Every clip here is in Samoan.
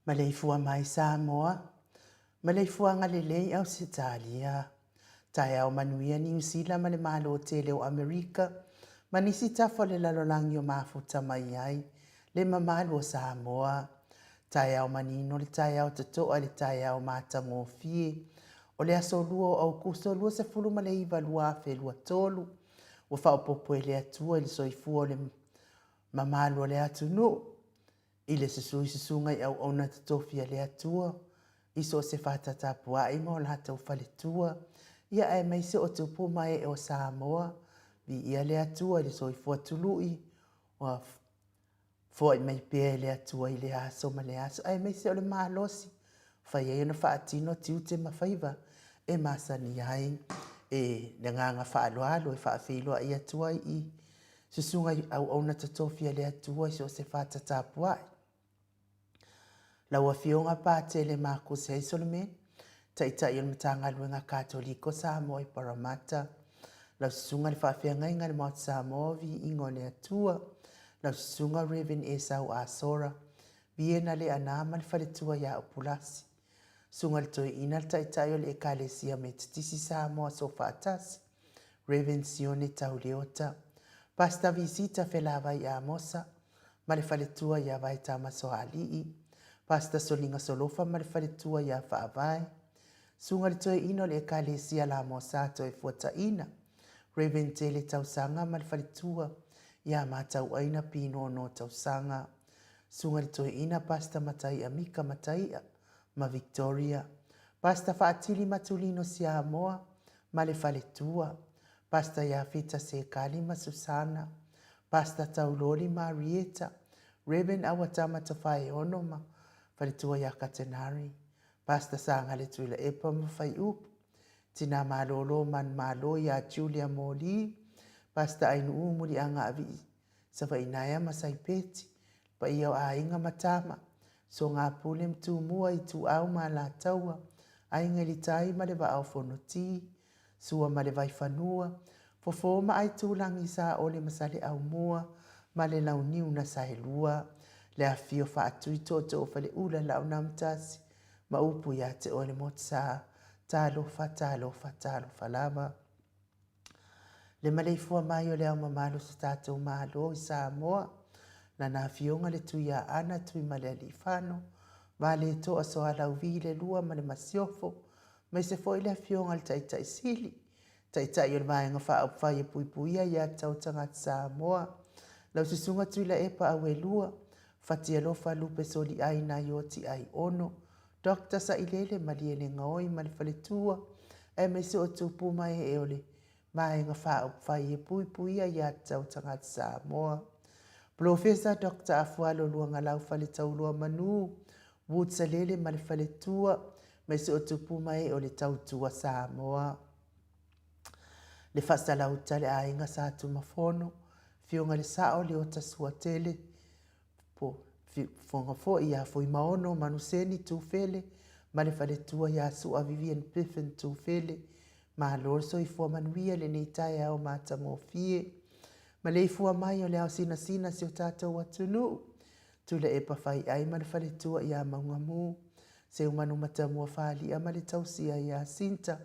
Maleifua mai Samoa, Maleifuaga lelei Ausetalia, Taeao manuia Niu Sila ma le Malo tele o Amerika ma nisi tafa o le lalolagi o mafuta mai ai le mamalu o Samoa. Taeao manino le taeao totoa i le taeao matagofie o le aso 2 o Aukuso 29 2023 ua faaopoopo e le Atua i le soifua o le mamalu o le atunuu i le susu i susuga i auauna totofi a le Atua i so o se faatatapua'i ma o latou faletua, ia aemaise o tupu ma ee o Samoa, viia le Atua i le soifua tului ua foai mai pea e le Atua i le aso ma le aso, aemaise o le malosi fai ai ona faatino tiute ma faiva e masani ai. E le agaga faaaloalo e faafeiloai atu ai i susuga i auauna totofi a le Atua i so o se faatatapua'i. Lau Afioga Patele Marcus Hazelman, Taitai o le Matagaluega Katoliko Samoa i Parramatta, lau Susuga i le Faafeagaiga i le Maota Samoa, Viiga o le Atua, lau Susuga Rev. Esau Asora, Viena Leaana ma le faletua ia Upulasi, Susuga i le Toeaina le Taitai o le Ekalesia Metotisi Samoa Soofaatasi, Rev. Sione Tauleota, Pastor Visita Felavai Amosa ma le faletua ia Vaetama Soaalii, Pastor Soliga Solofa ma le faletua ia Faavae, Susuga i le Toeaina o le Ekalesia Lamosa Toefuataina, Rev. Tele Tausaga ma le faletua ia Matauaina Pinono Tausaga, Susuga i le Toeaina Pastor Mataia Mika Mataia ma Victoria, Pastor Faatili Matulino Siamoa ma le faletua, Pastor Iafeta Sekali ma Susana, Pastor Tauloli Marieta, Rev. Awatama Tofaeono ma faletua ia Katenari, Pastor Sagale Tuilaepa ma Faiupu, Tina Malolo Manumalo ia Julia Moli, Pastor Ainuu Muliagaavii Savainaea ma Saipeti, le paia o aiga ma tama, Sogapule ma Tumua, Ituau ma Alataua, Aiga i le Tai ma le Vaa o Fonoti, Sua ma le Vaifanua, Fofo ma Aitulagi, Saole ma Saleaaumua ma le Launiu na Saelua, le afifio Faatui Tootoo o Faleula, Laaunaamotasi ma upu ia te oe le Motusa, talofa, talofa, talofa lava. Le maleifua mai o le Ao Mamalu o so tatou Malo i Samoa, lana Afioga le Tuiaana Tuimalealiifano, Valetoa Soalauvi le Lua ma le Masiofo, maise foi le Afioga i le Taitai Sili, Taitai o le Vaega Faaupufai e Puipuia Ia Tatau Tagata Samoa, lau Susuga Tuilaepa Auelua, Fatialofa Lupe Soliai Naioti Aiono, Doctor Sailele Malielegaoi ma le faletua, aemaise o tupu ma ee o le Vaega Faaupufai e Puipuia Ia Tatau Tagata Samoa. Polofesa Doctor Afualo Luagalau Faletaulua Manu, Wood Salele ma le faletua, aemaise o tupu ma ee o le Tautua Samoa. Le Faasalauta le Aiga Sa Tumafono, Afioga i le Sao Leota Suatele, Fofoga foi ia Fuimaono Manuseni Tufele ma le faletua ia Sua Vivian Biffin Tufele. Malo le soifua manuia i lenei taeao matagofie. Maleifua mai o le ao sinasina si o tatou atunuu. Tuilaepa Faiai ma le faletua ia Maugamu. Seumanu Matamua Falia ma le tausia ia Sinta.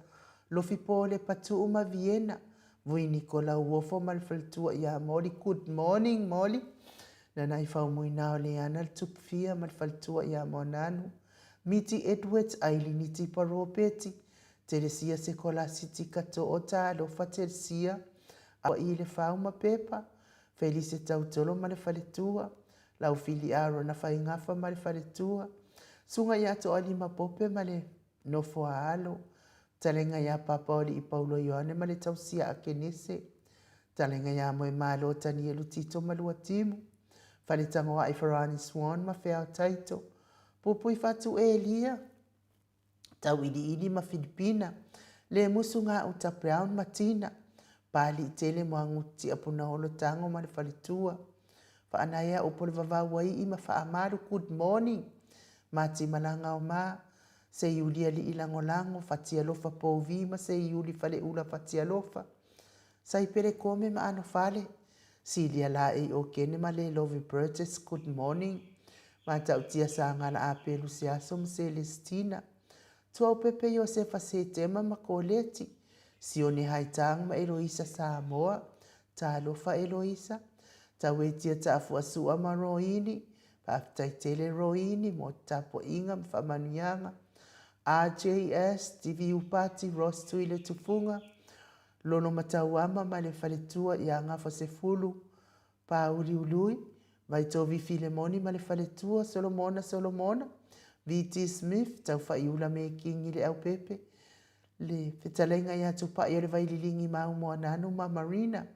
Lofipo Lepatuu ma Viena. Vui Nikola Uofo ma le faletua ia Molly. Good morning Molly. Nanaifau Muinao Leana le Tupufia ma le faletua ia Moananu. Miti Edwards Ailini Tipa Ropeti. Telesia Sekolasi Tika To'o Talofa Telesia Aua'i le Fau ma Pepa. Felise Tautolo ma le faletua. Laufili Arona Faigafa ma le faletua. Suga ia Toalima Pope ma le nofo a alo. Talega iā Papaoli'i Paulo Ioane ma le tausia a Kenese. Talega iā Moemalo Tanielu Tito ma Luatimu. Faletagoa'i Farani Swan ma Feao Taito. Pupui Fatu Elia, Tauiliili ma Filipina, Lemusu Gauta Brown ma Tina, Paliitele Moagutu Tiapunaolo Tago ma le faletua. Faanaea upu o le vavau ai i ma faamalu Good morning Matimalaga o ma Seiuli alii lagolago Fatialofa Pouvi ma Seiuli Faleula Fatialofa Saipele Kome ma Anofale Silia Laei Okene ma Lelovi Burgess Good morning. Matautia Sagala Apelu Seaso ma Selesitina, Tuaupepe Iosefa Setema ma Koleti, Sione Haitang ma Eloisa Samoa, Talofa Eloisa, Tauetia Taafuasua ma Roini, Faafetai tele Roini mo te tapuaiga ma faamanuiaga, RJS, TVU Pati, Ross Tuiletufuga, Lolo Matauama ma le faletua ia Gafasefulu, Pāuliului, Vaitovi Filemoni ma le faletua, Solomona Solomona, VT Smith, Taufaiula Mekingi Leaupepe, le fetalaiga ia Tupai o le Vaililigi Maumoananu ma Marina,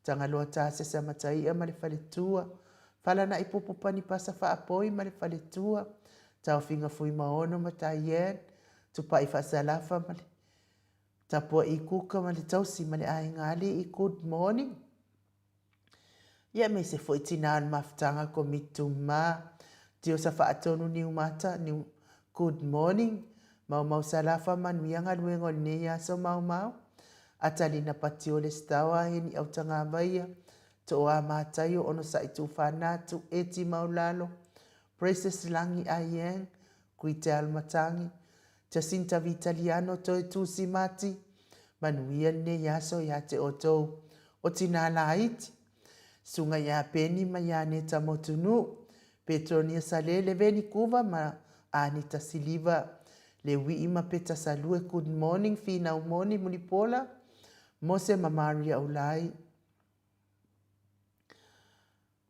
Tagaloa Tasesa Mataia ma le faletua, Falana'i Pupu Panipasa Faapoi ma le faletua, Taofiga Fuimaono ma Diane, Tupai Faasalafa ma le Tapua'i Kuka ma le tausi ma le aiga ali'i, Good morning. Ia aemaise foi tinā o le mafutaga Komiti Tumā, Tiosa Faatonu Niumata, Niu, Good morning, Maumau Salafa Manuia galuega o lenei aso Maumau, Atalina Patiole Sitaoa Heni Autagavaia, Tooa Mataio Onosai Tuufanatu, Eti Maulalo, Precious Lagi Aieng, Guitel Matangi, Jacinta Vitaliano Toe Tusi Mati, Manuia lenei aso ia te outou o tinā laiti, Susuga ia Peni ma ia Aneta Motunuu, Petronia Salele Veni Kuva ma Anita Siliva, Leuii ma Peta Salue Good morning Finau Moni Mulipola, Mose ma Maria Ulai.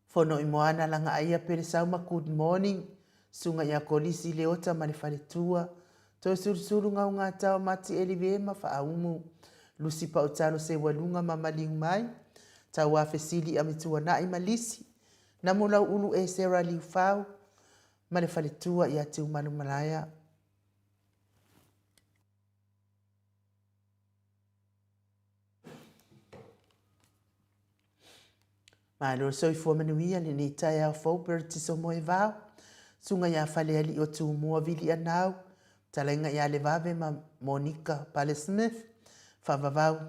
Fono i Moana Lagaaia Pelesauma Good morning Susuga ia Kolisi Leota ma le faletua Toesulusulu Gaugatao Mati Elive ma Faaumu Lusi Pautalo Seualuga ma Maliu Mai Tauafesili Amituanai ma Lisi Namulau Ulu Esera Liufau ma le faletua ia Tiumalumalaia. Malo le soifua manuia lenei taeao fou Bertiso Moevao, Susuga ia Falealii o Tumua Vilianau, Fetalaiga ia Levave ma Monica Pale Smith, Faavavau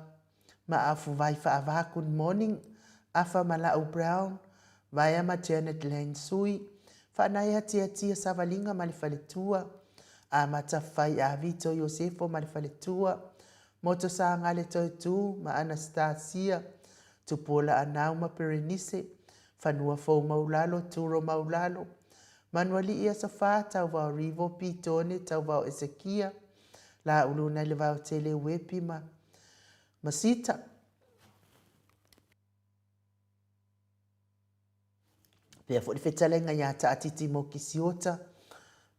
ma Afuvai Faava Good morning Afa ma Lau Brown, Vaea ma Janet Lang Sui, Faanaea Tiatia Savaliga ma le Faletua, Amata Fai Avito Iosefo ma le Faletua, Moto Sagale Toetū ma Anastasia, Tupuola Anau ma Perenise, Fanua Fou Maulalo, Turo Maulalo, Manualii Aso Fa, Tauvao Rivo, Pitone, Tauvao Esekia, Laulu Nailevaotele Uepi ma Masita. Pea foi le fetalaiga ia Taatiti Mokisiota,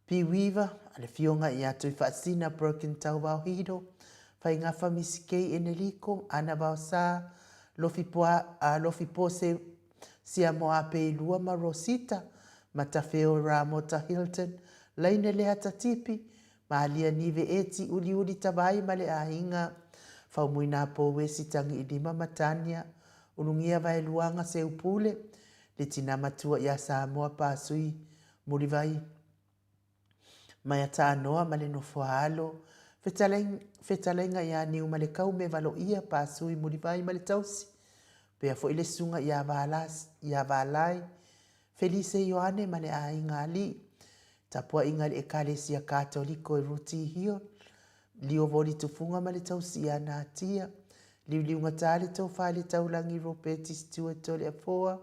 P. Weaver, a le Afioga ia Tuifaasina Broken Tauvao Hido, Faigafa Misikei Eneliko, Ana Vaosa, Lofi Poa, a Lofi Pose Siamoa Peilua ma Rosita, Matafeo Ramota Hilton, Laine Leata Tipi, Malia Nive Eti Uliuli Tavai ma le aiga, Faumuina Pouesi Tagiilima ma Tania, Ulugia Vaeluaga Seupule, le tina matua ia Samoa Pasui Mulivai Maiatanoa ma le Nofoaalo, Fetalaiga ia Niumalekau me Valoia Pasui Mulivai ma le Tausi, pea foi le susuga ia Valai Felise Ioane ma le aiga alii, Tapuaiga i le Ekalesia Katoliko i Ruti Hill, Liovoli Tufuga ma le Tausi ia Natia, Liuliugatā le Tofa i le Taulagi Ropeti Stewart Toleafoa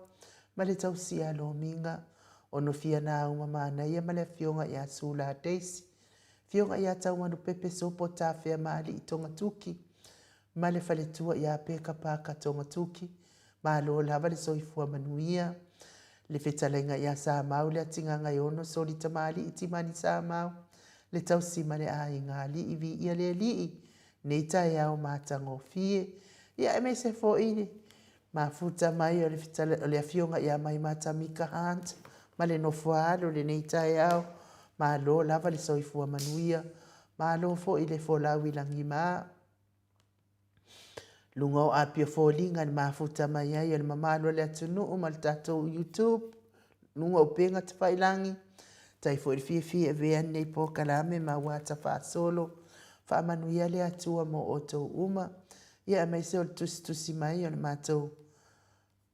ma le Tausi ia Lomiga, Onofia Nāuma Manaia ma le Afioga ia Sula Daisy, Afioga ia Taumanupepe Sopo Tafea Maali'i Togatuki ma le Faletua ia Peka Parker Togatuki, Malo lava le soifua manuia. Le fetalaiga ia Samau le Atigagaiono Soli Tamalii Timani Samau le tausi ma le aiga alii viia le alii nei taeao matagofie ia aemaise foi le mafuta mai o le o le afioga ia Maimata Mika Hunt ma le nofo alo lenei taeao malo lava le soifua manuia malo foi le folau i lagima. Luga o Apia foliga le mafuta mai ai o le mamalu o le atunuu ma le tatou YouTube, luga o upega tafailagi, tai foi le fiafia e avea lenei polokalame ma ua ata faasolo, faamanuia le Atua mo outou uma, ia aemaise o le tusitusi mai o le matou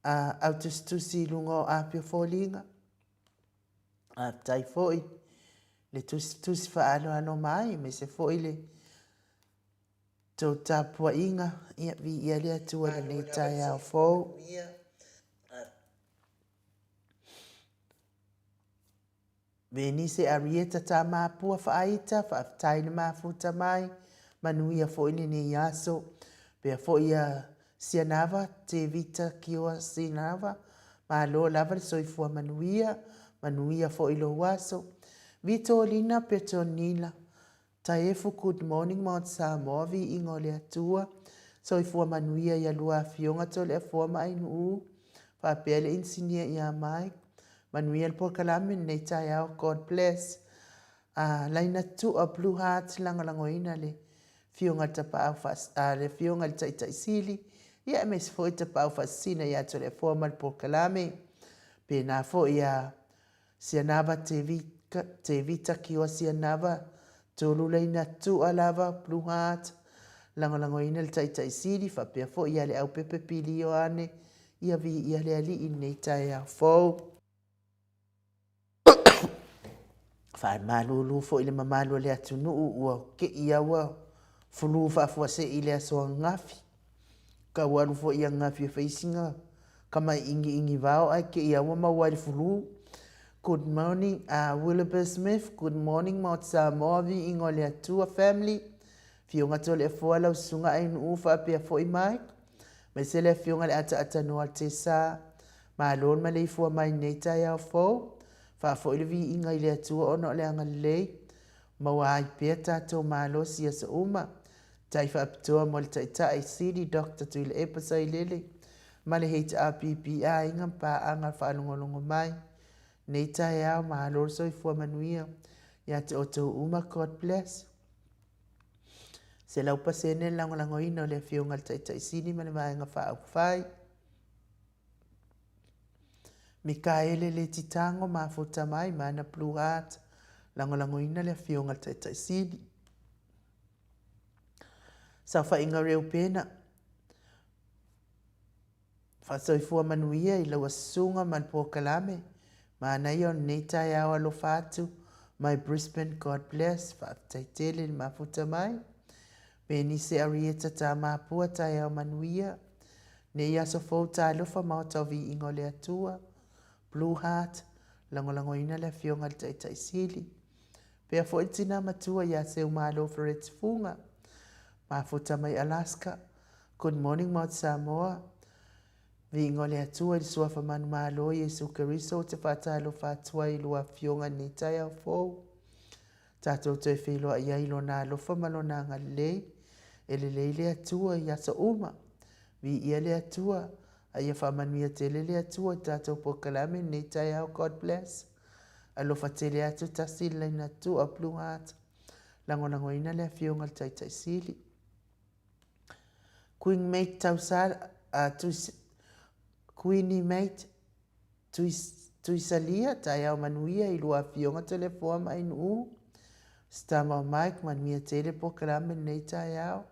au tusitusi i luga o Apia foliga. Faafetai foi le tusitusi faaaloalo mai, aemaise foi le tou tapuaiga, ia viia le Atua i lenei taeao fou. Venise Arieta Tamapua Faaita, faafetai le mafuta mai, manuia foi lenei aso. Pea foi ia Sianava Tevita Kioa Sianava, malo lava le soifua manuia, manuia foi lou aso. Vitolina Petronila Taefu Good morning Mount Samoa Viiga o le Atua Soifua manuia ia lua afioga Toleafoa ma Ainuu faapea le Inisinia ia Mike Manuia le polokalame lenei taeao God bless A Laina Tua Blue Heart Lagolagoina le Afioga i le Tapaau Faas le Afioga i le Taitai Sili ia aemaise foi Tapaau Faasisina ia Toleafoa ma le polokalame Pena foi ia Sianava Tevita Kioa Sianava Tolu Laina Tua lava Blue Heart Lagolagoina le Taitai Sili faapea foi ia Leaupepe Pili Ioane ia viia le Alii i lenei taeao fou. Faamalulu foi i le mamalu o le atunuu ua kei a ua fulu faafuasei i le aso ananafi. Tau alu foi ananafi e fai sina kamai igiigi vao ae kei a ua maua ai le fulu. Good morning Wilbur Smith, good morning Maota Samoa, viiga o le Atua family. Afioga Toleafoa lau susuga Ainuu faapea foi Mike. Aemaise le afioga i le Ataatanoa Tesa. Malo le maleifua mai i lenei taeao fou. Faafoi le viiga i le Atua ona o le agalelei. Maua ai pea tatou malosi i aso uma. Tai faapitoa mo le Taitai Sili Doctor Tuilaepa Sailele ma le HRPP Aiga ma Paaga Faalogologo mai nei taeao. Malo le soifua manuia ia te outou uma. God bless. 100% le lagolagoina o le Afioga i le Taitai Sili ma le Vaega Faaupufai. Mikaele Letitago mafuta mai ma ana Blue Heart, lagolagoina le Afioga i le Taitai Sili. Saofaiga Reupena, Faasoifua manuia i lau susuga ma le polokalame. Manaia o lenei taeao alofa atu mai Brisbane God bless. Faafetai tele le mafuta mai. Penise Arieta Tamapua taeao manuia. Nei aso fou talofa Maota o Viiga o le Atua. Blue Heart, lagolagoina le Afioga i le Taitai Sili. Pea foi le tina matua ia Seumalo Ferret Fuga. Mafuta mai Alaska. Good morning Maota Samoa. Viiga o le Atua i le Suafa Manumalo Iesu Keriso ou te faatalofa atu ai i lua Afioga i lenei taeao fou. Tatou toe feiloai ai i Lona alofa ma Lona agalelei. E lelei le Atua i aso uma. Viia le Atua, a ia faamanuia tele le Atua i tatou polokalame i lenei taeao. God bless. Alofa tele atu tasi le laina tua Blue Heart. Lagolagoina le Afioga i le Taitai Sili. Queen Mate Tausala, uh, Queenie Mate Tuisalia, taeao manuia i lua afioga Toleafoa ma Ainuu. Sitama o Mike, manuia tele polokalame lenei taeao.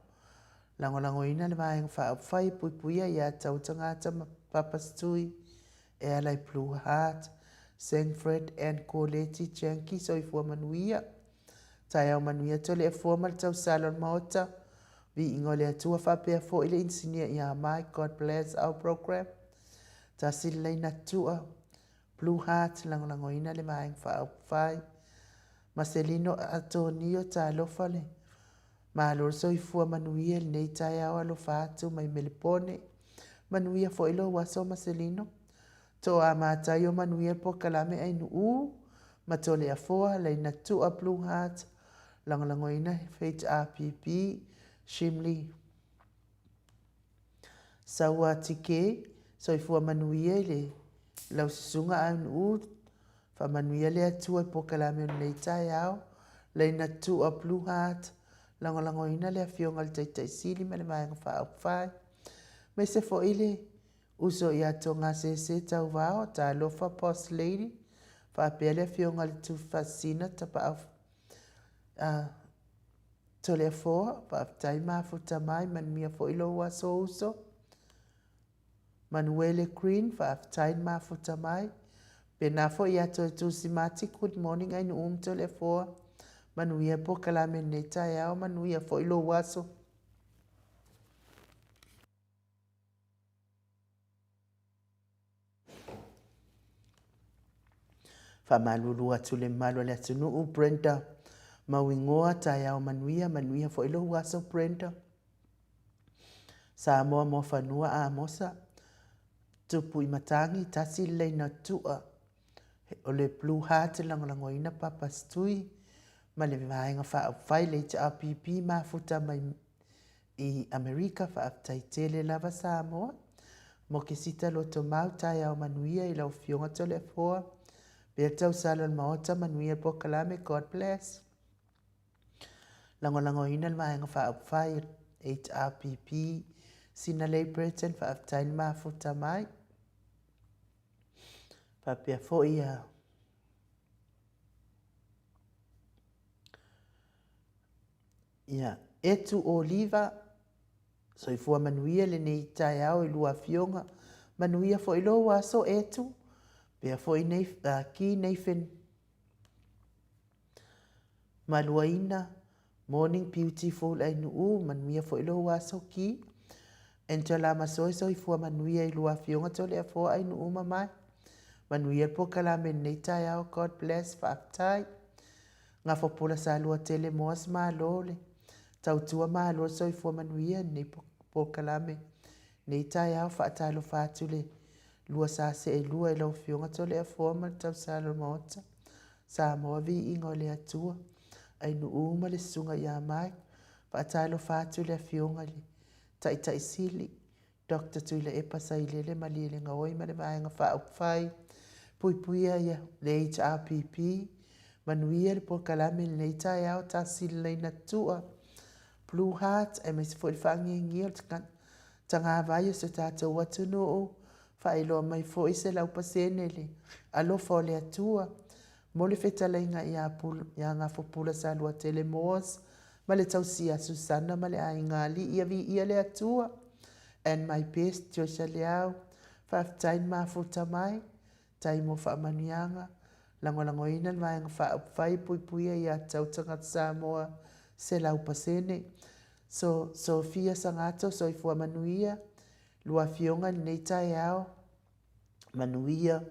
Lagolagoina le Vaega Faaupufai e puipuia ia tau tagata ma Papa Stui e ala i Blue Heart, Sangfred and Koleti Janki, soifua manuia. Taeao manuia Toleafoa ma le tausala o le Maota. Viiga o le Atua faapea foi le inisinia ia Mike, God bless our program. Tasi le laina tua, Blue Heart, lagolagoina le Vaega Faaupufai. Maselino Atonio, talofa le Malo le soifua manuia i lenei taeao alofa atu mai Melepone. Manuia foi lou aso Maselino. Toa Mataio manuia le polokalame Ainuu ma Toleafoa, laina tua Blue Heart, lagolagoina HRPP, Shimley. Saua Tike, soifua manuia i le lau susuga Ainuu, faamanuia le Atua i polokalame o lenei taeao, laina tua Blue Heart, lagolagoina le Afioga i le Taitai Sili ma le Vaega Faaupufai, aemaise foi le uso ia Togasese Tauvao, Talofa Boss Lady, faapea le Afioga i le Tufaasisina Tapaau Toleafoa, faafetai mafuta mai, manuia foi lou aso uso. Manuele Green, faafetai le mafuta mai. Pēnā foi ia Toetusi Mati, good morning Ainuu ma Toleafoa. Manuia polokalame i lenei taeao, manuia foi lou aso. Faamalulu atu le mamalu o le atunuu, Brenda Mauigoa, taeao manuia, manuia foi lou aso Brenda. Samoa Moafanua Amosa, Tupu i Matagi, tasi le laina tua o le Blue Heart e lagolagoina Papa Stui ma le Vaega Faaupufai le HRPP mafuta mai i Amerika. Faafetai tele lava Samoa. Mokesita Lotomau, taeao manuia i lau Afioga Toleafoa. Pea tausala o le Maota, manuia le polokalame, God bless. Lagolagoina le Vaega Faaupufai HRPP, Sinalei Burton, faafetai le mafuta mai. Faapea foi ia Ia, Etu Oliva, soifua manuia lenei taeao i lua afioga, manuia foi lou aso Etu, pea foi nei, Ki Nathan Maluaina, Morning beautiful Ainuu, manuia foi lou aso Ki. Angela Masoe soifua manuia i lua afioga Toleafoa Ainuu ma Mai. Manuia le polokalame i lenei taeao God bless faafetai. Gafopola Saluatele Moas Malo le tautua malo le soifua manuia i lenei polokalame lenei taeao faatalofa atu le lua sa seelua i lau Afioga Toleafoa ma le tausala o le Maota Samoa viiga o le Atua Ainuu ma le Susuga ia Mike faatalofa atu le Afioga i le Taitai Sili Doctor Tuilaepa Sailele Malielegaoi ma le Vaega Faaupufai Puipuia ia le HRPP Manuia le polokalame i lenei taeao Tasilelaina Tua Blue Heart aemaise foi le faangiagia o le tagavai o si o tatou atunuu Faailoa mai foi 100% le alofa o le Atua mo le fetalaiga ia ia Gafopula Saluatele Moores ma le tausia a Susana ma le aiga alii ia viia le Atua and my best Joyce Leao faafetai le mafuta mai tai mo faamanuiaga lagolagoina le Vaega Faaupufai e puipuia ia te au tagata Samoa 100% so Sophia Sagato soifua manuia lua afioga i lenei taeao Manuia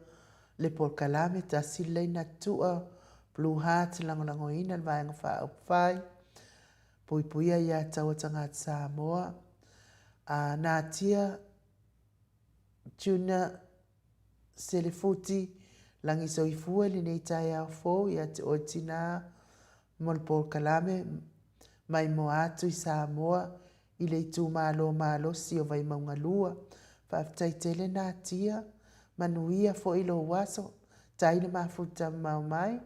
le polokalame tasi le laina tua Blue Heart lagolagoina le Vaega Faaupufai Puipuia ia Taua Tagata Samoa a Natia Junior Selefuti Lagi Soifua i lenei taeao fou ia te oe tinā mo le polokalame maimoa atu i Samoa i le itumalo malosi o Vaimauga 2. Faafetai tele Natia, manuia foi lou aso, tai le mafuta mamao mai.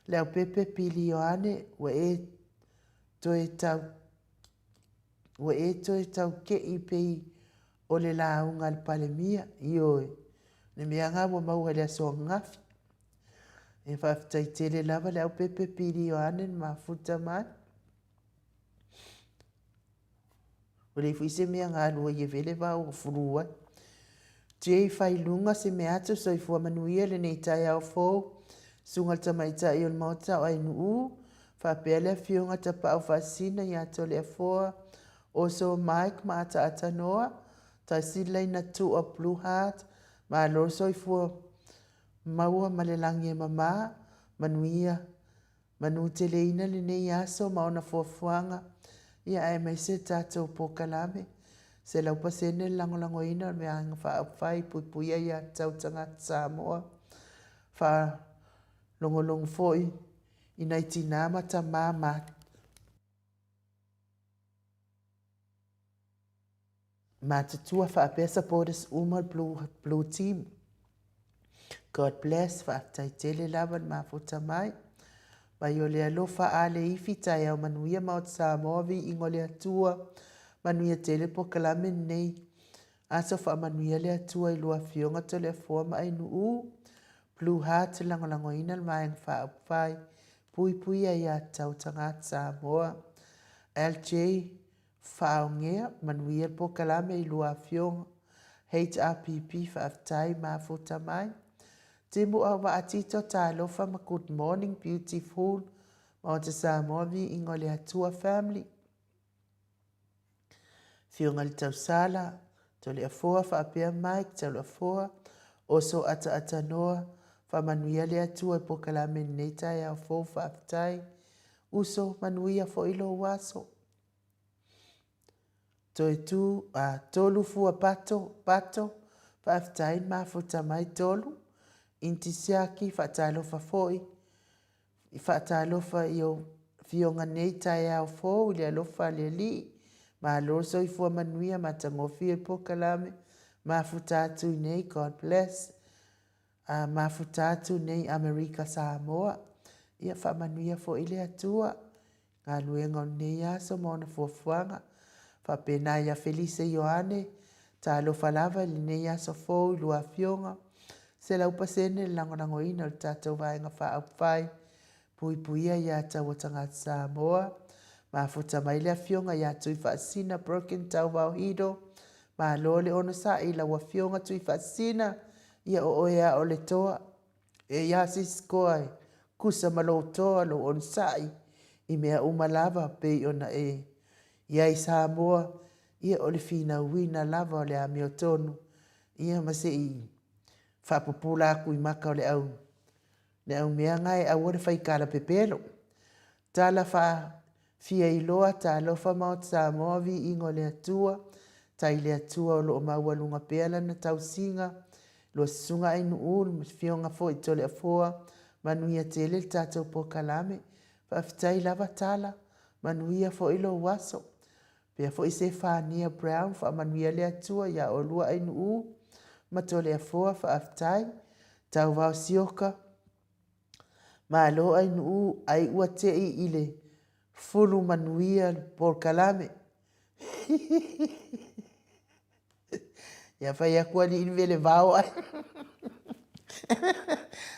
Leaupepe Pili Ioane, ua e toe tau ua e toe tauke'i pei o le lauga a le Palemia. Ioe, le mea lena ua maua i le aso ananafi. E faafetai tele lava Leaupepe Pili Ioane na mafuta mai. Ua leai foi se mea galua i evele vao ua fulu ai. J Failuga se mea atu soifua manuia lenei taeao fou Susuga le Tamaitai o le Maota o Ainuu faapea le Afioga Tapaau Faasisina ia Toleafoa Oso Mike ma Ataata Noa Tasi Laina Tua Blue Heart Malo le soifua maua ma le lagi e mama manuia Manuteleina lenei aso ma ona fuafuaga, ia aemaise tatou polokalame. 100% le lagolagoina o le Vaega Faaupufai Puipuia Ia Tatau Tagata Samoa. Faalogologo foi i nai tinā ma tamā ma. Matutua faapea supporters uma blue, blue team. God bless, faafetai tele lava le mafuta mai. Mai o le alofa a le ifi taeao manuia Maota Samoa viiga o le Atua. Manuia tele polokalame lenei. Aso faamanuia le Atua i lua afioga Toleafoa ma Ainuu. Blue Heart lagolagoina le Vaega Faaupufai Puipuia ia Tatau Tagata Samoa. LJ Faaogea, manuia le polokalame i lua afioga. HRPP faafetai mafuta mai. Timu Auvaa Tito Talofa ma Good morning beautiful Maota Samoa Viiga o le Atua Family Afioga i le Tausala Toleafoa faapea Mike Taulafoa Oso Ataatanoa Faamanuia le Atua i polokalame i lenei taeao fou Faafetai Uso manuia foi lou aso. Toe tu, a, Tolu fua pato, pato, faafetai le mafuta mai Tolu. Inti siaki, faatalofa foi, i faatalofa i ou afioga nei taeao fou i le alofa a le Alii. Malo le soifua manuia, matagofie le polokalame, mafuta atu i nei, God bless. A mafuta atu nei Amerika Samoa, ia faamanuia foi le Atua galuega o lenei aso ma ona fuafuaga. Faapena ia Felise Ioane, talofa lava i lenei aso fou i lua afioga, 100% le lagolagoina o le tatou Vaega Faaupufai, Puipuia ia taua tagata Samoa. Mafuta mai le afioga ia Tuifaasisina Broken Tauvao Hido, malo le onosai i lau afioga Tuifaasisina, ia o oe a o le toa. E ia Sisikoa e kusa ma lou toa lou onosai i mea uma lava pei ona e i ai Samoa, ia o le finauina lava o le amiotonu, ia ma se i faapupula atu i maka o le au le au mea na e aua le fai tala pepelo. Tala faa fia iloa talofa Maota Samoa viiga o le Atua, tai le Atua o loo maualuga pea lana tausiga, lua susuga Ainuu le afioga foi Toleafoa, manuia tele le tatou polokalame. Faafetai lava Tala, manuia foi lou aso. Pea foi Sefania Brown, faamanuia le Atua ia oulua Ainuu ma Toleafoa, faafetai. Tauvao Sioka, malo Ainuu, ai ua tei i le fulu manuia le polokalame. Ia fai atu alii le vele vao ai.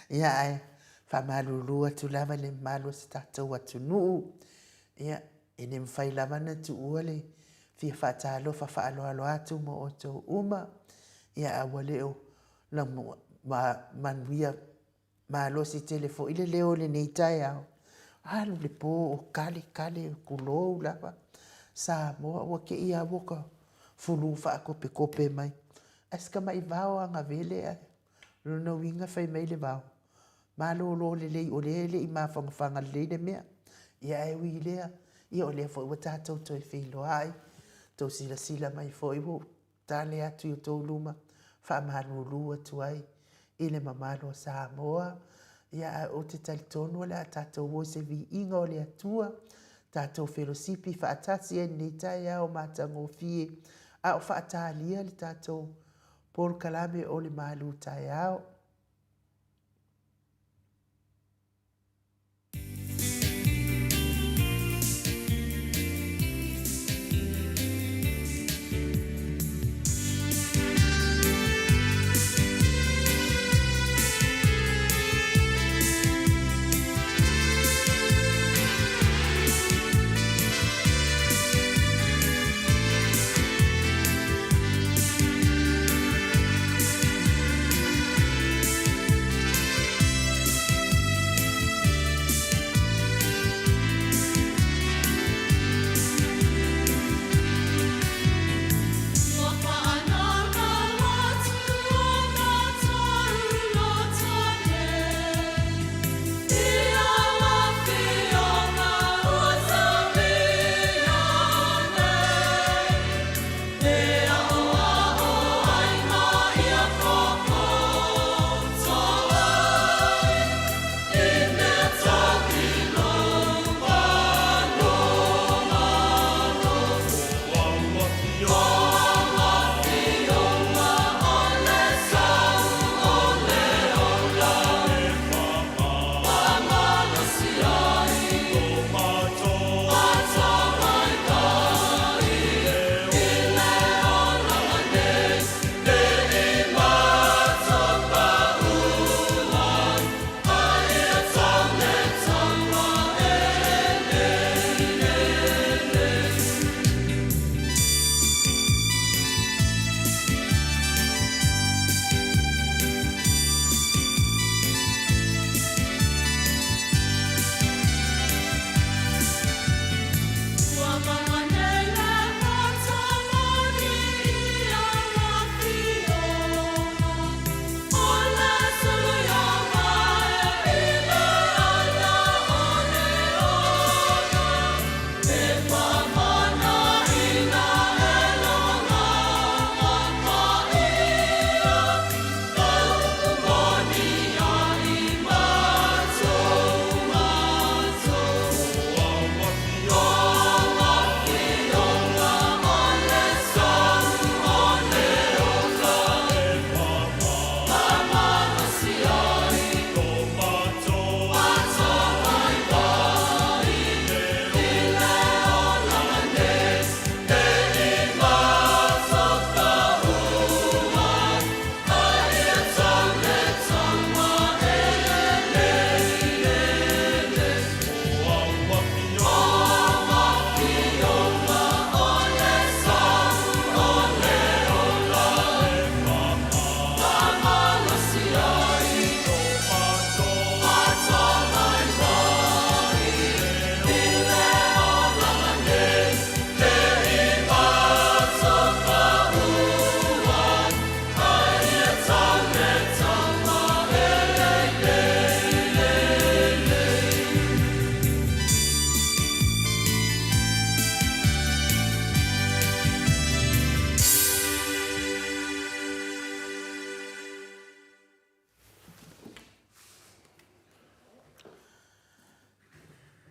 Ia ae faamalulu atu lava i le mamalu o si tatou atunuu. Ia e le mafai lava ona tuua le fia faatalofa faaaloalo atu mo outou uma. Ia ae ua le o manuia malosi tele foi le leo i lenei taeao. Alu le po o kale kale, tulou lava Samoa, ua te i lava ua ta fulu faatopetope mai. Ae si tamai vao lava na vele ae, o lona uiga fai mai le vao, malolo lelei o lea e le i mafanafana lelei le mea. Ia ae ui i lea, ia o lea foi ua tatou toe feiloai, tou silasila mai foi ua ou tale atu i outou luma, faamalulu atu ai i le mamalu o Samoa. Ia ae ou te talitonu o le a tatou o i se viiga o le Atua, tatou felosipi faatasi ai i lenei taeao matagofie, a o faatalia le tatou polokalame o le malu taeao.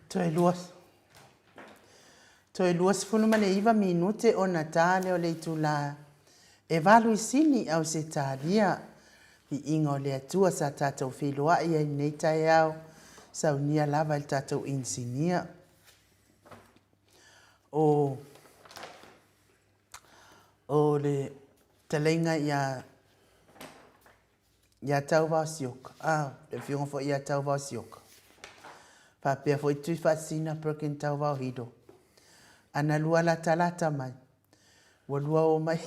Toe lua, toe 29 minute ona ta lea o le itula e valu i Sini, Ausetalia. Viiga o le Atua sa tatou feiloai ai i lenei taeao, saunia lava e le tatou inisinia. O, o le fetalaiga ia ia Tauvao Sioka, a, le afioga foi ia Tauvao Sioka, faapea foi Tuifaasisina Perkin Tauvao Hilo, ana lua latalata mai, ua lua o mai.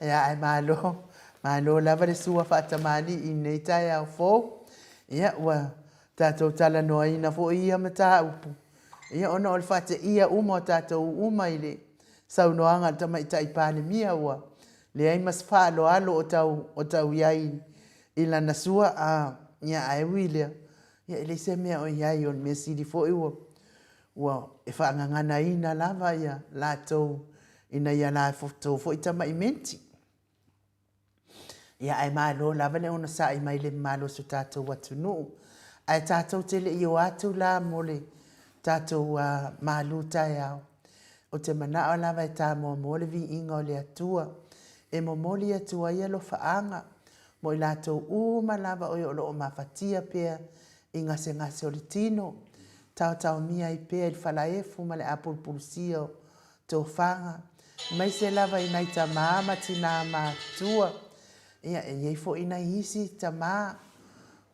Ia, ae malo, malo lava le sua faatamalii i lenei taeao fou. Ia, ua tatou talanoaina foi ia mataupu, ia ona o le faateia uma o tatou uma i le saunoaga a le Tamaitai Palemia ua leai ma se faaaloalo o tau, o tau i ai i lana sua, a, ia, ae ui i lea, ia e leai se mea o i ai, o le mea sili foi ua, ua e faagaganaina lava ia latou ina ia latou foi tamai menti. Ia ae malo lava le onosai mai i le mamalu o si o tatou atunuu. Ae tatou te le i o atu la mo le tatou malu taeao, ou te manao lava e ta muamua le viiga o le Atua e momoli atu ai alofaaga mo i latou uma lava o e o lo o mafatia pea i gasegase o le tino, taotaomia ai pea i le falaefu ma le apulupulusia o tofaga, aemaise lava i nai tama ma tina matutua. Ia, e i ai foi nai isi tama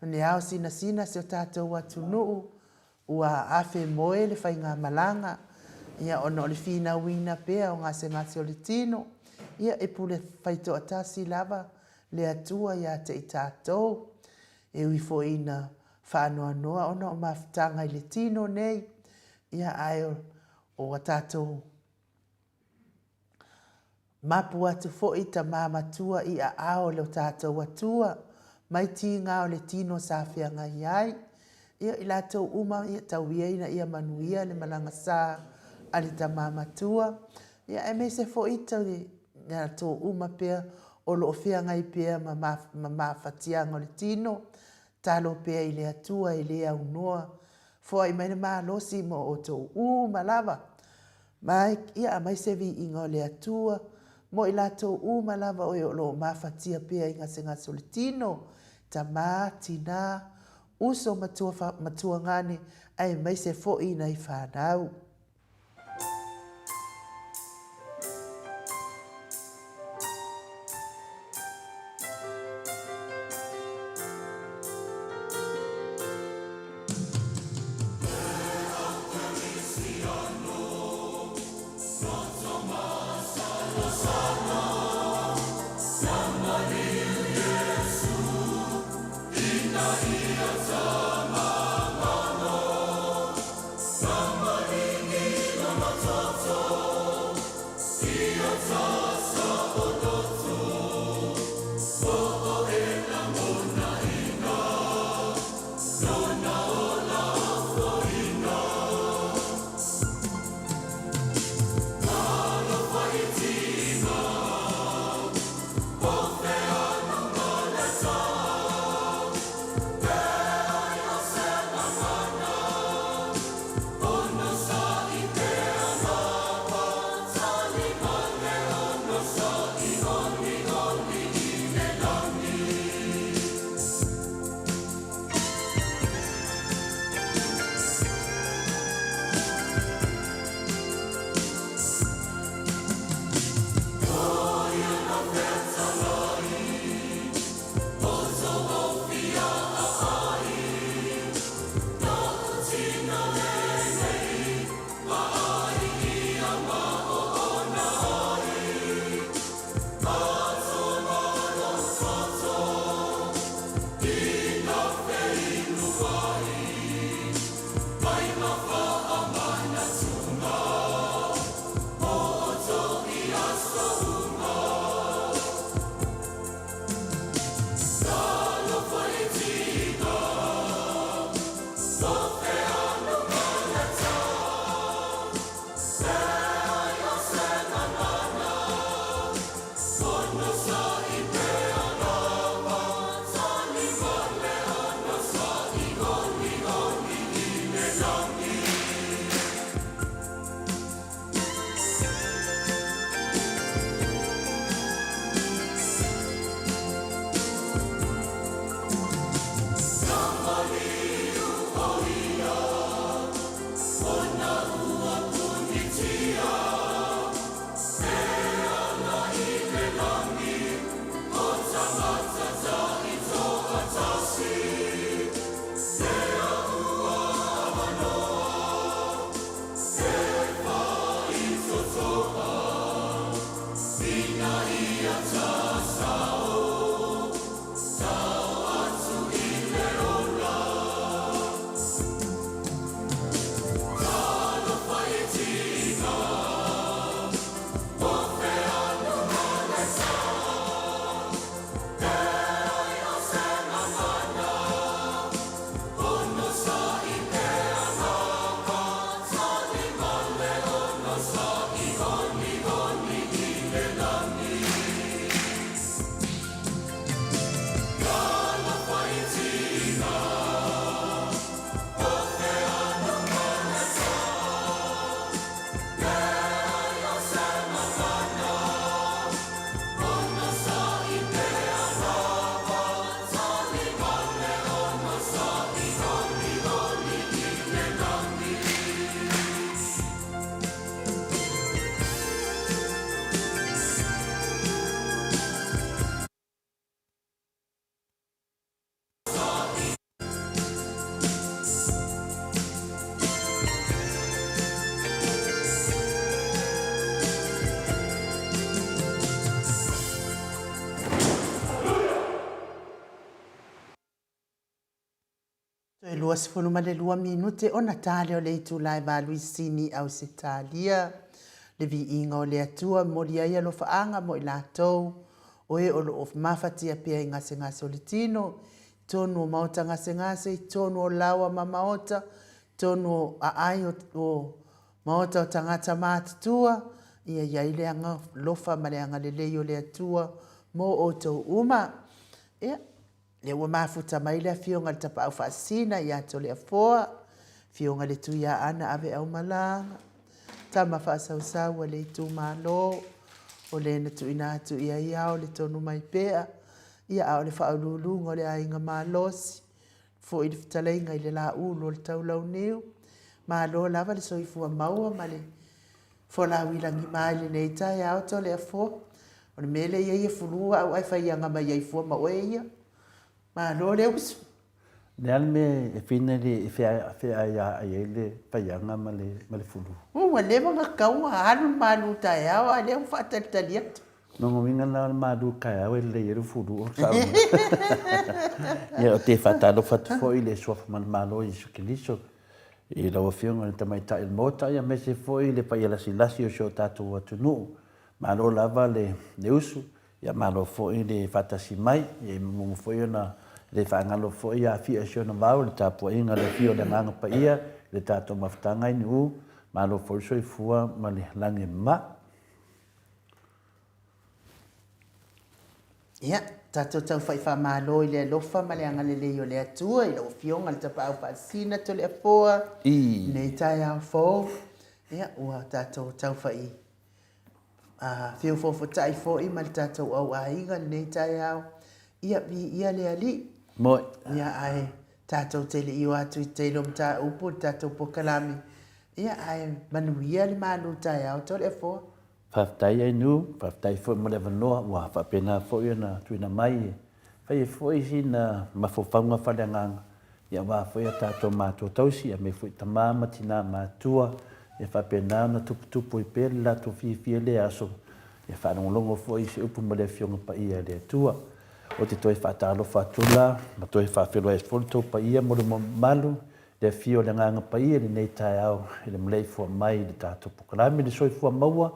o le ao sinasina si o tatou atunuu ua afemoe le faigamalaga, ia, ona o le finauina pea o gasegase o le tino. Ia, e pule faitoatasi lava le Atua ia te i tatou, e ui foi ina faanoanoa ona o mafutaga i le tino nei, ia, ae o a tatou mapu atu foi tama matua i aao o lo tatou Atua, mai tiga o le tino sa feagai ai. Ia, i latou uma, ia, tau ia ina ia manuia le malaga sa a le tama matua, ia, aemaise foi i latou uma pea o lo o feagai pea ma mafatiaga o le tino, talo pea i le Atua e le aunoa Foai mai le malosi mo outou uma lava, ma ia aumai se viiga o le Atua mo i latou uma lava o e o lo o mafatia pea i gasegase o le tino, tama, tina, uso, matua, matuagane, aemaise foi nai fanau. 22 minute ona ta lea o le itula e valu i Sini, Ausetalia. Le viiga o le Atua, momoli ai alofaaga mo i latou o e o lo o mafatia pea i gasegase o le tino, i totonu o maota gasegase, i totonu o laoa ma maota, i totonu o aai o maota o tagata matutua, ia i ai le agalofa ma le agalelei o le Atua mo outou uma. Ia, lea ua mafuta mai le Afioga i le Tapaau Faasisina ia Toleafoa, Afioga i le Tuiaana Aveaumalaga, tama faasausau a le itumalo, o le na tuuina atu i ai ao le tonu mai pea, ia a o le faauluuluga o le aiga malosi, foi le fetalaiga i le Laulu o le Taulauniu. Malo lava le soifua maua ma le folau i lagima i lenei taeao Toleafoa. O le mea lea e i ai e fulu au ae faiaga mai ai fua ma oe ia. Malo le uso. O le a le mea e fina e feaiaai ai le faiaga ma le fulu? Ua leva ona tatau ona alu le malu taeao a lea ua faatalitali atu. Lona uiga la o le malu taeao e lelei ai le fulu o le sao. Ia ou te faatalofa atu foi i le Suafa Manumalo o Iesu Keriso i lau Afioga i le Tamaitai o le Maota aemaise foi le paia lasilasi o si o tatou atunuu. Malo lava le usu, ia malo foi le faatasi mai. Ia e muamua foi ona le faagalo foi Afia i si ona vao i le tapuaiga a le Afio o le Agaga Paia i le tatou mafutaga i Nu'u. Malo foi le soifua ma le lagi e mama. Ia, tatou taufai faamalo i le alofa ma le agalelei o le Atua i lau Afioga i le Tapaau Faasisina Toleafoa i lenei taeao fou. Ia, ua tatou taufai feofoofotai foi ma le tatou auaiga i lenei taeao. Ia, viia le Alii. Moe. Ia, ae tatou te le i o atu i tele o mataupu i le tatou polokalame. Ia, ae manuia le malu taeao Toleafoa. Faafetai Ainuu, faafetai foi mo le avanoa ua faapena foi ona tuuina mai e fai ai foi sina mafaufauga faaleagaga aua foi a tatou matua tausi aemaise foi tama ma tina matua e faapena ona tuputupu ai pea le latou fiafia i lea aso e faalogologo foi i se upu ma le Afioga Paia a le Atua. Ou te toe faatalofa atu la ma toe faafeiloai atu foi le tou paia ma le mamalu Le afio o le Agaga Paia i lenei taeao i le maleifua mai i le tatou polokalame le soifua maua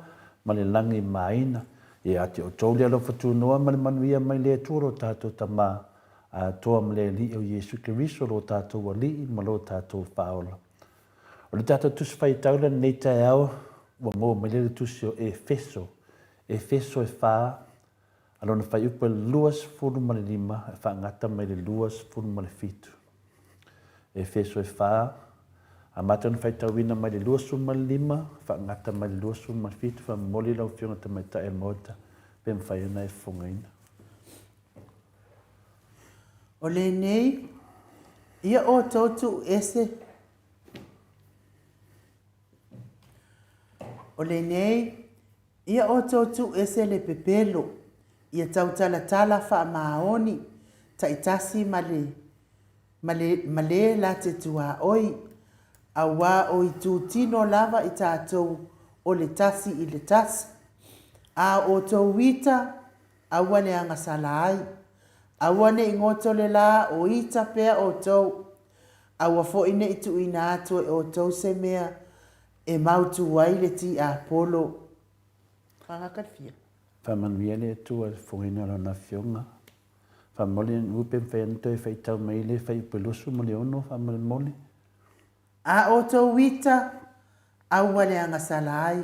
ma le lagi maina. Ia te outou le alofa tunoa ma le manuia mai le Atua lo tatou Tama atoa ma le Alii o Iesu Keriso lo tatou Alii ma lo tatou Faaola. O le tatou Tusi Faitau la lenei taeao ua maua mai lea le Tusi o Efeso, Efeso e fa a lona fuaiupu e 25 e faagata mai le 27. Efeso e fa, amata ona faitauina mai le 25, faagata mai le 27, faamomoli lau Afioga Tamaitai o le Maota, pe mafai ona e fofogaina. O lenei, ia outou tuu ese. O lenei, Ia outou tuu ese le pepelo, ia tautalatala faamaoni taitasi ma le, ma le, ma le la te tuaoi, auā o itutino lava i tatou o le tasi i le tasi. A o outou ita, aua le agasala ai. Aua ne i goto le la o ita pea outou. Aua foi ne i tuuina atu e outou se mea E mautū ai le tiapolo. Whangakalifia. Faamanuia le Atua i le fofogaina o Lana Afioga. Faamomoli le nuu pe mafai ona toe faitau mai le fuaiupu e 26 faamolemole. A outou ita, aua le agasala ai,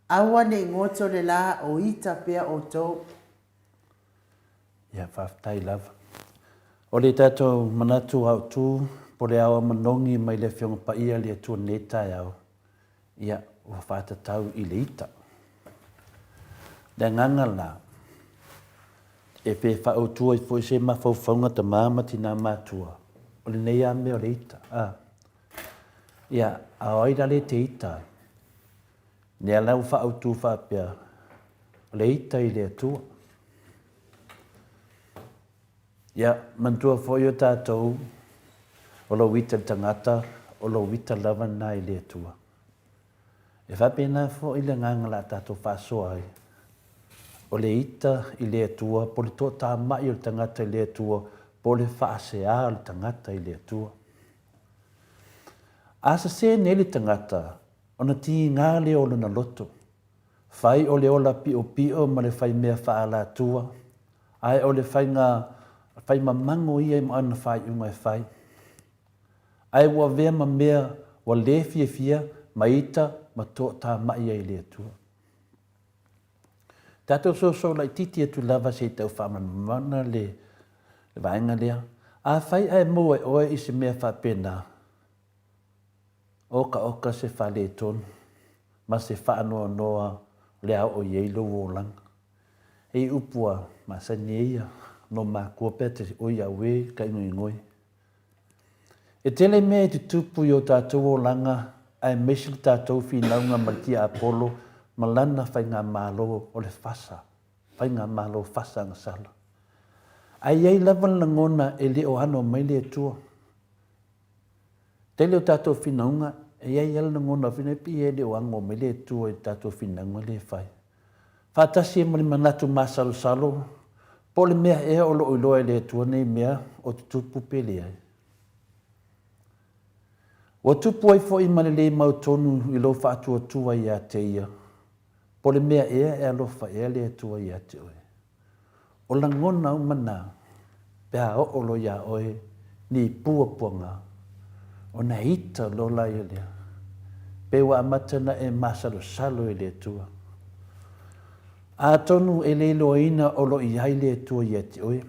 aua ne i goto le la o ita pea outou. Ia, faafetai lava. O le tatou manatu autu po le ao manogi mai le Afioga Paia le Atua nei taeao, ia, ua faatatau i le ita. Le agaga la, e pe faaautu ai foi se mafaufauga tama ma tina matua, o lenei lava mea o le ita, a. Ia, a o ai la le te ita ai? Lea la ua faaautu faapea, o le ita i le Atua. Ia, manatua foi o tatou, o lou ita i le tagata, o lou ita lava lena i le Atua. E faapena foi le agaga o le a tatou faasoa ai, o le ita i le Atua, po o le toatamai o le tagata i le Atua, po o le faasea o le tagata i le Atua. A sesē nei le tagata, ona tiga lea o lona loto, fai o le ola piʻopiʻo ma le fai mea faaalatua, ae o le faiga fai mamago ia ma ana faaiuga e fai. Ae ua avea ma mea ua lē fiafia ma ita ma toatamai ai i le Atua. Tatou soso laitiiti atu lava se i tau faamalamalamaga le vaega lea. Afai ae maua e oe i se mea faapena, okaoka se faaletonu ma se faanoanoa o le a oo i ai lou olaga. E i upu a masani ai ia no makua pe a te oi auē ka igoigoe. E tele mea e tutupu i o tatou olaga aemaise le tatou finauga ma le tiapolo ma lana faigamalo o le fasa, faigamalo fasa agasala. Ae i ai lava le lagona e le o ano mai le Atua. Tele o tatou finauga, e i ai lava le lagona foi lea pei e le o ano mai le Atua i le tatou finauga lea e fai. Faatasi ai ma le manatu masalosalo, po o le mea ea o lo o iloa e le Atua nei mea o tutupu pe leai. Ua tupu ai foi ma le lē mautonu i lou faatuatua ia te Ia, po o le mea ea e alofa ea le Atua ia te oe. O lagona uma na, pe a oo loa iā oe ni puapuaga, ona ita loa laia lea, pe ua amata ona e masalosalo i le Atua. Atonu e le iloaina o lo o i ai le Atua ia te oe,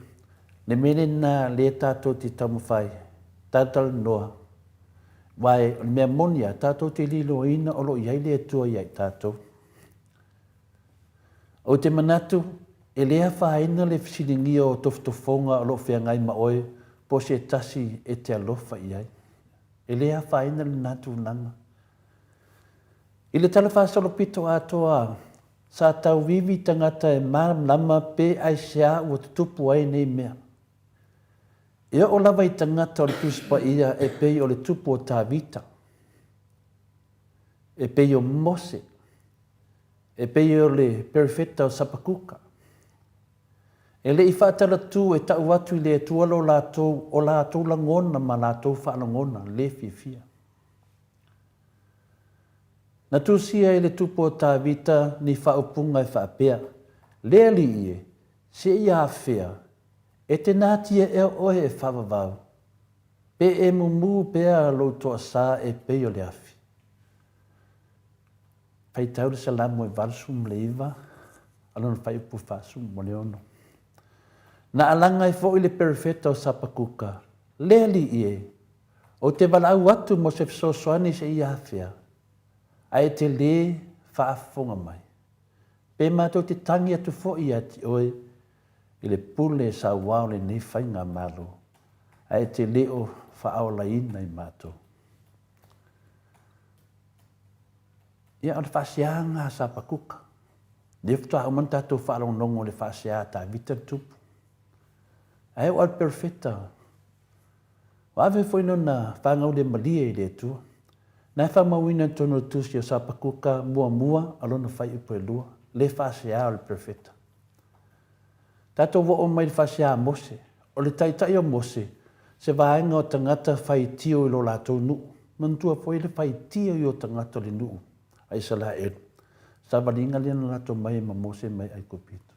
le mea lena lea tatou te taumafai, talatalanoa, aua o le mea moni lava, tatou te le iloaina o lo o i ai le Atua ia i tatou. Ou te manatu, e le afaina le fesiligia o tofotofoga o lo o feagai ma oe po o se tasi e te alofa i ai. E le afaina lena tulaga. I le tala faasolopito atoa, sa tauivi tagata e malamalama pe aisea ua tutupu ai nei mea. E oo lava i tagata o le Tusi Paia e pei o le tupu o Tavita, e pei o Mose, e pei o le perofeta o Sapakuka. E le i faatalatū e tau atu i le Atua lo latou, o latou lagona ma latou faalogona le fiafia. Na tusia e le tupu o Tavita ni faaupuga e faapea, Le Alii e, seia afea, e te natia ea oe e faavavau, pe e mumu pea lou toasā e pei o le afi. Faitau le Salamo e 89 a lona faaiupu 46. Na alaga ai foi le perofeta o Sapakuka, Le Alii e, ou te valaau atu mo se fesoasoani seia afea, ae e te lē faafofoga mai. Pe matou te tangi atu foi ia te oe i le pule sauā o lenei faigamalo, ae e te le o faaolaina i matou. Ia, o le faaseaga a Sapakuka. Lea faatoa uma ona tatou faalogologo i le faasea a Tavita le tupu. Ae oo lava le perofeta, ua ave foi lona faagaulemalie i le Atua. Na e faamauina i totonu o le tusi o Sapakuka muamua a lona fuaiupu e lua, le faasea o le perofeta. Tatou oo mai i le faasea a Mose. O le taitai o Mose, se vaega o tagata faitio i lo latou nuu. Manatua foi le faitio i o tagata o le nuu a Isaraelu. Savaliga lea na latou mai ai ma Mose mai Aikupito.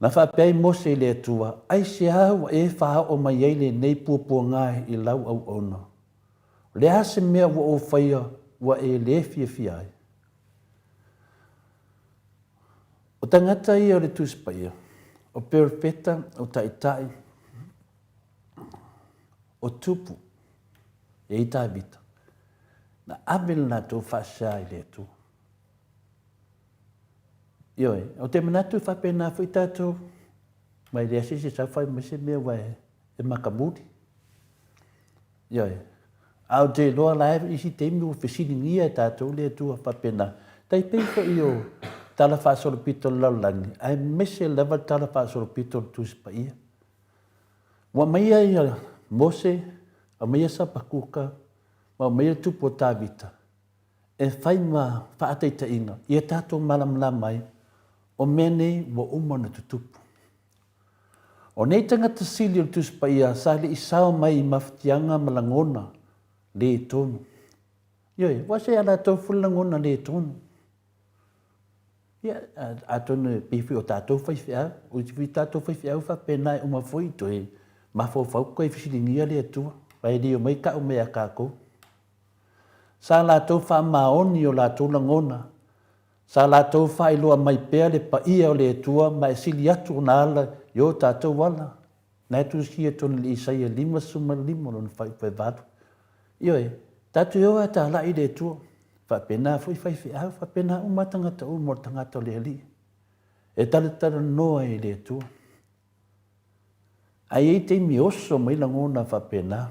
Na faapea ai Mose i le Atua, Aisea ua e faaoo mai ai lenei puapuaga i lau auauna? O le a se mea ua ou faia ua e le fiafia ai? O tagata ia o le Tusi Paia, o perofeta, o taitai, o tupu, e i Tavita, na ave le latou faasea i le Atua. Ioe, ou te manatu e faapena foi tatou, mai le ese se sau fai mai se mea ua e makamuli. Ioe. A ou te iloa la e isi taimi ua fesiligia e tatou le Atua faapena. Tai pei foi o tala faasolopito o le lalolagi, aemaise lava le tala faasolopito o le Tusi Paia. Ua aumaia ia Mose, aumaia Sapakuka, ma aumaia le tupu o Tavita e fai ma faataitaiga ia tatou malamalama ai o mea nei ua uma ona tutupu. O nei tagata sili o le Tusi Paia sa le i sao mai i mafatiaga ma lagona le tonu. Ioe, ua se a latou foi le lagona le tonu. Ia, atonu e pei foi o tatou faifeau, o isi foi tatou faifeau faapena e uma foi toe mafaufau toe fesiligia le Atua, aua e le omai tau mai ia tatou. Sa latou faamaoni o latou lagona, sa latou faailoa mai pea le paia o le Atua ma e sili atu ona ala i o tatou ala. Na e tusia tonu i le Isaia 55 lona fuaiupu e 8. Ioe, tatou te o lava e talai i le Atua. Faapena foi faifeau, faapena uma lava tagata uma o le tagata o le Alii. E talatalanoa i le Atua. Ae i ai taimi e oso mai lagona faapena.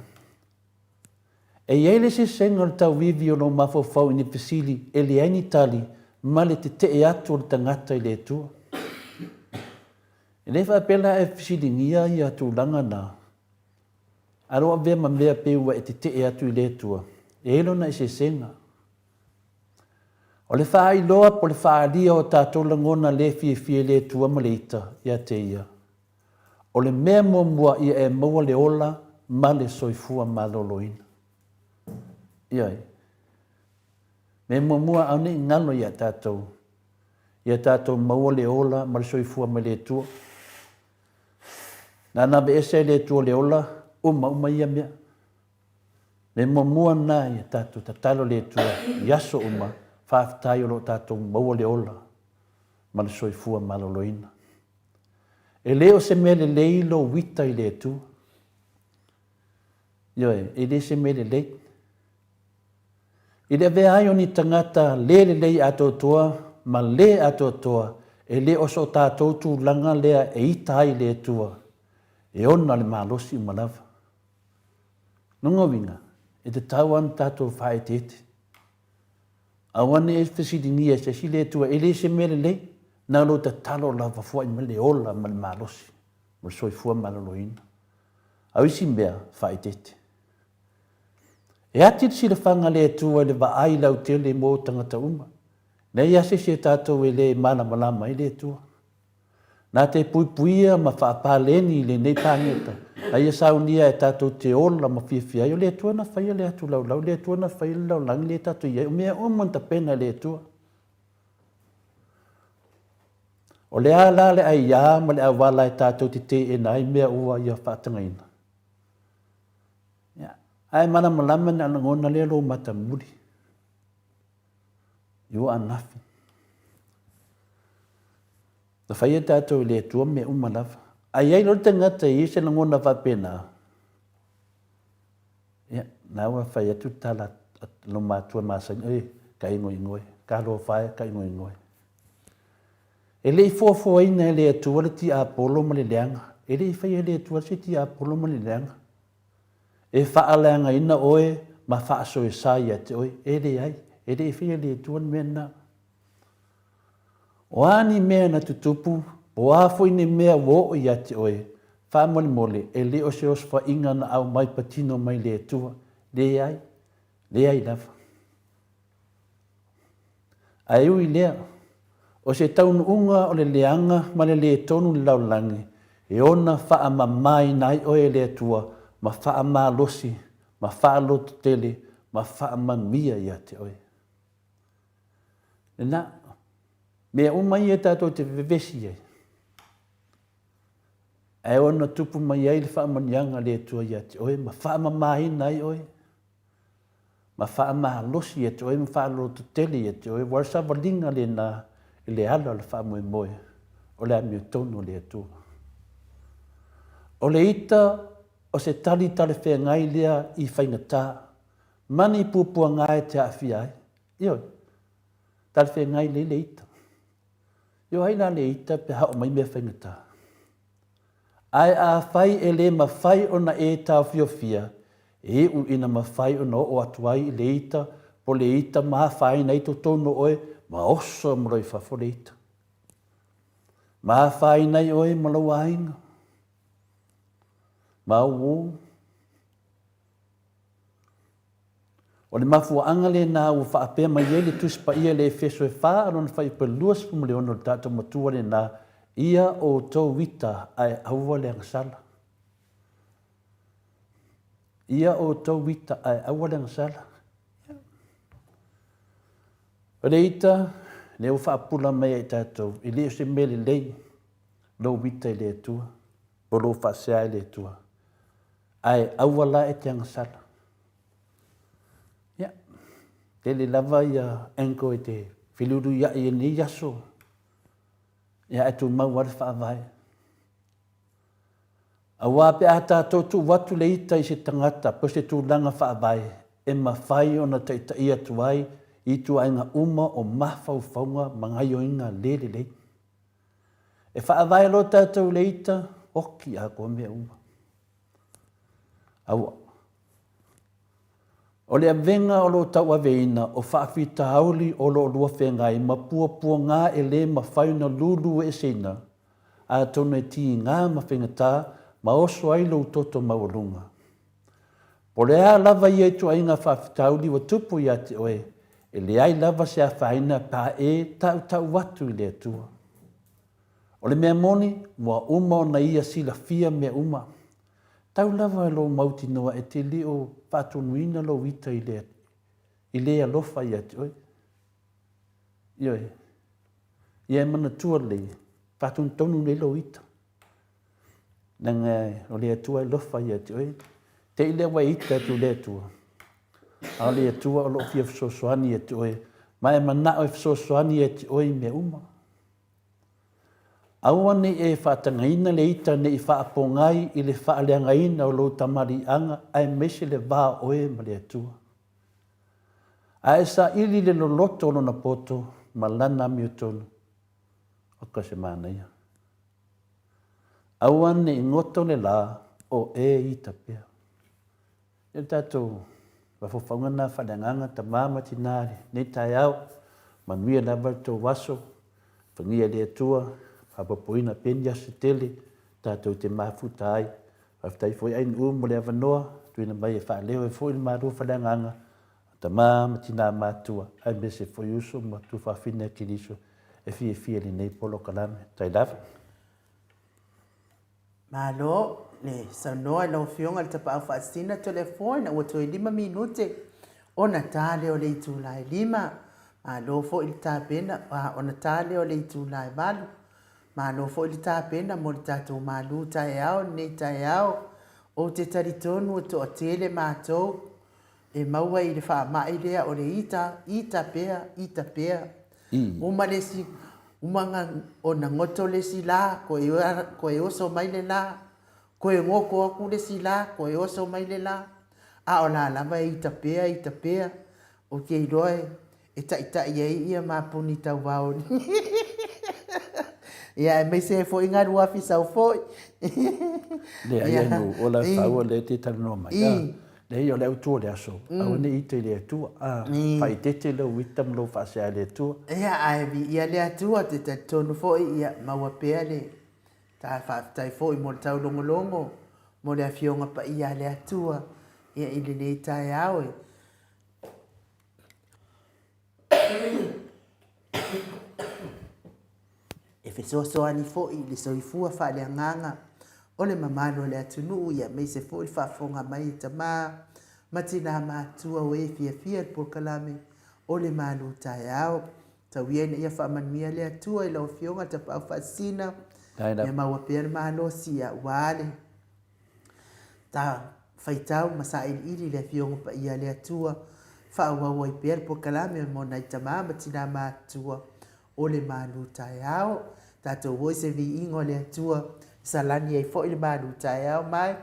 E i ai le eseesega o le tauivi o lou mafaufau i ni fesili e leai ni tali ma le tetee atu o le tagata i le Atua. E le faapea la e fesiligia ia tulaga na, a o lou avea ma mea pei ua e tetee atu i le Atua, e i ai lona eseesega. O le faailoa po o le faaalia o tatou lagona le fiafia i le Atua ma le ita ia te Ia, o le mea muamua ia e maua le ola ma le soifua maloloina. Ioe. Mea muamua aua ne i galo ia tatou, ia tatou maua le ola ma le soifua mai le Atua. Na aveese ai le Atua le ola, uma uma ia mea. Mea muamua lena ia tatou tatalo i le Atua i aso uma, faafetai o lo o tatou maua le ola ma le soifua maloloina. E le o se mea lelei lou ita i le Atua. Ioe, e le se mea lelei. I le avea ai o ni tagata le lelei atoatoa ma le atoatoa, e le o so tatou tulaga lea e ita ai i le Atua, e ona le malosi uma lava. Lona uiga, e tatau lava ona tatou faaeteete. Aua ne i e fesiligia e se isi le Atua, e le se mea lelei, na o lou tatalo lava foai mai le ola ma le malosi ma le soifua maloloina. A o isi mea, faaeteete. E ati le silafaga a le Atua i le vaai lautele mo tagata uma. Leai lava se isi o tatou e le malamalama ai le Atua. Na te puipuia ma faapaleni i lenei paneta, a ia saunia e tatou te ola ma fiafia ai, o le Atua na faia le atu laulau, le Atua na faia le lalolagi lea tatou i ai, o mea uma na tapena e le Atua. O le a la le aiā ma le auala e tatou te teena ai mea ua ia faatagaina? Ia, ae malamalama na lagona lea lou matamuli. You are nothing. Na faia tatou e le Atua mea uma lava. A i ai loa le tagata e i ai se lagona faapena, ia, na ua fai atu le tala a lou matua masani, oi, ka ingoingoe, ka lofa e, ka ingoingoe. E le i fuafuaina e le Atua le tiapolo ma le leaga. E le i faia e le Atua se tiapolo ma le leaga. E faaleagaina oe ma faasoesa ia te oe. E leai, e le i faia e le Atua le mea lena. O a ni mea na tutupu, po o a foi ni mea ua oo ia te oe, faamolemole, e le o se osofaiga na aumai patino mai le Atua. Leai, leai lava. Ae ui i lea, o se taunuuga o le leaga ma le lē tonu i le lalolagi, e ona faamamaina ai oe e le Atua ma faamalosi ma faalototele ma faamanuia ia te oe. Lena, mea uma ia tatou te vevesi ai, ae ona tupu mai ai le faamanuiaga a le Atua ia te oe ma faamamaina ai oe ma faamalosi ia te oe ma faalototele ia te oe, ua le savaliga lena i le ala o le faamoemoe o le amiotonu o le Atua. O le ita o se tali talafeagai lea i faigata ma ni puapuaga e te aafia ai. Ioe, talafeagai lelei le ita. Ioe, ai la le ita pe a oo mai mea faigata. Ae afai e le mafai ona e taofiofia, e iu ina mafai ona oo atu ai i le ita po le ita ma afaina ai totonu o oe ma oso ma lou i fafo le ita. Ma afaina ai oe ma lou aiga, ma ou uo. O le mafuaaga lena ua faapea mai ai le Tusi Paia i le Efeso e fa a lona fuaiupu e 26 o le tatou Matua lena, Ia outou ita ae aua le agasala. Ia outou ita ae aua le agasala. Ia. O le ita, lea ua faapula mai ia i tatou, e le o se mea lelei lou ita i le Atua, po o lou faasea i le Atua, ae aua la e te agasala. Ia, tele lava ia angle e te feliuluiai i lenei aso, ia ae tumau lava le faavae. Aua pe a tatou tuu atu le ita i se tagata po o se tulaga faavae e mafai ona taitaia atu ai i ituaiga uma o mafaufauga ma gaioiga le lelei. E faavae loa tatou i le ita, oki atoa mea uma. Aua. O le avega o lo o tauaveina o faafitauli o lo o lua feagai ma puapuaga e le mafai ona lulueseina, atonu e tiga ma faigata ma oso ai lou toto maualuga. Po o le a lava ia ituaiga faafitauli ua tupu ia te oe, e leai lava se afaina pe a e tautau atu i le Atua. O le mea moni, ua uma ona ia silafia mea uma. Tau lava i lou mautinoa e te le o faatonuina lou ita i le, i le alofa ia te oe. Ioe. Ia e manatua lelei, faatonutonu nei lou ita. Leaga o le Atua e alofa ia te oe. Te i lea ua e ita atu i le Atua. A o le Atua o lo o fia fesoasoani ia te oe, ma e manao e fesoasoani ia te oe i mea uma. Aua ne i e faatagaina le ita ne i faapogai i le faaleagaina o lou tamaliiaga aemaise le va o oe ma le Atua. A e saili le loloto o lona poto ma lana amiotonu, oka se manaia. Aua ne i goto le la o e ita pea. Ia le tatou mafaufauga lena faaleagaga tama ma tina i lenei taeao, manuia lava le tou aso, fagia e le Atua, faaopoopoina pea ni aso se tele tatou te mafuta ai. Faafetai foi Ainuu mo le avanoa tuuina mai e faaleo ai foi le malu faaleagaga a tama ma tina matutua aemaise foi uso ma tuafafine a Keriso e fiafia i lenei polokalame. Tai lava. Malo le saunoa i lau Afioga i le Tapaau Faasisina Toleafoa ina ua toe 5 minute ona ta lea o le itula e 5. Malo foi le tapena, ona ta lea o le itula e 8. Malo foi le tapena mo le tatou malu taeao i lenei taeao. Ou te talitonu e toatele matou e maua i le faamai lea o le ita, ita pea, ita pea. Uma le isi, uma ona goto le isi la, koe oso mai le la, koe goto aku le isi la, koe oso mai le la, a o la lava e ita pea, ita pea. Ou te iloa e taitai ai ia mapuni tauvao ia aemaise ai foi galuafi sau foi. Leai ai no ola faua lea e te talanoa mai. A, leai o le autu o le aso, aua ne i ita i le Atua. A, faaeteete lou ita ma lou faasea i le Atua. Ia, ae viia le Atua, te talitonu foi, ia maua pea le ta faafetai foi mo le taulogologo mo le Afioga Paia a le Atua ia i lenei taeao e E fesoasoani foi i le soifua faaleagaga o le mamalu o le atunuu aemaise foi le faafofoga mai a tama ma tina matutua o e fiafia i le polokalame o le malu taeao. Tau ia ina ia faamanuia le Atua i lau Afioga Tapaau Faasisina, ia maua pea le malosi aua le Ta faitau ma sailiili le Afioga Paia a le Atua, faaauau ai pea le polokalame mo nai tama ma tina matutua o le malu taeao. Tatou o i se viiga o le Atua, salani ai foi le malu taeao mai.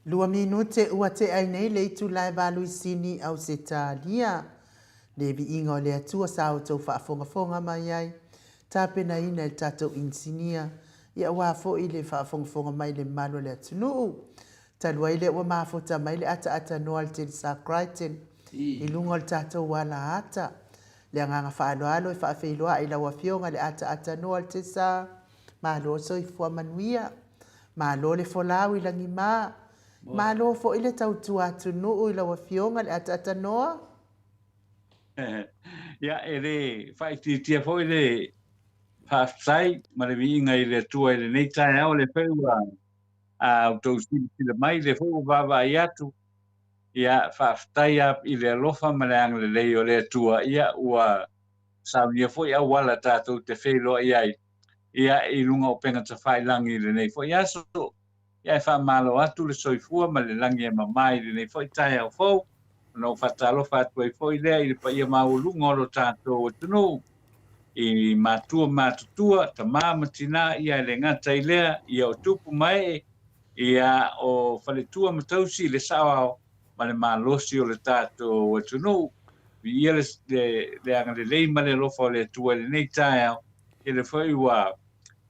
Lua minute ua tea ai nei le itula e Valuisini Ausetalia. Le viiga o le Atua sa outou faafogafoga mai ai, tapenaina e le tatou inisinia, ia aua foi le faafogafoga mai le mamalu o le atunuu. Talu ai lea ua mafuta mai le ataatanoa a le Telesa Crichton i luga o le tatou ala ata. Le agaga faaaloalo e faafeiloai i lau Afioga le ataatanoa a le Telesa. Malo le soifua manuia. Malo le folau i lagima. Malo foi le tautua atunuu i lau Afioga le ataatanoa. Ia, e le faaitiitia foi le faafetai ma le viiga i le Atua i lenei taeao, lea foi ua outou silasila mai, lea foi ua vaavaai atu. Ia, faafetai lava i le alofa ma le agalelei o le Atua, ia, ua saunia foi auala tatou te feiloai ai, ia, i luga o upega tafailagi i lenei foi aso. Ia, e faamalo atu le soifua ma le lagi e mama i lenei foi taeao fou. Ona ou faatalofa atu ai foi lea i le paia maualuga o lo tatou atunuu, i matua matutua, tama ma tina, ia e le gata i lea, ia o tupu ma ee, ia o faletua ma tausi i le saoao ma le malosi o le tatou atunuu. Viia le, le, le agalelei ma le alofa o le Atua i lenei taeao, tele foi ua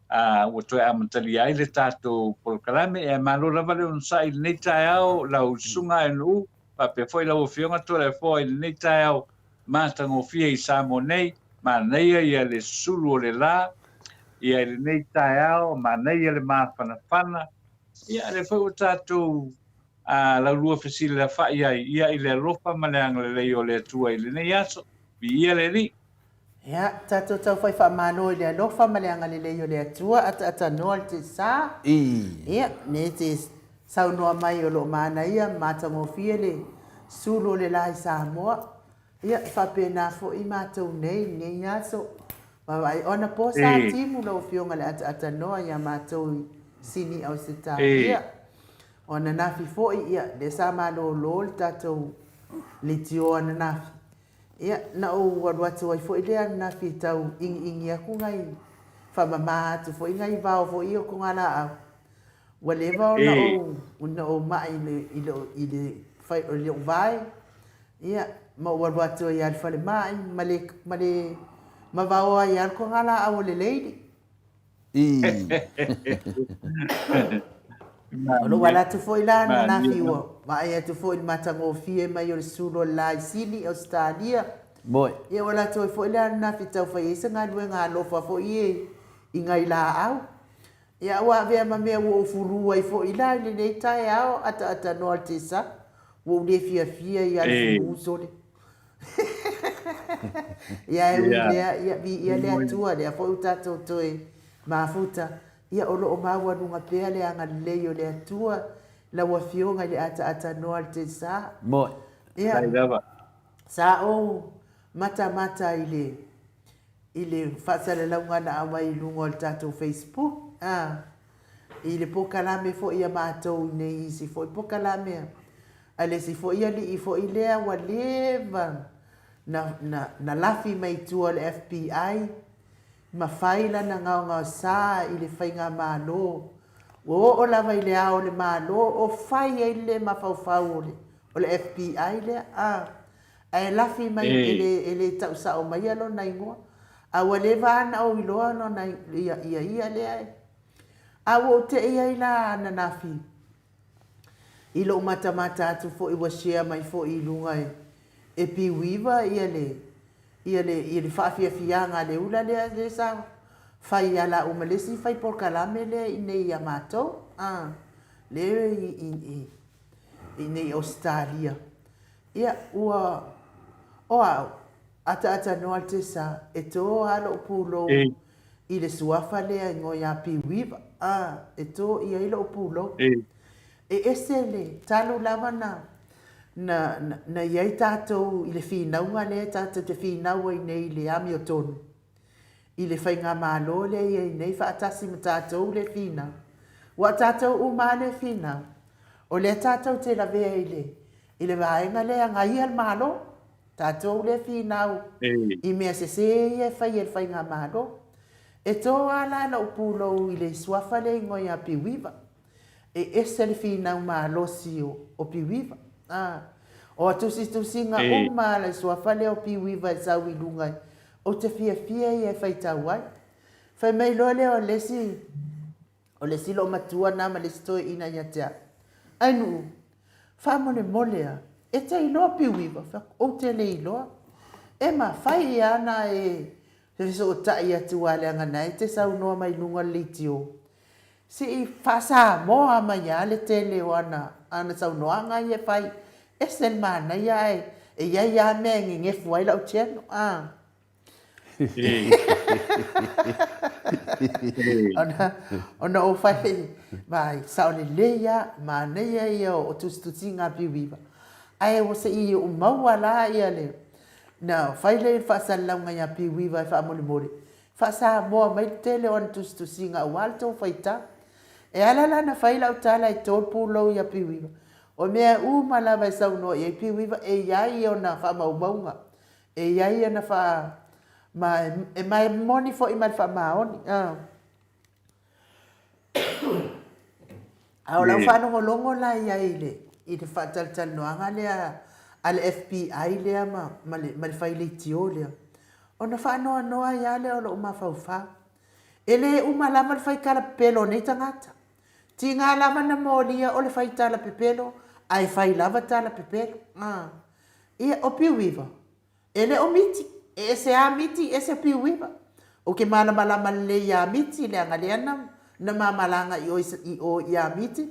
a ua toe amatalia ai le tatou polokalame. E malo lava le onosai i lenei taeao, lau susuga NU, faapea foi lau Afioga Toleafoa i lenei taeao matagofie i Samoa nei. Manaia ia le sulu o le la ia i lenei taeao, manaia le mafanafana. Ia, lea foi ua tatou a laulua fesilafai ai ia i le alofa ma le agalelei o le Atua i lenei aso. Viia le Alii. Ia, tatou taufai faamalo i le alofa ma le agalelei o le Atua, ataatanoa le tesa. Ia, ne te saunoa mai o lo o manaia ma matagofie le sulu o le la i Samoa. Ia, e faapena foi matou nei i lenei aso. Vaavaai, o anapo sa timu lau Afioga le ataatanoa ia matou i Sini Ausetalia. O ananafi foi, ia, lea sa malolo le tatou leitio ananafi. Ia, na ou alu atu ai foi lea ananafi e tau ʻigiʻigi atu nai, faamama atu foi nai vao foi ia o togalaau. Ua leva ona ou, ona ou maʻi i le, i le, i le, fai, i lou vae, ia, ma ou alu atu ai lava i le falemai ma le, ma le, ma vaoa ai lava le togalaau o le Lady. O lou ala atu foi la ananafi ua vaai atu foi i le matagofie mai o le sulu o le la i Sini, Ausetalia. Ia ua ala atu ai foi la ananafi e tau fai ai se galuega alofa foi e i nai laau. Ia ua avea ma mea ua ou fulu ai foi la i lenei taeao ataatanoa le tesa, ua ou le fiafia ia le fulu sole. Ia e ui lea, ia viia le Atua, lea foi ua tatou toe mafuta, ia o lo o maualuga pea le agalelei o le Atua, lau Afioga i le ataatanoa le tesa. Ia, sa ou matamata i le i le faasalalauga na aumai i luga o le tatou Facebook, a, i le polokalame foi a matou i nei isi foi polokalame a le isi foi alii foi lea ua leva na, na, na lafi mai tua o le FBI ma fai lana gaogaosa i le faigamalo. Ua oo lava i le ao o le Malo o fai ai le mafaufau o le, o le FBI lea, a. Ae lafi mai e le, e le tau sao maia lona igoa. A ua leva lava ona ou iloa lona, ia, ia ia lea e. A ua ou tei ai la ananafi i lou matamata atu foi ua share mai foi i luga e, e Piuiva ia le, ia le, ia le faafiafiaga a le ula lea, lea sa fai ia la uma le isi fai polokalame lea i inei ia matou, a, lea i, i, i, i inei i Ausetalia. Ia, ua, o au, ataatanoa le tesa, e tō lava lou pulou i le suafa lea e ngoi a Piuiva, a, e tō i ai lou pulou. E ese le talu lava na, na, na, na i ai tātou i le finauga lea tātou te finau ai nei i le amiotonu. i le faigamalo lea e i ai nei faatasi ma tatou le finau. Ua tatou uma lava le finau, o lea tatou te lavea i le i le vaega lea e agaia le Malo. Tatou lea e finau i mea sese ia e fai e le faigamalo. E to lava la lou pulou i le suafa lea e igoa ia Piuiva. E ese le finau malosi o Piuiva. A, o a tusitusiga uma a le suafa lea o Piuiva e sau i luga, ou te fiafia ia e faitau ai. Fai mai loa lea o le isi, o le isi loomatua na ma le isi toeaina ia te au, Ainuu, faamolemole a, e te iloa Piuiva? Fai atu, Ou te le iloa. E mafai lava ona e fesootai atu a leaga na e te saunoa mai luga o le leitio. Se i faa-Samoa mai lava le tele o ana ana saunoaga ia e fai. Ese le manaia ae e i ai lava mea e gegefu ai lau channel. A. Ona, ona ou fai, vai, sao lelei lava, manaia ia o tusitusiga a Piuiva. Ae ua se i ou maua la ia le, na fai lea i le faasalalauga ia Piuiva e faamolemole, Faa-Samoa mai le tele o ana tusitusiga aua le tou faitau. E ala la ona fai lau tala e to le pulou ia Piuiva, o mea uma lava e saunoa i ai Piuiva e i ai ona faamaumauga, e i ai ona faa... ma e ma e moni foi ma le faamaoni. A o lau faalogologo la i ai i le, i le faatalatalanoaga lea a le FBI lea ma, ma le, ma le fai leitio lea, ona faanoanoa ai lava lea o lou mafaufau. E le uma lava le fai tala pepelo a nei tagata. Tiga lava na molia o le fai tala pepelo, ae fai lava tala pepelo. A. Ia, o Piuiva, E le o miti, e ese a miti, ese piuiva. Ou ke malamalama lelei iā miti, leaga lea na, na ma malaga i o i o iā miti.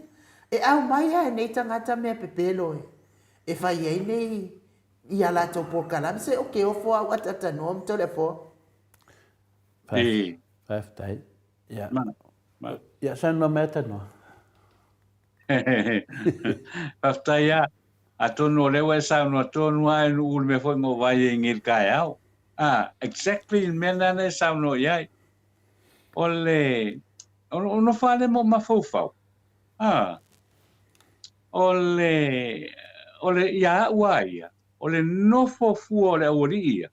E aumai a e nei tagata mea pepelo e, e fai ai nei i a latou polokalame, se o ke ofo au ataatanoa ma Toleafoa. Faafetai. Faafetai. Ia. Ma. Ia, saunoa mai Tanoa. Faafetai lava. Atonu o lea ua e saunoa tonu lava e Nuu le mea foi na ou vaai ai nei i le taeao. Ah, exactly le mea lena na e saunoa i ai. O le, o nofo lava lea ma ou mafaufau. Ah, o le, o le, ia au lava ia, o le nofo fua o le aualii ia,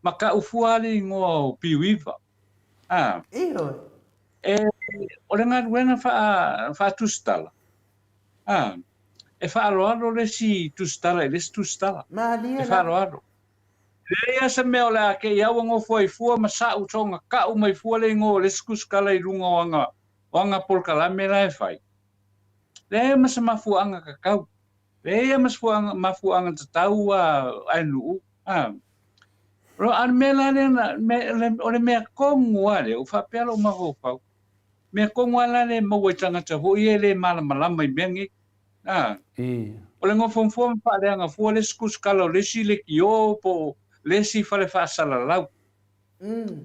ma kau fua lava le igoa o Piuiva. Ah. Ioe. E, o le galuega faa, faatusitala, a, e faaaloalo le isi tusitala i le isi tusitala. Malie E faaaloalo. E leai lava se mea o le a kei au a nofo ai fua ma sa'u soga ka'u mai fua le igoa o le isi tusitala i luga o aga, o aga polokalame la e fai. Leai ma se mafuaaga tatau. Leai lava ma se mafuaaga tatau a aenuu, a. A o le mea la lea, o le mea tonu lava lea, ua faapea lou mafaufau, mea tonu lava la lea e maua i tagata foi ia e le malamalama i mea nei. A. O le nofonofo ma faaleaga fua le isi tusitala o le isi leitio po o le isi fale faasalalau.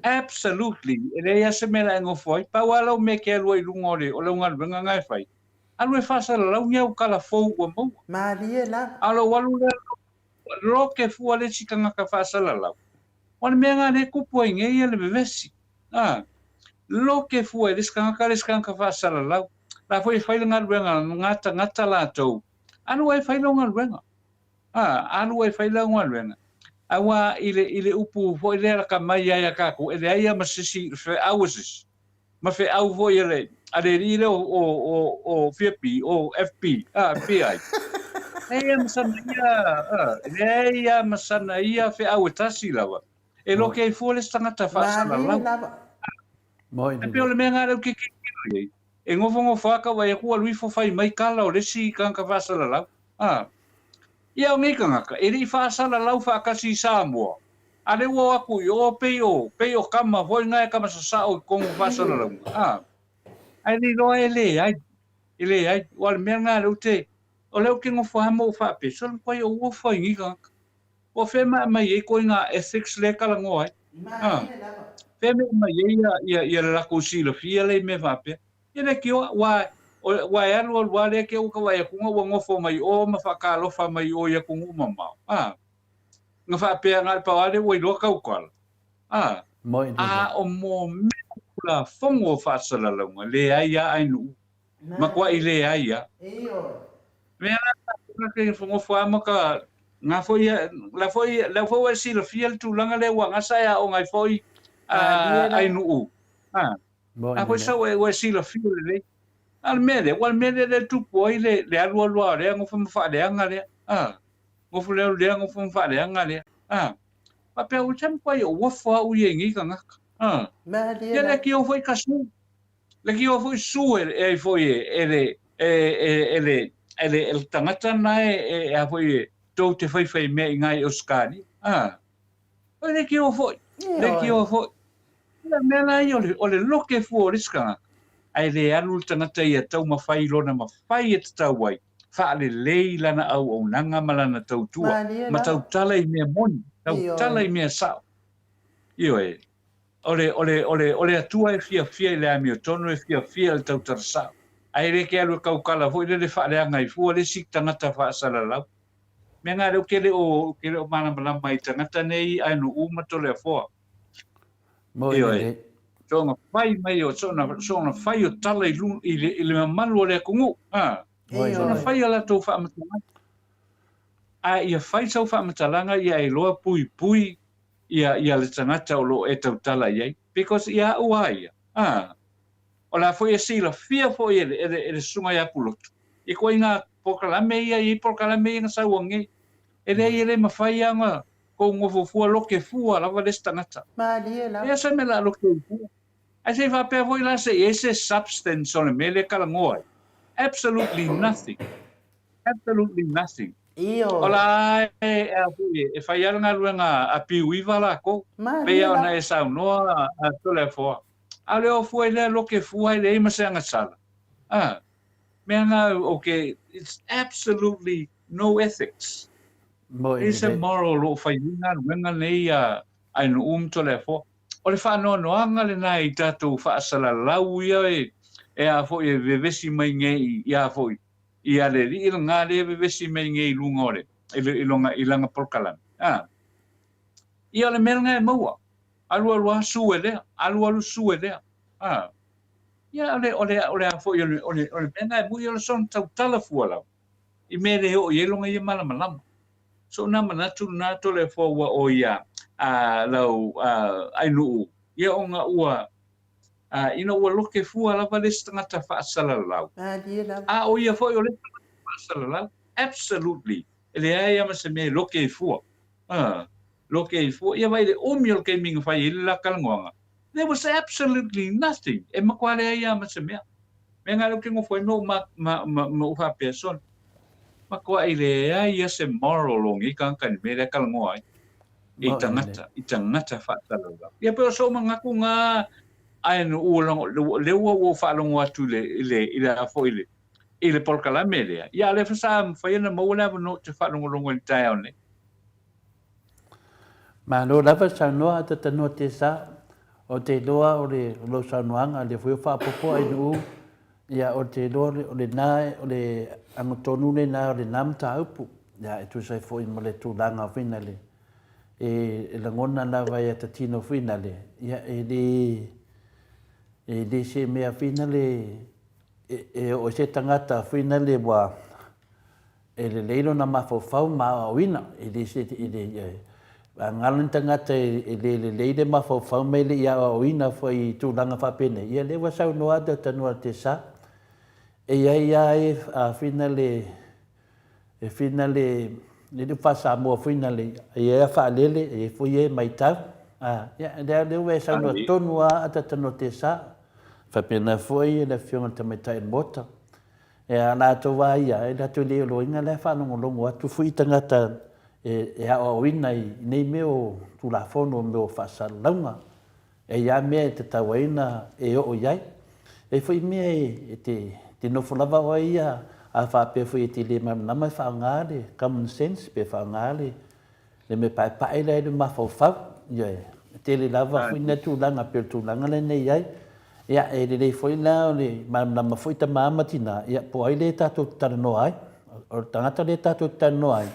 Absolutely, e leai lava se mea o le a e nofo ai. Pau lava lau mea e te alu ai i luga o le, o lau galuega na e fai, alu e faasalalau ni au tala fou ua maua. Malie lava. A o lou alu lea loke fua le isi tagata faasalalau, o le mea lena lea e tupu ai nei le vevesi. A, loke fua e le isi tagata le isi tagata faasalalau. La foi e fai le galuega a na tagata latou, alu oe e fai lau galuega. A, alu oe e fai lau galuega. Aua i le, i le upu foi lea laka mai ai a tatou, e leai lava ma se isi feau a se isi. Ma feau foi a le, a le alii lea o, o, o, o Fiapi, o FP, a, FBI. Leai lava ma sana ia, a, leai lava ma sana ia feau e tasi lava. E loke ai fua le isi tagata faasalalau. E pei o le mea lena lea ou te tilotilo i ai. E nofonofo lava tau ai atu alu ifo fai mai tala o le isi tagata faasalalau. A. Ia o nei tagata, e le i faasalalau faatasi i Samoa, a lea ua o atu i o pei o, pei o tama foi na e tama sasao i totonu o faasalalauga. A. Ae le iloa e leai, e leai. Ua o le mea lena lea ou te, o lea ou te nofo lava ma ou faapea, sole matua ou ofo ai i nei tagata. Ua fea mai aumai ai koina ethics lea e talanoa ai? A. Fea mai aumai ai ia, ia, ia le latou silafia lea i mea faapea? Ia le tioa, ua, ua e alu alu lava lea te ua ka vaai atu ua nofo mai o ma faatalofa mai o i atunuu mamao. A. Na faapea na o le pau lava lea ua iloa tautala. A. Moi lelei. A o mō mea o Tulafono o faasalalauga, leai a ainuu. Matuai leai a. Mea la la ke nofo a ma ka nga foi la foi la foi ua e silafia le tulaga lea ua gasa e aoga ai foi a ainuu. A. A foi sa ua e silafia lelei. A o le mea lea, ua o le mea lea lea e tupu ai le le alualu lava o lea nofo ma faaleaga lea. A. Nofo lea lea nofo ma faaleaga lea. A. Faapea ua sa matuai ou ofo au ia i nei tagata. A. Ia le kio foi ka su. Le kio foi su e e ai foi e le e e e le e le e le tagata na e e a foi e tou te faifai mea i ngai Australia. A. Oi le kio foi. Le kio foi. Ia mea la ia o le loke fua o le isi tagata, ae le alu le tagata ia taumafai lona mafai e tatau ai, faalelei lana auaunaga ma lana tautua, ma tautala i mea moni, tautala i mea sao. Ioe. O le, o le, o le, o le Atua e fiafia i le amiotonu, e fiafia i le tautala sao. Ae le ke alu e kaukala foi lele faaleaga ai fua le isi tagata faasalalau. Mea na lea ou te le o, ou te le o malamalama i tagata nei Ainuu ma Toleafoa. Moi Ioe. lelei. Soona fai mai o, soona, soona fai o tala i, lu, i, le, i le mamalu o le atunuu. Ha. Moi Soona lelei. fai a latou faamatalaga. A ia fai sau faamatalaga ia e iloa puipui ia, ia le tagata o lo o e tautala i ai. Because ia au a ia. Ha. O la foi e silafia foi e le, e le, e le susuga ia Pulotu. I ituaiga polokalame ia, i polokalame ia na sau ai. E leai e le mafai lava ona kou nofo fua loke fua lava le isi tagata. Malie lava. Ia se mea la loke ai fua. Ae se i faapea foi la se i ai se substance o le mea lea e talanoa ai. Absolutely nothing. Absolutely nothing. Ioe. O la e, a foi, e fai lava le galuega a piuiva lakou. Malie Pei lava lava. ona e saunoa a Toleafoa. A o le o fua i lea loke fua e leai ma se agasala. A. Mea na, okay, it's absolutely no ethics. Moi Leai se lelei. moral o lo o fai ai galuega nei a Ainuu ma Toleafoa. O le faanoanoaga lena i tatou faasalalau ia e e a foi e vevesi mai nei i a foi i a le alii lena lea e vevesi mai nei i luga o le i le i lona i lana polokalame. A. Ia o le mea lena e maua. Alualu lava su e lea, alualu su e lea. A. Ia o le o le o le a foi o le o le o le mea lena e moni o le soona tautala fua lava i mea e le oo i ai lona ia malamalama. So na manatu lena Toleafoa ua o ia a lau a Ainuu ia ona ua a ina ua loke fua lava le isi tagata faasalalau. Malie lava. A o ia foi o le isi tagata faasalalau, absolutely, e leai lava ma se mea e loke ai fua. A loke ai fua, ia vaai i le umi o le taimi na fai ai le la talanoaga, There was absolutely nothing, e matua leai lava ma se mea. Mea na lea ou te nofo ai ma ou ma, ma, ma, ma ou faapea, Son, matuai leai ia se moral o nei tagata i le mea lea e talanoa ai, i tagata, i tagata faasalalau. Ia pei o sou manatu na, ae ua logo, lea ua ou faalogo atu i le, i le, i le a foi i le, i le polokalame lea, ia a o lea foi sa mafai ona maua le avanoa ou te faalogologo i le taeao nei. Malo lava saunoa a Tatanoa Tesa, o te iloa o le lou saunoaga lea foi o faaopoopo Ainuu, ia o te iloa o lena o le agatonu lena o lena mataupu, ia e tusa ai foi ma le tulaga foi nale e lagona lava ia tatino foi nale, ia e le e le se mea foi nale e oo i se tagata foi nale ua E lelei lona mafaufau ma aoaoina, e le se, e le, a galo ni tagata e le lelei le mafaufau ma e le i aoaoina foi i tulaga faapenei, ia lea ua saunoa atu Tanua Tesa, e i ai lava e a fina le, e fina le, le upu faa-Samoa foi na le, e i ai a faalele, e i ai foi e matau, a, ia, lea, lea ua e saunoa tonu lava Tanua Tesa, faapena foi le Afioga i le Tamaitai o le Maota. E a latou a ia, e latou le iloaina la e faalogologo atu foi i tagata e aoaoina i nei mea o Tulafono, mea o faasalalauga. E i ai mea e tatau ai ona e oo i ai. E i ai foi mea e te nofo lava oe ia, a faapea foi e te le malamalama e faaaoga le common sense pe faaaoga le Le mea paepae lea i le mafaufau, ioe, e tele lava foi na tulaga pei o le tulaga lenei i ai. Ia, e lelei foi la o le malamalama foi tama ma tina, ia, po o ai lea tatou te talanoa ai. O le tagata lea tatou te talanoa ai,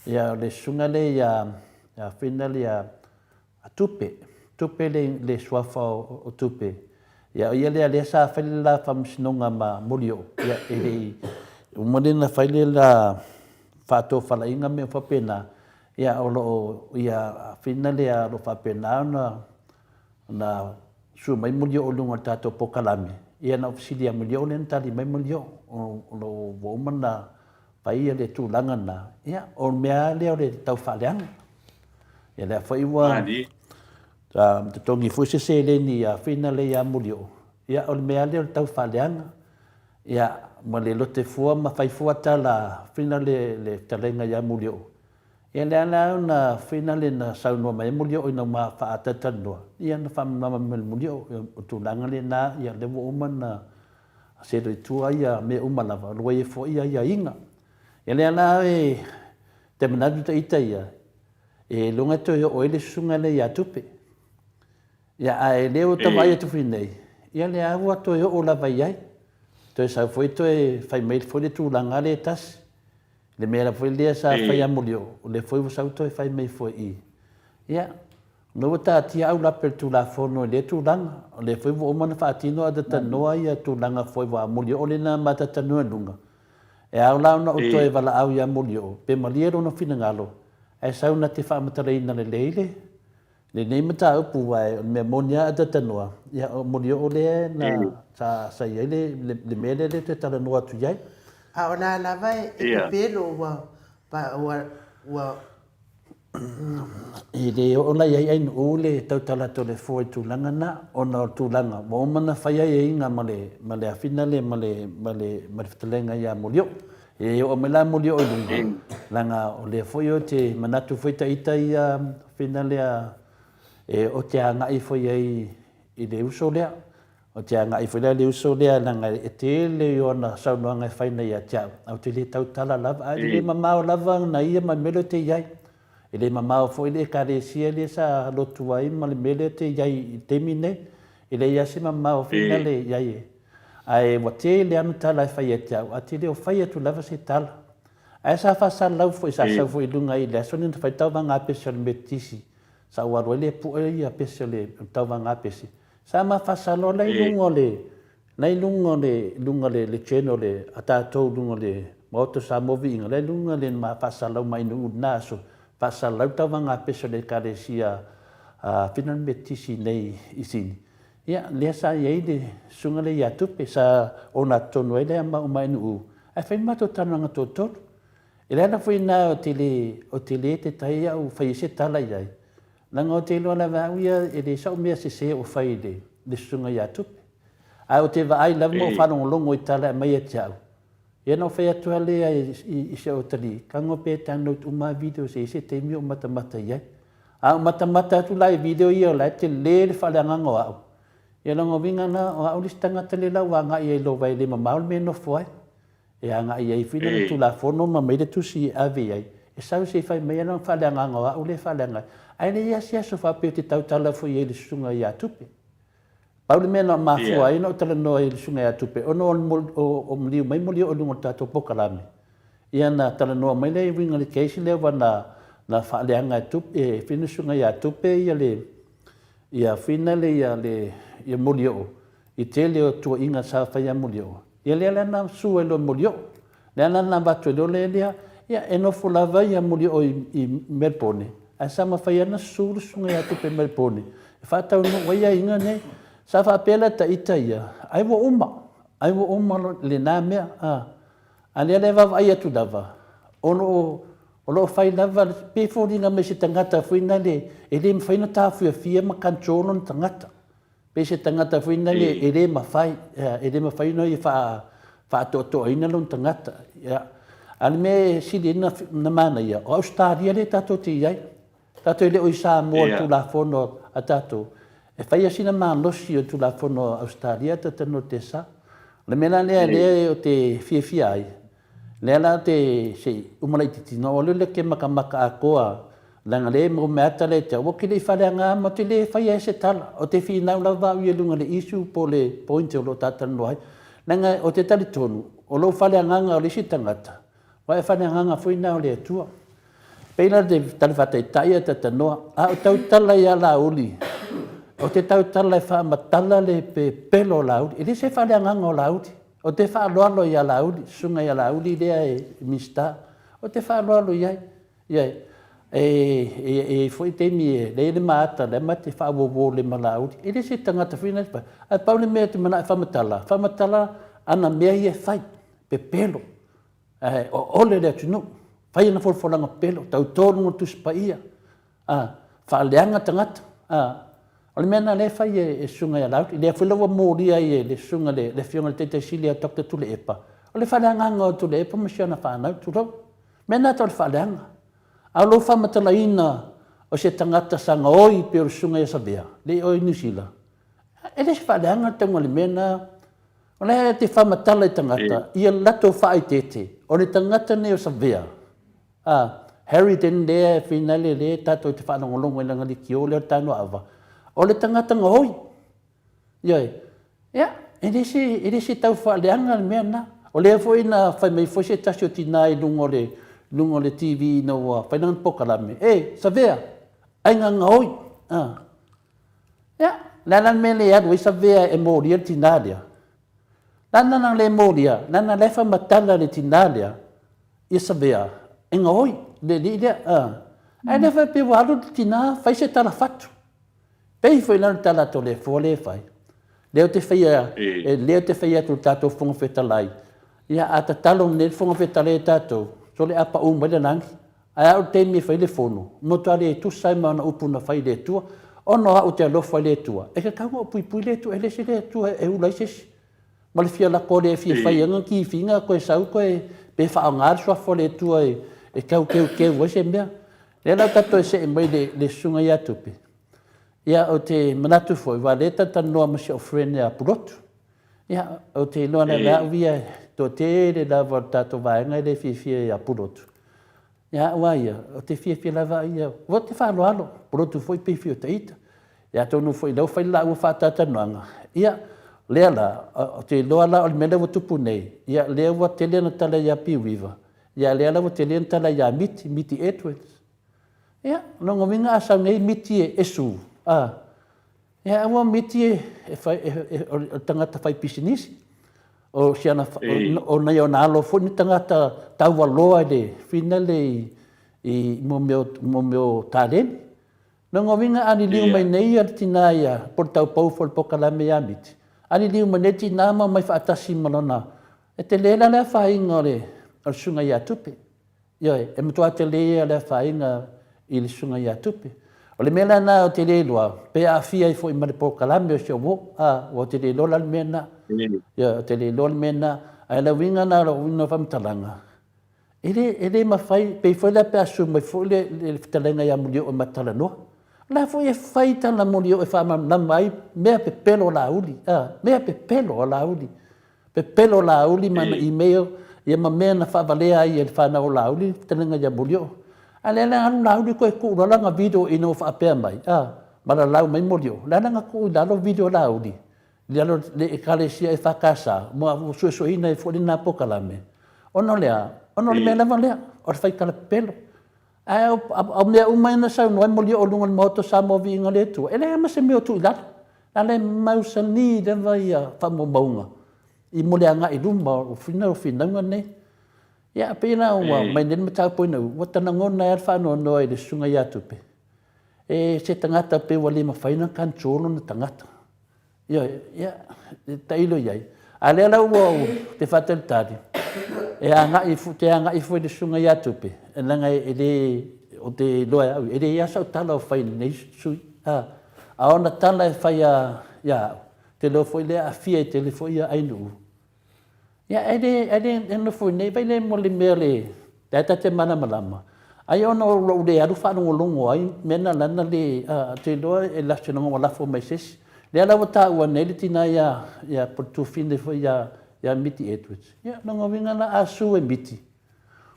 ia, o le susuga lea ia, ia Fina lea ia Tupe. Tupe le le suafa o Tupe, ia o ia lea lea sa fai le la faamasinoga ma Molioo, ia e le i uma lea na fai le la faatofalaiga ma mea faapena, ia o lo o ia fina lea o lo o faapena ona na sue mai Molioo i luga o le tatou polokalame, ia na ou fesili ia Molioo lea na tali mai Molioo, o lo o ua uma ona fai ia le tulaga lena, ia o le mea lava lea o le tau faaleaga. Ia lea foi ua totogi foi se seleni ia Fina lea ia Molioo, ia o le mea lava lea o le tau faaleaga. Ia ma le lote fua ma fai fua tala a Fina le le fetalaiga ia Molioo, ia lea la na Fina le na saunoa mai ai Molioo ina ua faatalatalanoa, ia na faamalamalama mai e Molioo, o tulaga lena, ia lea ua uma ona selo i tua ia mea uma lava, o lo o ua i ai foi aiaiga. Ia lea la e te manatu ta ita ia, e iloga e toe oo ai le susuga lea ia Tupe. Ia ae lea ua ta vaai atu foi nei, ia lea ua toe oo lava i ai. Toe sau foi toe fai mai foi le tulaga lea e tasi. Le mea foi lea sa fai ia Molioo, o lea foi ua sau toe fai mai foi i i. Ia, o lea ua taatia aulape o le Tulafono i lea tulaga, o lea foi ua uma ona faatino a talanoa ia tulaga foi aua o Molioo lea na ma talanoa i luga. E ao la ona ou toe valaau ia Molioo, pe malie lona finagalo, ae sau na te faamatalaina lelei le lenei mataupu, aua o le mea moni lava a talanoa, ia o Molioo lea na sa sa i ai le le mea lea lea toe talanoa atu i ai. A o la lava e pepelo ua ua ua E le oo la i ai Ainuu le tautala atu o le fua i le tulaga lena, ona o le tulaga ua uma ona fai aiaiga ma le ma le afina lea ma le ma le ma le fetalaiga ia Molioo. E oo mai la Molioo i luga, leaga o lea foi ou te manatu foi ita ia afina lea e ou te agai foi i ai i le uso lea. Ou te agai foi la i le uso lea leaga e tele ona saunoaga e fai nei ia te au, ae ou te le tautala lava, ae le mamao lava na ia ma le mea lea ou te i ai. E le mamao foi le Ekalesia lea sa lotu ai ma le mea lea ou te i ai i le taimi lenei. E leai lava se mamao foi lale i ai e. Ae ua tele lava tala e fai ia te au, ae ou te le o fai atu lava se tala. Ae sa faasalalau foi, sa sau foi i luga i le aso lea na fai le tauvaga apese o le Metotisi, sa ou alu ai lea pue ia pese o le tauvaga apese, Sa ma faasalo la i luga o le, la i luga o le, luga o le, le channel le, a tatou luga o le Maota o Samoa Viiga, la i luga le ma faasalalau mai nuu i lena aso, faasalalau tauvaga pese o le Ekalesia a Fina le Metotisi i inei i Sini. Ia, lea sa i ai le susuga lea ia Tupe, sa ona totonu ai lea ma uma nuu, ae fai le matou talanoaga toatolu. E leaga foi na o te le, o te le te tai au fai ai se tala i ai, Leaga ou te iloa lava e au ia e le sa'u mea sese o fai i le susuga ia Tupe. Ae ou te vaai lava ma ou faalogologo i tala e aumai ia te au, ia ona ou fai atu lava lea i si au atalii, tago pea e download uma lava videos e i ai se taimi ou matamata i ai. A ou matamata atu la i video ia o la e tele le faaleagaga o au, ia lona uiga lena o au le isi tagata lea la ua agai ai i lou vae le mamao le mea e nofo ai. E agai i ai foi lana Tulafono ma aumai le tusi e ave i ai, e sau se i fai mai lana faaleagaga o au lea e faaleaga ai. Ae leai lava se aso faapea ou te tautala foi i ai i le susuga ia Tupe. Pau le mea na mafua ai ona ou talanoa i le susuga ia Tupe, ona o maliu mai molioo i luga o le tatou polokalame, ia na talanoa mai lea e uiga i le case lea ua na faaleaga e Tupe, e fai le susuga ia Tupe ia le, ia fina le ia le ia molioo i tele o tuuaiga sa fai ia Molioo. Ia lea la na sue loa e Molioo. Lea la na avatu ai loa le lea, ia e nofo lava ia Molioo i, i Melbourne, ae sa mafai lava ona susu le susuga ia Tupe i Melbourne e faataunuu ai aiga nei. Sa faapea la ta ita ia, ai ua uma, ai ua uma lena mea. A, a lea la e vaavaai atu lava, o lo o o lo o fai lava, pei e foliga mai se tagata foi nale e le mafai ona taofiofia ma control lona tagata. Pei se tagata foi lea e le mafai, e le mafai ona ia faatoatoaina lona tagata. Ia. A o le mea e sili ai ona manaia, o Ausetalia lea tatou te i ai. Tatou e le o i Samoa i le Tulafono a tatou. E fai lava sina malosi o le Tulafono a Ausetalia tatou te sa. O le mea la lea lea ou te fiafia ai, Lea la te se i uma laititi na ou alu lea ke makamaka atoa leaga lea e maua mai ata lea te au oke le i faleaga ma te le faia ai se tala o te finau lava au ia luga le issue po le point o lo o talanoa ai leaga o te talitonu o lou faleagaga o le isi tagata wa e faleagaga foi na o le Atua. Pei la te tali faataitai a tatanoa a o tautala ia Laauli. Ou te tautala e faamatala le pepelo o Laauli. E le se faaleagaga o Laauli. Ou te faaaloalo ia Laauli, susuga ia Laauli lea e Minisita. Ou te faaaloalo i ai. Ioe. E i ai foi taimi e leai le maata lea ma te faauouo lima Laauli. E le se tagata foi lea, ae pau le mea ou te manao e faamatala, faamatala ana mea ia e fai, pepelo, ae oole le atunuu, fai ana folafolaga pepelo, tauto luga o le Tusi Paia, a, faaleaga tagata, a. O le mea lena o lea e fai e le Susuga ia Laauli, lea foi la ua molia ai e le Susuga le Afioga i le Taitai Sili ia Doctor Tuilaepa, o le faaleagaga o Tuilaepa ma si ana fanau, tulou. O le mea lena e tau o le faaleaga. A o lou faamatalaina o se tagata sa gaoi pei o le Susuga ia Savea, le i o i Niu Sila, e le se faaleaga le tauga o le mea lena. O lea e te faamatala i tagata ia latou faaeteete, o le tagata lenei o Savea, a Harry den lea e finale lea tatou te faalogologo i lana lekiō lea o le Tanoaava, o le tagata gaoi. Ioe. Ia, e le se, e le se tau faaleaga le mea lena. O lea foi na fai mai foi se tasi o tina i luga o le, luga o le TV ina ua fai lana polokalame, E, Savea, aiga gaoi. A. Ia, o le a la le mea e le alu ai Savea e molia le tina lea? Lana na le molia, lana la e faamatala le tina lea, ia Savea, e gaoi le alii lea. A. Ae le faapea ua alu le tina fai se tala fatu. Pei foi la o le tala a Toleafoa lea e fai, lea ou te faia, lea ou te fai atu i le tatou Fofoga Fetalai, ia a tatalo nei le Fofoga Fetalai e tatou, sole a pau mai le lagi, ae a oo i le taimi e fai le fono, matua le tusa ai ma ana upu na fai i le Atua. Ona o au ou te alofa i le Atua, e tatau ona ou puipui le Atua, e le se le Atua e ula ai se isi. Ma le fia lako lea e fia fai ai kifiga toe sau toe pe faaaoga le suafa o le Atua e tau teuteu ai se mea. Lea la tatou toe see mai le, le susuga ia Tupe. Ia, ou te manatu foi, aua o lea e talatalanoa ma si ou friend ia Pulotu. Ia, ou te iloa lava e au ia, e toatele lava o le tatou vaega e le fiafia ia Pulotu. Ia au lava ia, ou te fiafia lava au ia, ou te faaaloalo, Pulotu foi pei foi o ita. Ia atonu foi o lea ua fai le laua faatalatalanoaga, ia, lea la, ou te iloa la o le mea lea ua tupu nei, ia lea ua tele ana tala ia Piuiva, ia lea la ua tele ana tala ia Miti, Miti Edwards. Ia, o lona uiga a sau nei Miti e sue, a, ia aua Miti e fai, o le tagata fai pisinisi, o si ana, o nai ona alo foi ni tagata taualoa i le finale i mea o taleni. Lona uiga a liliu mai nei le tina ia, po o le taupou foi o le polokalame ia Miti, a liliu mai nei le tina ma omai faatasi ma lona, e tele la le afaina o le susuga ia Tupe. Ioe, e matua tele ia le afaina i le susuga ia Tupe. O le mea la lena ou te le iloa, pe aafia ai foi ma le polokalame o si ou uo, a, ua ou te le iloa la le mea lena. Ioe, ou te le iloa le mea lena. Ae o le uiga lena o lou uiga o le faamatalaga, e le, e le mafai, pei foi la pe a susu mai foi le, le fetalaiga ia Molioo ma talanoa. O la foi e fai tana Molioo e faamalamalama ai mea pepelo o Laauli, a, mea pepelo a Laauli. Pepelo Laauli ma ana email, ia ma mea na faavalea ai e le fanau o Laauli le fetalaiga ia Molioo. A lea la alu Laauli toe tuu loa lana video ina ua faapea mai, a, malalau mai Molioo, o le a la na tuu i lalo video a Laauli i lalo o le Ekalesia EFKS ma ua suesueina ai foi lena polokalame. Ona o le a? Ona o le mea lava lea, o le fai tala pepelo. Ae o mea uma ia na saunoa ai Molioo i luga o le Maota o Samoa Viiga o le Atua, e leai lava ma se mea o tuu i lalo. A lea e mausali lava ia faamaumauga i mo le agai i luma o finauga nei. Ia, pei la ua mai nei le mataupu ina ua ta lagona ai lava le faanoanoa i le susuga ia Tupe, e se tagata pei ua le mafai ona control lona tagata. Ioe, ia, tailo i ai. A lea la ua ou te faatalitali, e agai, te agai foi le susuga ia Tupe, leaga e le, ou te iloa e au, e leai lava sau tala o fai i lenei sui. A, a ona tala e fai ia au, te iloa foi lea e aafia ai tele foi ia Ainuu. Ia, e le, e le, e nofo i nei, vai le mo le mea le, lea ta te malamalama, ai ona o lou le alu faalogologo ai mea na lana le, a, te iloa e lasi ona ua lafo mai se isi. Lea la ua taua nei le tina ia, ia po o le tuafine foi ia, ia Miti Edwards. Ia, lona uiga la a sue e Miti,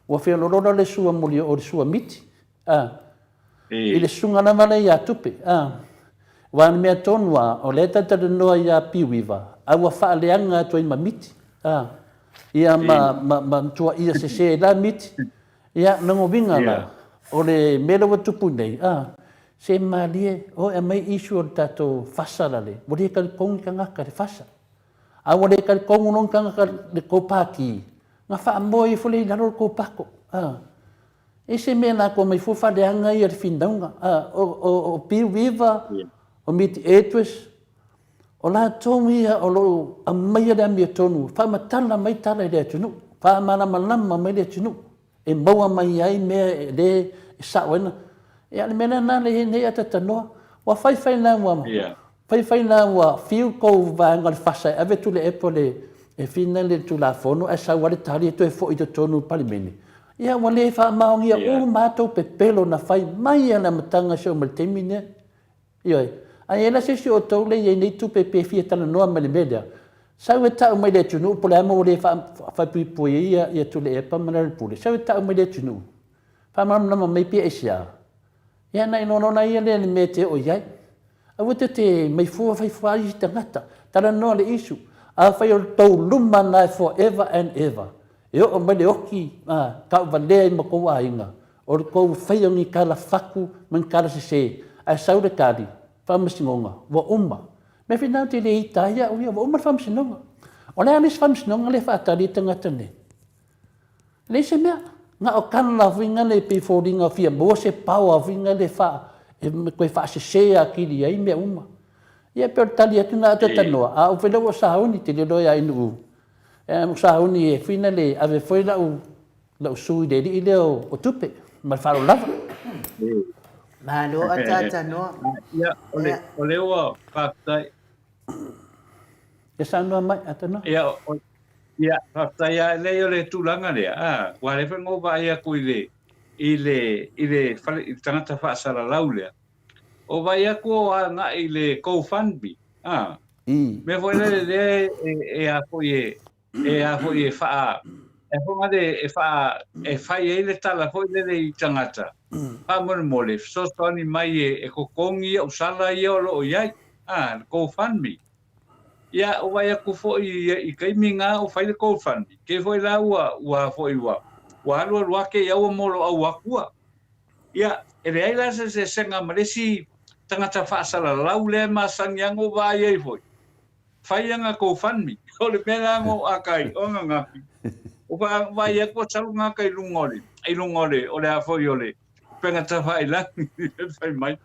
ua feoloolo la le sua moli o le sua Miti. A, i le susuga lava lea ia Tupe, a, aua o le mea tonu lava, o lea e talatalanoa ia Piuiva, a ua faaleaga atu ai ma Miti, a, ia ma, ma, ma tuaia sese la Miti. Ia, lona uiga la, o le mea lea ua tupu nei, a, Se malie, o e aumai issue o le tatou fasa la le, ua le talitonu ni tagata i le fasa. A ua le talitonu loa ni tagata i le tou pati, na faamoe ifo lea i lalo le tou pako. A. E se mea latou omai fua faaleaga ia le finauga. A, o, o, o Bill Weaver, o Mitty Edwards, o latou ia o lo o aumaia le amiotonu, faamatala mai tala i le atunuu, faamalamalama mai le atunuu. e maua mai ai mea e le e sao ai na. Ia, le mea lena le i ai nei atatanoa. Ua faifai la ua faifai la ua fiu kou vaega o le fasa e ave Tuilaepa le e fina le Tulafono ae sau lava le tali e toe foi i totonu o le Palemene. Ia ua le faamaonia uma lava tou pepelo na fai mai lava i le amataga seia oo mai i le taimi lenei. Ioe. A i ai la se isi o outou lea e i ai nei tupe pe fia talanoa mai i le mea lea, sau e tau mai i le atunuu po o le a mea ua le faapuipui ai ia Tuilaepa ma Lealailepule, sau e tau mai i le atunuu, faamalamalama mai pe aisea. Ia ona iloa loa lea i le mea e te oo i ai. Aua te te mai fua fai fua isi tagata. Talanoa le issue. Afai o le tou luma lena e forever and ever, e oo mai le oti, a, tauvalea ai ma tou aiga, O le tou faia o ni tala fatu ma ni tala sese, ae sau le tali, Faamasinoga, ua uma. Mea finau te le ita ai au ia, ua uma le faamasinoga. O le a le isi faamasinoga lea e faatali ai tagata nei? Leai se mea. Na o tala foi na e pei foliga fia maua se power foi na le faa, e toe faasese atili ai mea uma. Ia pei o le tali atu na atatanoa, a ou foi lea ua sauni, te le iloa ia Inuu. E, ua sauni e fina le ave foi lau Lou sui le alii lea o Tupe. Ma le faaaloalo lava. Malo ataata noa. Ia, o le, o le ua faafetai. Ia saunoa mai, Atanoa. Ia, o, ia, faafetai lava. Leai o le tulaga lea, a, ua lea foi na ou vaai atu i le, i le, i le fale, i le tagata faasalalau lea. O vaai atu o agai i le GoFundMe, a. Mea foi lele lea e, e, a foi e, e a foi e faa e foi le e faa e fai ai le tala foi lele i tagata faamolemole fesoasoani mai e, e totogi au sala ia o lo o i ai a le GoFundMe. Ia o vaai atu foi i taimi na o fai le GoFundMe ke foi la ua ua foi ua ua alu alu ake ia ua moloau akua. Ia e leai la se sesega ma le isi tagata faasalalau lea e masani lava ona ou vaai ai foi. Fai ana GoFundMe. O le mea lea no akai o ananafi. O fa vai atu o salu ngā kai lunga o le, i lunga o le, o le a foi o le upega tawhailangi fai mai.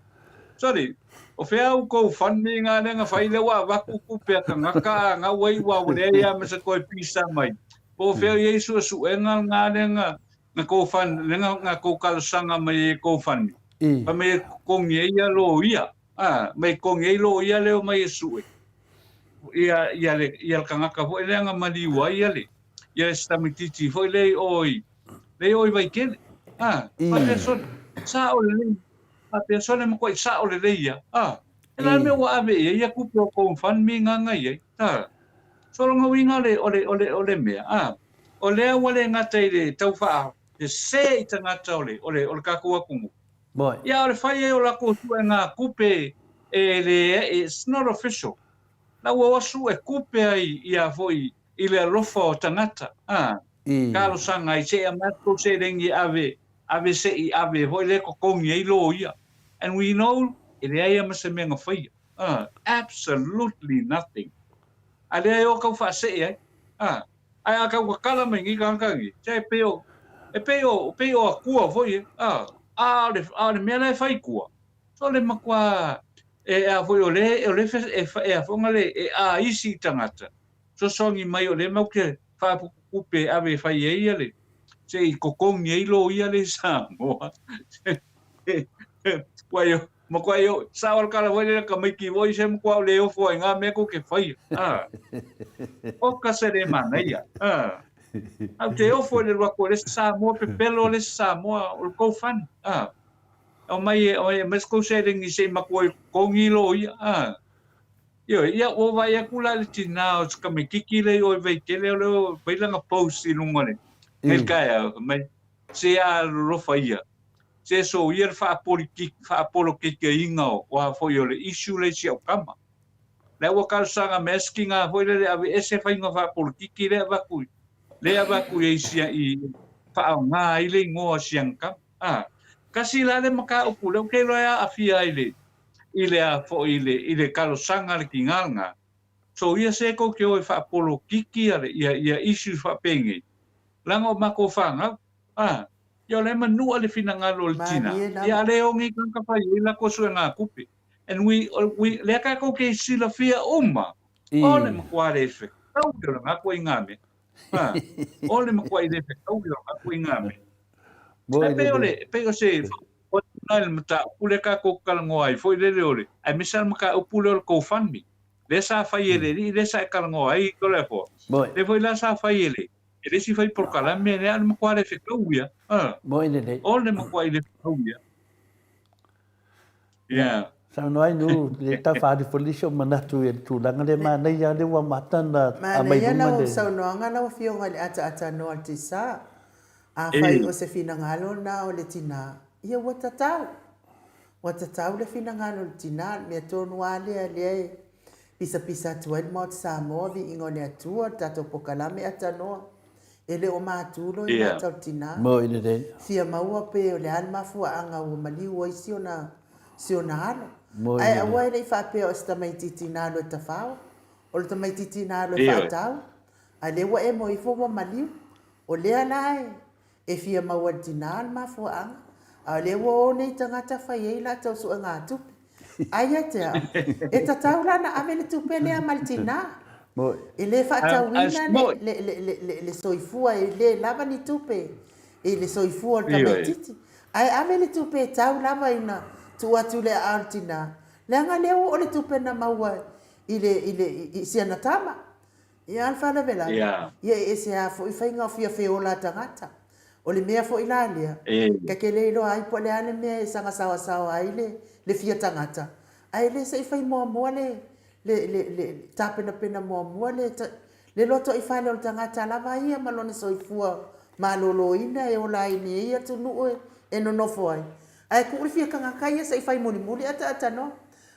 Sorry, o whea au GoFundMe ngā lea nga whai lea wa vaku kupe a tangaka a ngā wai wa o lea ia me se koe pisa mai. Po o whea i ei sua suenga ngā lea nga nga GoFund, lea nga nga koukalosanga mai e GoFundMe. Fa mai e kongi e ia lo ia. A, mai kongi ai loia lea omai e sue ia, ia le, ia le kangaka foi lea na maliu ai ia le, ia le tamaitiiti foi lea i o i, lea i o i Vaitele. A, faapea sole, sao lelei, faapea sole makuai sao lelei ia. A, e la mea ua ave i ai ia tupe o GoFundMe nga i ai. A, so lona uiga o le, o le, o le, o le mea, a, o lea ua le gata i le tau faasese i tagata o le, o le, o le tatou atunuu, Boy. Ia, o le fai ai o lakou suega kupe e le, it's not official. La ua o sue kupe ai ia foi i le alofa o tagata, a. Talosaga ai se i aumai atu tou seleni e ave, ave se i ave foi lea e totogi ai loia. And we know e leai lava ma se mea na faia, a. Absolutely nothing. A lea e o tau faasee ai, a. Ae a tau tatala mai nei tagata nei, se e pei o, e pei o, pei o atua foi e, a, a o le, a o le mea la e fai tua, so le matua, e a foi o le, o le e, e a foi le, e a isi i tagata, fesoasoani mai o lea matou te faaputupupe e ave e fai ai ia le, se i totogi ai loia lea i Samoa. Ua Matua e o, sao le kala foi lea tamaiti foi se matua o le ofo ai ngā mea kou te whaia. Ah. O ka se le manaia. Ah. Au te ofo i le lua ko le Samoa pepelo le Samoa o le kou fan. Ah. Au mai e o e mai kou se lengi se matua i kongi lo ia. Ah. Ioe, ia ua vaai atu la i le tinā o si tamaititi lea i o i Vaitele o lea ua fai lana post i luga o le nei le taeao, fai mai, se a alolofa ia, se soia le faapolokiki, o a foi o le issue lea i si au tama. Lea ua talosaga mai si tinā foi lele aveese faiga faapolokiki lea avatu, lea avatu i ai i faaoga ai le igoa o si ana tama. A. Tasi la le mataupu lea ou te iloa e aafia ai le i le a foi i le i le talosaga a le tina lena. So ia se tou te o e faapolokiki ia ia ia issues faapenei leaga o matou fanau a ia o la e manua le finagalo o le tina Malie ia lava. a le o nei tagata fai ai latou suegatupe and we we lea tatou te silafia uma o le matua le fetaui o lena ituaiga mea a o le matuai le fetaui o lena ituaiga mea. Moi E pei o lelei. le, e pei o se fautuaga i le mataupu lea tatou talanoa ai foi lele o le, aemaise lava le mataupu lea o le GoFundMe, lea sa fai e le alii lea sa e talanoa ai Toleafoa, Moi. lea foi la sa fai e le, e le isi fai polokalame lea, a o le matua le fetau ia, a, Moi lelei. o le matuai le fetau ia. Ia, Yeah. saunoa ai nu, le tau faalifolifi o manatu i le tulaga lea manaia lea ua amata ona aumai Manaia luma lau le. saunoaga lau Afioga i le ataatanoa o le Tisa. Afai o se finagalo lena o le tina, ia ua tatau. Ua tatau le finagalo o le tina, le mea tonu lava lea lea e pisapisa atu ai le Maota Samoa, viiga o le Atua, le tatou pokalame atanoa. E le o matu loa i mata o le tina. Moi lelei. Fia maua pe o le a le mafuaaga ua maliu ai si ona, si ona alo. Moi Ae lelei. aua e le i faapea o se tamaitiiti na alu e tafao, o le tamaitiiti na alu e faatau, a lea ua emo ifo ua maliu. O lea la e, e fia maua e le tina le mafuaaga, a o lea ua o nei tagata fai ai latou suegatupe. Ai ia te au, e tatau la ona ave le tupe lea ma le tina. E le faatauina le, le, le, le, le, le soifua, e le lava ni tupe i le soifua o le tamaitiiti. Ae ave le tupe e tau lava ina tuu atu i le aao o le tina, leaga lea ua oo le tupe na maua i le, i le, i si ana tama. Ia a le faalavelave, ia e ese lava foi faiga o fia feola a tagata. O le mea foi la lea, ta te le iloa ai po o le a le mea e saga saoasaoa ai le, le fia tagata, ae le se i fai muamua le, le, le, le tapenapena muamua le, le lotoifale o le tagata lava ia ma lona soifua maloloina e ola ai i lenei atunuu e nonofo ai. Ae tuu le fia tagata ia se i fai mulimuli ataatanoa.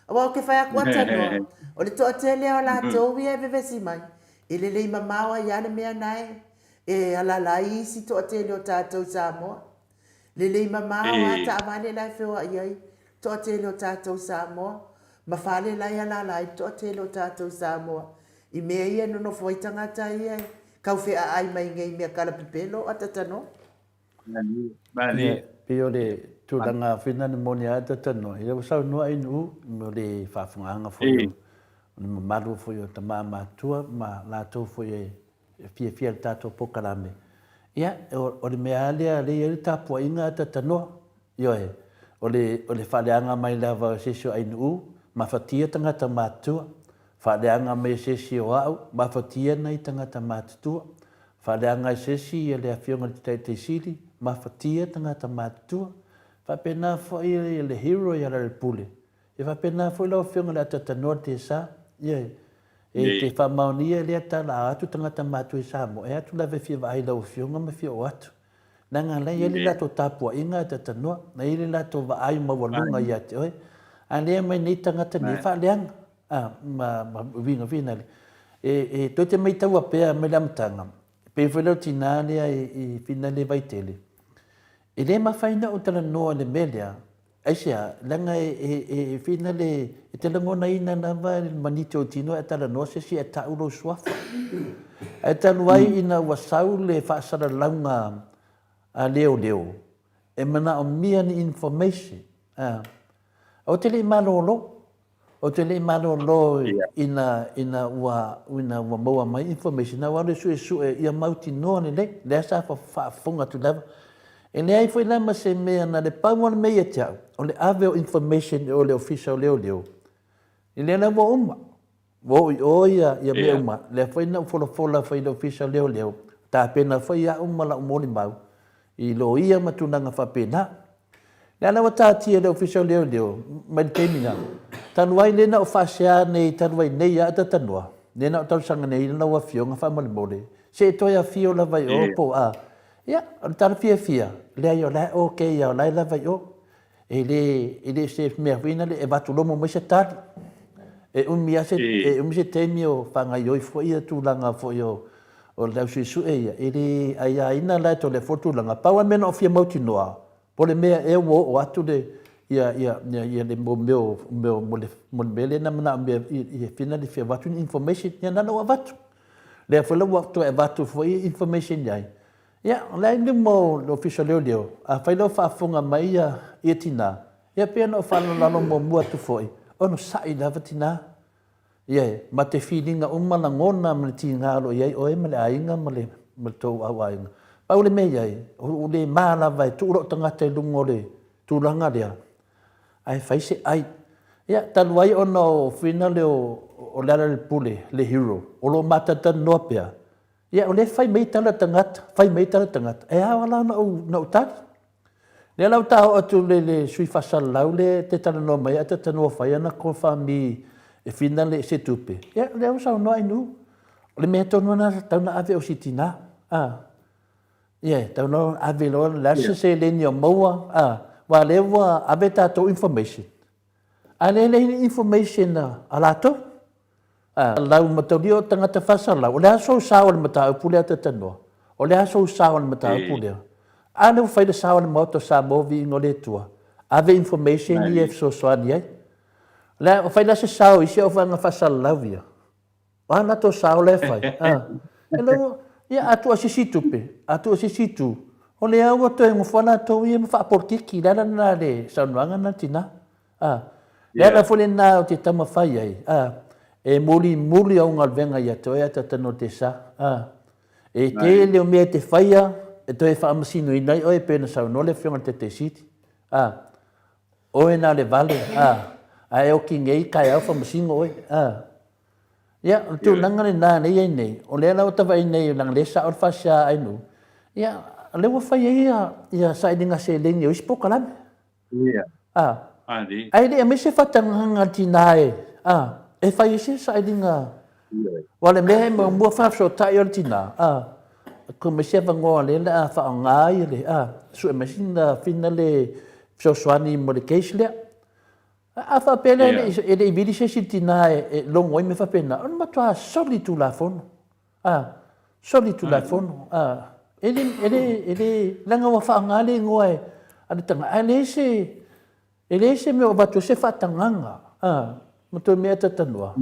Aua ou te fai atu atanoa, o le toatele o latou ia e vevesi mai, e lelei mamao ai lava le mea na e e alaala ai isi toatele o tatou i Samoa. Lelei mamao lava taavale la e feoai ai toatele o tatou i Samoa, ma fale la e alaala ai le toatele o tatou i Samoa, i mea ia e nonofo ai tagata ia e tau feaai mai nei i mea kalapepelo atatanoa. Ia, pei o le tulaga foi lena na moni ai Tatanoa, ia ua saunoa ai Nu'u mo le faafofogaaga foi o le mamalu foi o tama matutua ma latou foi e fiafia i le tatou polokalame. Ia, o le mea lava lea lea e i ai le tapuaiga a Tatanoa, ioe, o le o le faaleaga mai lava o se isi o Ainu'u, mafatia tagata matutua, faaleaga mai e se isi o a'u, mafatia nai tagata matutua, Faaleaga e se isi ia le Afioga i le Taitai Sili, mafatia tagata matutua. Faapena foi le hero ia Lealailepule. E faapena foi lau Afioga i le Atatanoa le Tesa. Ioe. E te faamaonia lea tala a o atu tagata matua i Samoa, e atu lava e fia vaai i lau Afioga ma fia oo atu. Leaga la e i ai le latou tapuaiga Atatanoa, la e i ai le latou vaai maualuga ia te oe. A lea mai nei tagata nei, faaleaga. A, ma, ma uiga fina le. E, e toe te maitaua pea mai le amataga, e pei foi lea o tinā lea i, i fina le Vaitele, e le mafai ona ou talanoa i le mea lea, aisea, leaga e, e, e, e fina le, e te lagonaina lava le maniti o tino e talanoa se isi e ta'u lou suafa. Ae talu ai ina ua sau le faasalalauga a leoleo, e manaomia ni information, a, ou te le i malolo, Ou te le i malolo ina ina ua ina ua maua mai information na ua alu e suesue ia mautinoa lelei lea sa faafofoga atu lava. E leai foi la ma se mea na le pau o le mea ia te au o le ave o information i o le ofisa o leoleo i lea la ua uma. Ua oo i o ia ia mea uma lea foi na ou folafola foi i le ofisa o leoleo tapena foi au ma lau molimau i loia ma tulaga faapena. Lea la ua taatia i le Ofisa o Leoleo mai le taimi na, talu ai lea na ou faasea nei talu ai nei a Tatanoa, lea na ou talosaga nei i lau Afioga faamolemole, se i toe afio lava i o po o a. Ia, o le tala fiafia, leai o la e okay lava, o la e lava i o. E le, e le o se mea foi lea e avatu lomo mai se tali. E umi lava se, e umi se taimi o faagaioi foi ia tulaga foi o, o le au suesue ia, e le aiaina la e tole foi tulaga. Pau lava le mea na ou fia mautinoa, Po o le mea ea ua oo atu le ia ia ia ia le mo mea o mea o mo le mo le mea lea na manaomia i i e fina le fia avatu ni information, ia na ona ou avatu. Lea foi la ua toe avatu foi information i ai. Ia, o la e i luma o le Ofisa o Leoleo, afai la o faafofoga mai ia ia tinā, ia pei ona ou faalalolalo muamua atu foi, onosai lava tinā. Ia, ma te filiga uma lagona ma le tiga o lo o i ai oe ma le aiga ma le ma le tou au aiga. Pau le mea i ai, ua le ma lava e tuu lou tagata i luga o le tulaga lea, ae fai se ai. Ia, talu ai ona o Whina le o Lealailepule, le hero, o lo o matalatalanoa pea, ia, o lea e fai mai tala tagata, fai mai tala tagata, e ao la ona ou, ona ou tali. Lea la ua ta oo atu le, le sui faasalalau lea e te talanoa mai ai, a talanoa fai ana GoFundMe e fina le se tupe, ia, lea ua saunoa ai nu. O le mea tonu lena sa tatau ona ave o si tina. A. Ia, e tatau ona ave loa, o le a se seleni o maua, a, aua lea ua ave tatou information, a lea e leai ni information a latou. A lau mataulia o tagata faasalau, o le a sou sao i le mataupu lea Tatanoa? O le a sou sao i le mataupu lea? A lea ua fai le sao a le Maota o Samoa viiga o le Atua, ave information ia e fesoasoani ai. O le a fai la se sao i isi auvaega faasalalau ia? O a latou sao la e fai? A, e lau, ia a tuu asisi tupe, a tuu asisi itu, o lea ua toe nofo lava latou ia ma faapolokiki. Le ala lena le saunoaga lena tina. A, le ala foi lena ou te taumafai ai, a, e mulimuli au galuega ia te oe a Tatano te sa. A, e tele o mea e te faia e toe faamasinoina ai oe e pei ona saunoa le Afioga i le Taitaisili. A, oe na o le vale, a, ae e oki nei taeao faamasino oe. A, ia, o le tulaga lena lea e i ai nei, o lea la ua ta vaai nei leaga o lea e sao le faasea a Ainuu, ia, o lea ua fai ai ia sailiga seleni o isi polokalame. Ia. A. Ani. Ae le aumai se faatagaga a le tina e, a, e fai ai se sailiga. Ia. Aua o le mea e muamua faafesootai o le tina, a, ko mai se avanoa lea o le a faaaoga ai le, a, sue mai sina fina le fesoasoani mo le case lea. A, a faapea lea e le i, e le i vili se isi i le tina e, e logo ai mea faapena, o le matua soli tulafono. A, soli tulafono, a, e le, e le, e le, leaga ua faaaoga le igoa e, a le tagata, ae leai se, e leai se mea o avatu ai se faatagaga, a, ma toe mea talatalanoa.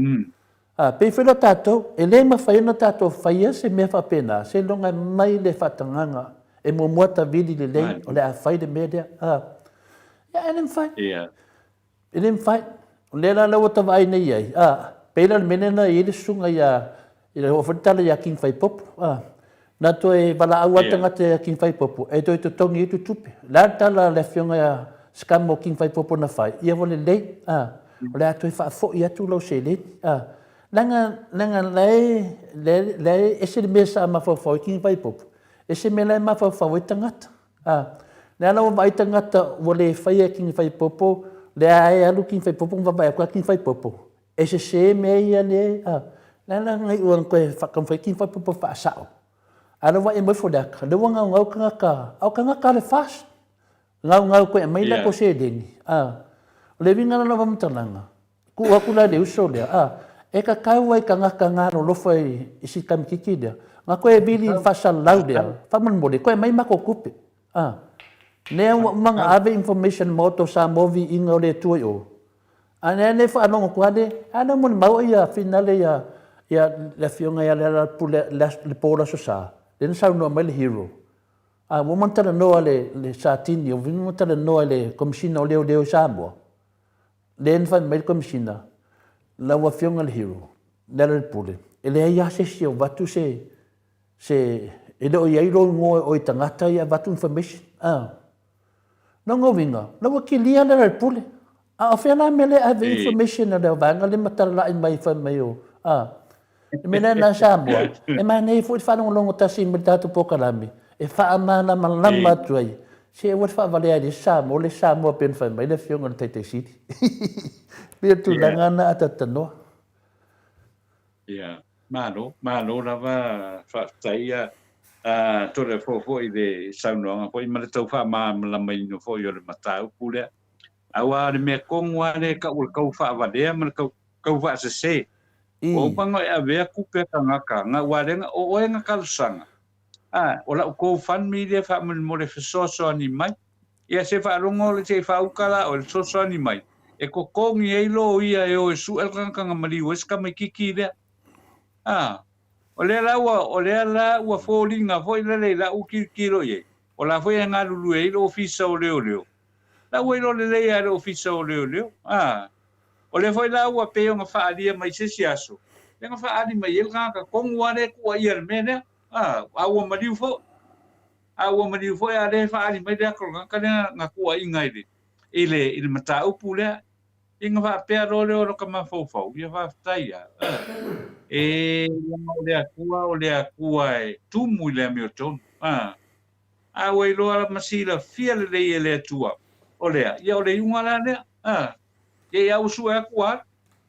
A, pei foi la tatou, e le mafai ona tatou faia se mea faapena, seiloga e mai le faatagaga, e muamua tavili lelei, o le a fai le mea lea, a, ia, e le mafai. E le mafai. O lea la lea ua ta vaai nei i ai, a, pei la o le mea lea na i ai le susuga ia, i oo foi le tala ia King Faipopo, a, na toe valaau lava le tagata ia King Faipopo e toe totogi ai tupe. O le a le tala a le afioga ia Scum o King Faipopo na fai, ia ua lelei, a, o le a toe faafoi atu lau seleni, a. Leaga, leaga la e, la e ese le mea sa mafaufau ai King Faipopo, ese le mea la e mafaufau ai tagata. A, lea la ua vaai tagata ua le faia e Kingi Faipopo, lea e alu Kingi Faipopo ma vaavaai atu lava Kingi Faipopo, e sese mea ia le, a, lea la na iu ina toe taumafai Kingi Faipopo e faasao. A lea ua vaai mai Foliaka, lea ua gaugau tagata, a o tagata le FAST, gaugau koe aumai latou seleni, a. O le uiga la o lau faamatalaga, Tuu atu la i le uso lea, a, e tatau ai tagata na alolofa i si tamaitiiti lea, na toe vili i le faasalalau lea, faamolemole, toe aumai matou tupe. A, lea ua uma ona ave information Maota o Samoa viiga o le Atua i o. A lea le faalogo atu lava le, a lea molimau ia finale ia, ia le afioga ia Lealailepule le po o le Aso Sa, lea na saunoa mai le hero. A, ua uma ona talanoa le, le Satini, ua uma ona talanoa i le Komesina o Leoleo i Samoa, Lea na fai mai le Komesina, Lau Afioga i le Hero, Lealailepule, e leai lava se isi e avatu se, se, e le o i ai lou igoa o i tagata ia e avatu information. A. Lona uiga, la ua kilia Lealailepule. A o fea la mea lea e ave information a le vaega lea ma talalai mai fai mai o, a. Le mea lea na Samoa, e manaia foi le faalogologo tasi ma le tatou polokalame e faamalamalama atu ai, se aua le faavalea ai le isi Samoa, le isi Samoa pei ona fai mai le Afioga i le Taitai Sili. Pei o le tulaga lena a tatou talanoa. Ia, malo, malo lava, faafetai ia Toleafoa foi i le saunoaga foi ma le tau faamalamalamaina foi o le mataupu lea. Aua o le mea tonu lava lea e tau o le tau faavalea ma le tau tau faasese. Ua uma ona e avea tupe a tagata, na ua lea na, o oe na talosaga, a, o lau GoFundMe lea faamolemole fesoasoani mai. Ia se faalogo le se i faauka la oe le fesoasoani mai e kokogi ai loia e o e sue le tagata na maliu ai se tamaititi lea. A, o lea la ua, o lea la ua foliga foi lele i lau tilotilo i ai, o la foi e galulue ai le Ofisa o Leoleo. La ua iloa lelei lava e le Ofisa o Leoleo. A, o lea foi la ua pei ona faaalia mai i se isi aso, lea na faaali mai ai le tagata tonu lava lea e tuuaia i le mea lea. A, a ua maliu foi. A ua maliu foi a lea e faaali mai le ata o le tagata lea na tuuaina i le, i le, i le mataupu lea. Ia na faapea loa lea o lota mafaufau, ia faafetai lava. E leaga o le Atua o le Atua e tumu i le amiotonu. A, a ua iloa ma silafia lelei e le Atua o lea, ia o le iuga la lea. A, ia ia ua sue atu ua alu.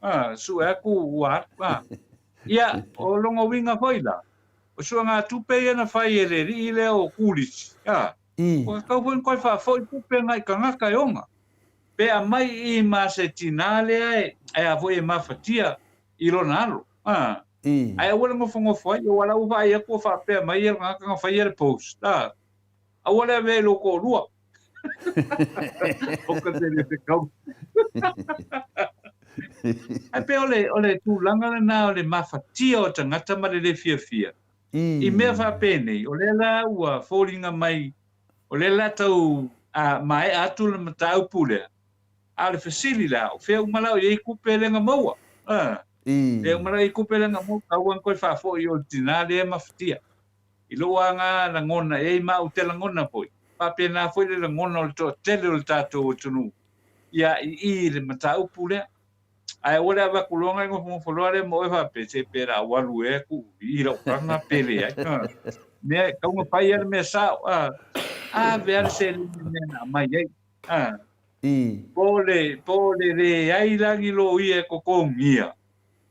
A, sue atu ua alu. A, ia o lona uiga foi la, o suegatupe ia na fai e le alii lea o Kulisi, a, ua tatau foi ona toe faafoi tupe nai tagata e ona. Pe aumai i i ma se tinā lea e a foi e mafatia i lona alo, a, ae aua le nofonofo ai, aua la ua vaai atu ua faapea mai le tagata na faia le post, a, aua le avea i lou toalua. O ka te le fekau. Ae pei o le, o le tulaga lena o le mafatia o tagata ma le le fiafia i mea faapenei, o lea la ua foliga mai, o lea la tau a, maea atu le mataupu lea, a o le fesili la, o fea uma la o i ai tupe lea na maua? A, fea uma la o i ai tupe lea na maua, tau lava ona toe faafoi i o le tinā lea e mafatia. I lou aga lagona, e i ai ma ou te lagona foi, faapena foi le lagona o le toatele o le tatou atunuu ia i i i le mataupu lea. Ae aua le avatu loa ona e nofonofo loa lea ma oe faapea, se pe la ou alu ea tuu i lau taga pe leai. Mea e tatau ona fai lava le mea sao, a, ave lava le seleni i le mea na aumai ai. A, po o le, po o le leai la ni loia e totogia,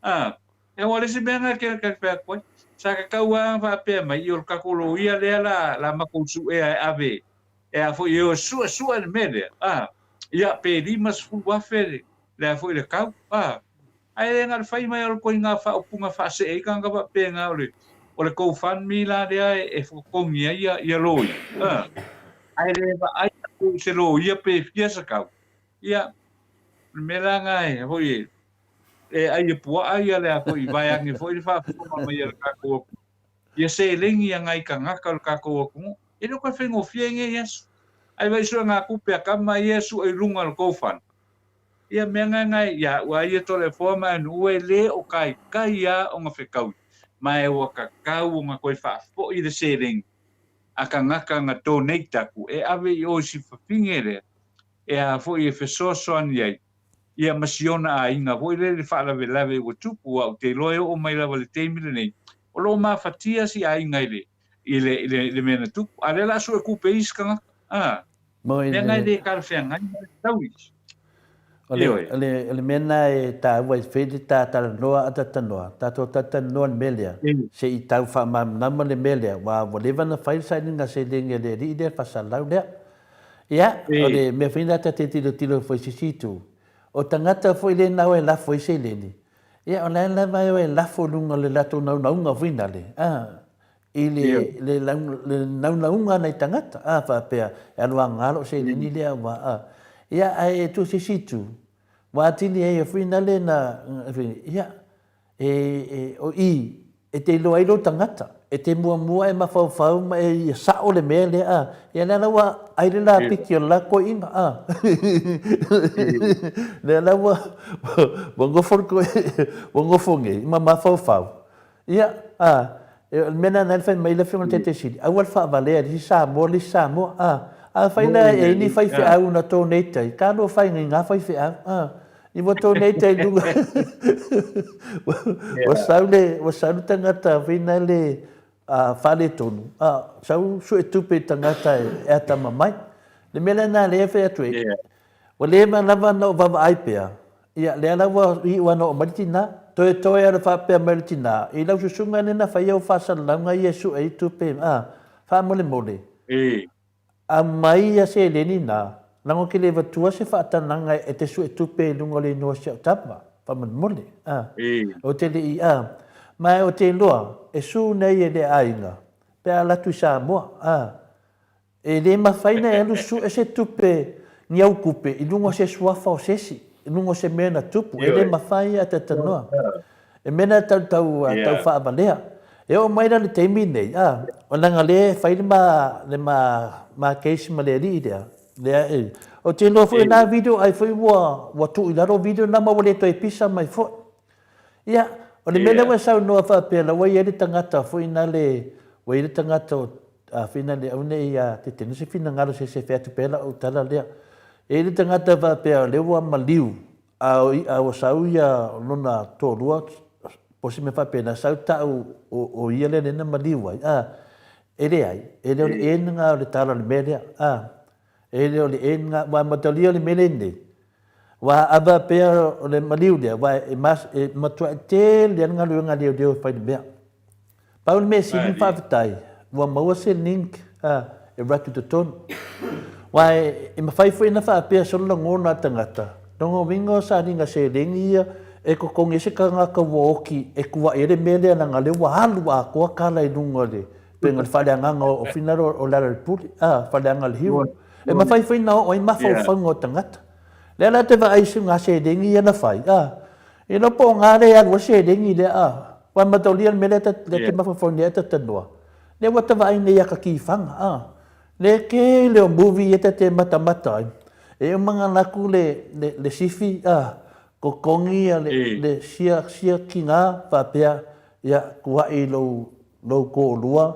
a, e aua o le isi mea lena e te fai atu ai, sa tatau lava ona faapea mai, i o le tatou loia lea la, la matou suea e ave e a foi e o e suesue le mea lea, a, ia, pe 50,000 le, le a foi le tau, a, ae le na o le fai mai o le ituaiga faaupuga faasee ai tagata faapena o le, o le GoFundMe la lea e totogi ai ia, ia loia, a, ae le vaai atu i se loia pe fia se tau, ia, o le mea la lena e, foi e, e ai e puaa ia le a foi, vaeane foi le faafofoga mai a le tatou atunuu. Ia seleni a nai tagata o le tatou atunuu. E le o toe faigofie nei aso. Ae vaai suegatupe a tama ia e sue i luga o le GoFund. Ia mea na na ia ua ia Toleafoa ma Anuua e le o taitai a ona fetaui. Ma e ua tatau ona toe faafoi le seleni a tagata na donate atu e ave i o i si fafine lea e a foi e fesoasoani ai ia ma si ona aiga foi lea i le faalavelave ua tupu, aua ou te iloa e oo mai lava i le taimi lenei, o lo o mafatia si aiga i le, i le, i le, i le mea na tupu. A o lea o le a sue tupe i isi tagata. A, mea na e le talafeagai ma le fetaui. O le, o le, o le mea na e taua i fai le ta talanoa a talanoa, tatou talatalanoa le mea lea, se i tau faamalamalama le mea lea, aua ua leva ona fai le sailiga seleni a le alii lea, le faasalau lea. Ia, o le mea foi lena ta te tilotilo foi i se isi itu, o tagata foi lea na o e lafo ai seleni, ia o la e lava e o e lafo i luga o le latou naunauga foi nale, a, i le, le, le naunauga a nai tagata, a, faapea, e alu aga lou seleni lea aua, a. Ia, ae tuu i se isi itu, ua atili ai foi nale na, ia, E, e, o i, e te iloa ai lou tagata, e te muamua e mafaufau ma e ia sao le mea lea, a, ia lea la ua ai le lapiki o le la koiina, a. Lea la ua, ua nofo le koi, ua nofo nei ma mafaufau. Ia, a, e, o le mea lena na fai mai le Afioga i le Taitaisili, aua le faavalea i le isi Samoa le isi Samoa, a. Afai la e i ai ni faifeau na donate ai, talofa e i ngā faifeau, a. I ua donate ai luga. Ua sau le, ua sau le tagata whina le faaletonu, a sau sue tupe i tagata e atamamai. Le mea lena lea e fai atu ai, ua leva lava ona ou vaavaai pea, ia lea la ua iu lava ona oo mai le tina, toetoe lava ona faapea mai le tina, i lau susuga lea na fai au faasalalauga ia e sue ai tupe, a, faamolemole. Aumai ia seleni na, leaga ou te le avatua se faatanaga e te suetupe i luga o le inoa si au tama, faamolemole, a. Ou te le i, a. Ma ou te iloa, e su nei e le aiga, pe a alu atu i Samoa, a. E le mafai na e alu sue se tupe ni au kupe i luga o se suafa o se isi, i luga o se mea na tupu. E le mafai a tatanoa. E mea na tau tau tau faavalea. E oo mai la le taimi nei, a, leaga lea e fai le ma le ma ma case ma le alii lea, lea e, ou te iloa foi na video ai foi ua ua tuu i lalo video na ma ua le toe pisa mai foi. Ia, o le mea lea ua e saunoa faapea la ua i ai le tagata foi na le, ua i ai le tagata o, a foi na le, aua ne i tetena se finagalo se isi e fai atu pea lau tala lea. E i ai le tagata faapea o lea ua maliu, a o, a ua sau ia lona toalua, po o se mea faapena, sau tau o, o ia lea na maliu ai, a, e leai, e le o le end lena o le tala o le mea lea, a, e le o le end lena, aua e matalia le mea lenei, Ua ava pea o le maliu lea, aua e mas, e matuai tele lava le galuega a leoleo e fai le mea. Pau le mea sili ma faafetai, ua maua se link a, e alu atu i totonu. Aua e, e mafai foi ona faapea solo lagona a le tagata, lona uiga o sailiga seleni ia e totogi ai se tagata ua oti e tuuai ai le mea lea leaga o lea ua alu atoa tala i luga o le pei o le faaleagaga o finagalo o Lealailepule, a, faaleaga o le Hero. E mafai foi ona oo ai mafaufauga o tagata. Lea la te vaai i ngā seleni ia na whai, a. I no po o ngā le alu a seleni lea, a. Wai mataulia le mea lea ta, lea te mafaufau nei a ta tanoa. Lea ua ta vaai nei a ka ki whanga, a. Le ke le o movie ia ta te matamata ai. E uma ngā laku le, le, le sifi, a. Kokongi a le, le sia, sia ki ngā whapea, ia, kuai lou, lou kōlua,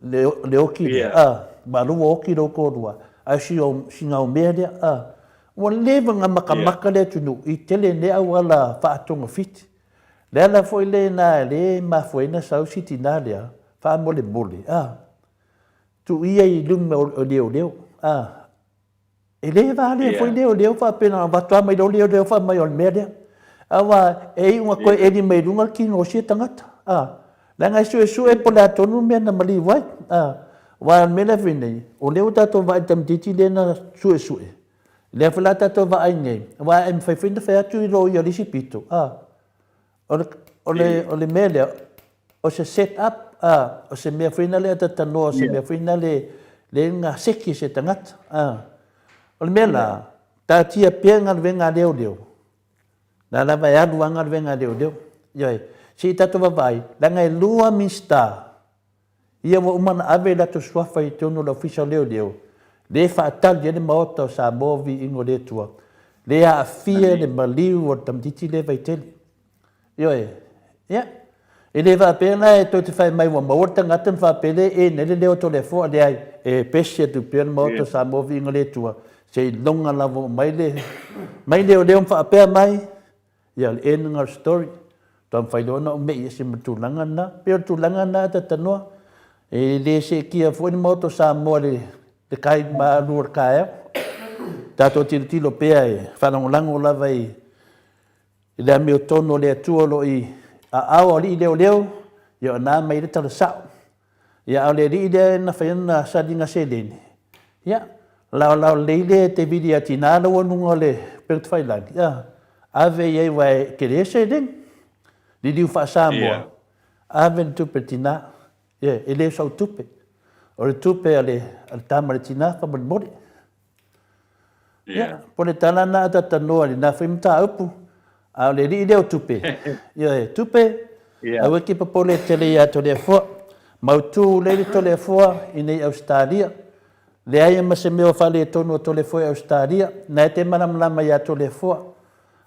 Le, le oki lea, a, ma lua oki lou kōlua, a si o, si ngau mea lea, a. Ua leva nga makamaka le atunuu i tele nei auala faatogafiti. Le ala foi lena e le mafua ai na sau si tina lea, faamolemole, a. Tuu ia i luma o leoleo, a. E le valea foi leoleo faapena na avatu lava mai loa leoleo fai mai o le mea lea. Aua e iu ina toe eli mai luga le kino o sia tagata. A, leaga e suesue po o le a tonu le mea na maliu ai. A, aua o le mea lea fai nei, o lea ua tatou vaai i le tamaitiiti lea na suesue, lea foi la tatou vaai nei, aua e mafai foi ona fai atu i loia o le isi pito, a, O le, o le, o le mea lea, o se set up, a, o se mea foi lea ta tanoa, o se mea foi lea le nga seki se tagata. A. O le mea la, taatia pea galuega a leoleo, la lava e alu a galuega a leoleo. Ioe, se i tatou vaavaai, leaga e lua Minisita Ia ua uma ona ave latou suafa i totonu o le Ofisa o Leoleo, le faatali ai le Maota o Samoa Viiga o le Atua, le aafia le maliu o le tamaitiiti lea Vaitele. Ioe. Ia. E le faapea la e tou te fai mai ua maua le tagata ma faapea lea e nei le leo o Toleafoa, leai, e pesi atu pea le Maota o Samoa Viiga o le Atua, seiloga lava ua mai le, mai leoleo ma faapea mai, Ia, o le end lena o le story. Taumafai loa ona ou me'i ese ma le tulaga lena. Pei o le tulaga lena a Tatanoa, e le seetia foi le Maota o Samoa i le kai malu o le taeao. Tatou tilotilo pea e faalagolago lava i le amiotonu o le Atua o lo o i aao o alii leoleo, ia o na aumai ai le tala sao. Ia, a o le alii lea na fai ana saliga seleni, ia, laolao lelei le te vili ia tina lau anuga o le upegatafailagi, ia, ave i ai aua e tele seleni. Liliu faa-Samoa, ave le tupe i le tina, ia, e le o sau tupe, o le tupe a le tama i le tina faamolemole. Ia, po o le tala lena a Tatanoa i lena foi mataupu, a o le alii lea o Tupe, ioe, Tupe, aua e te popole tele ia Toleafoa, mautu lelei le Toleafoa i nei Ausetalia, leai ma se mea o faaletonu o Toleafoa i Ausetalia, na e te malamalama ia Toleafoa,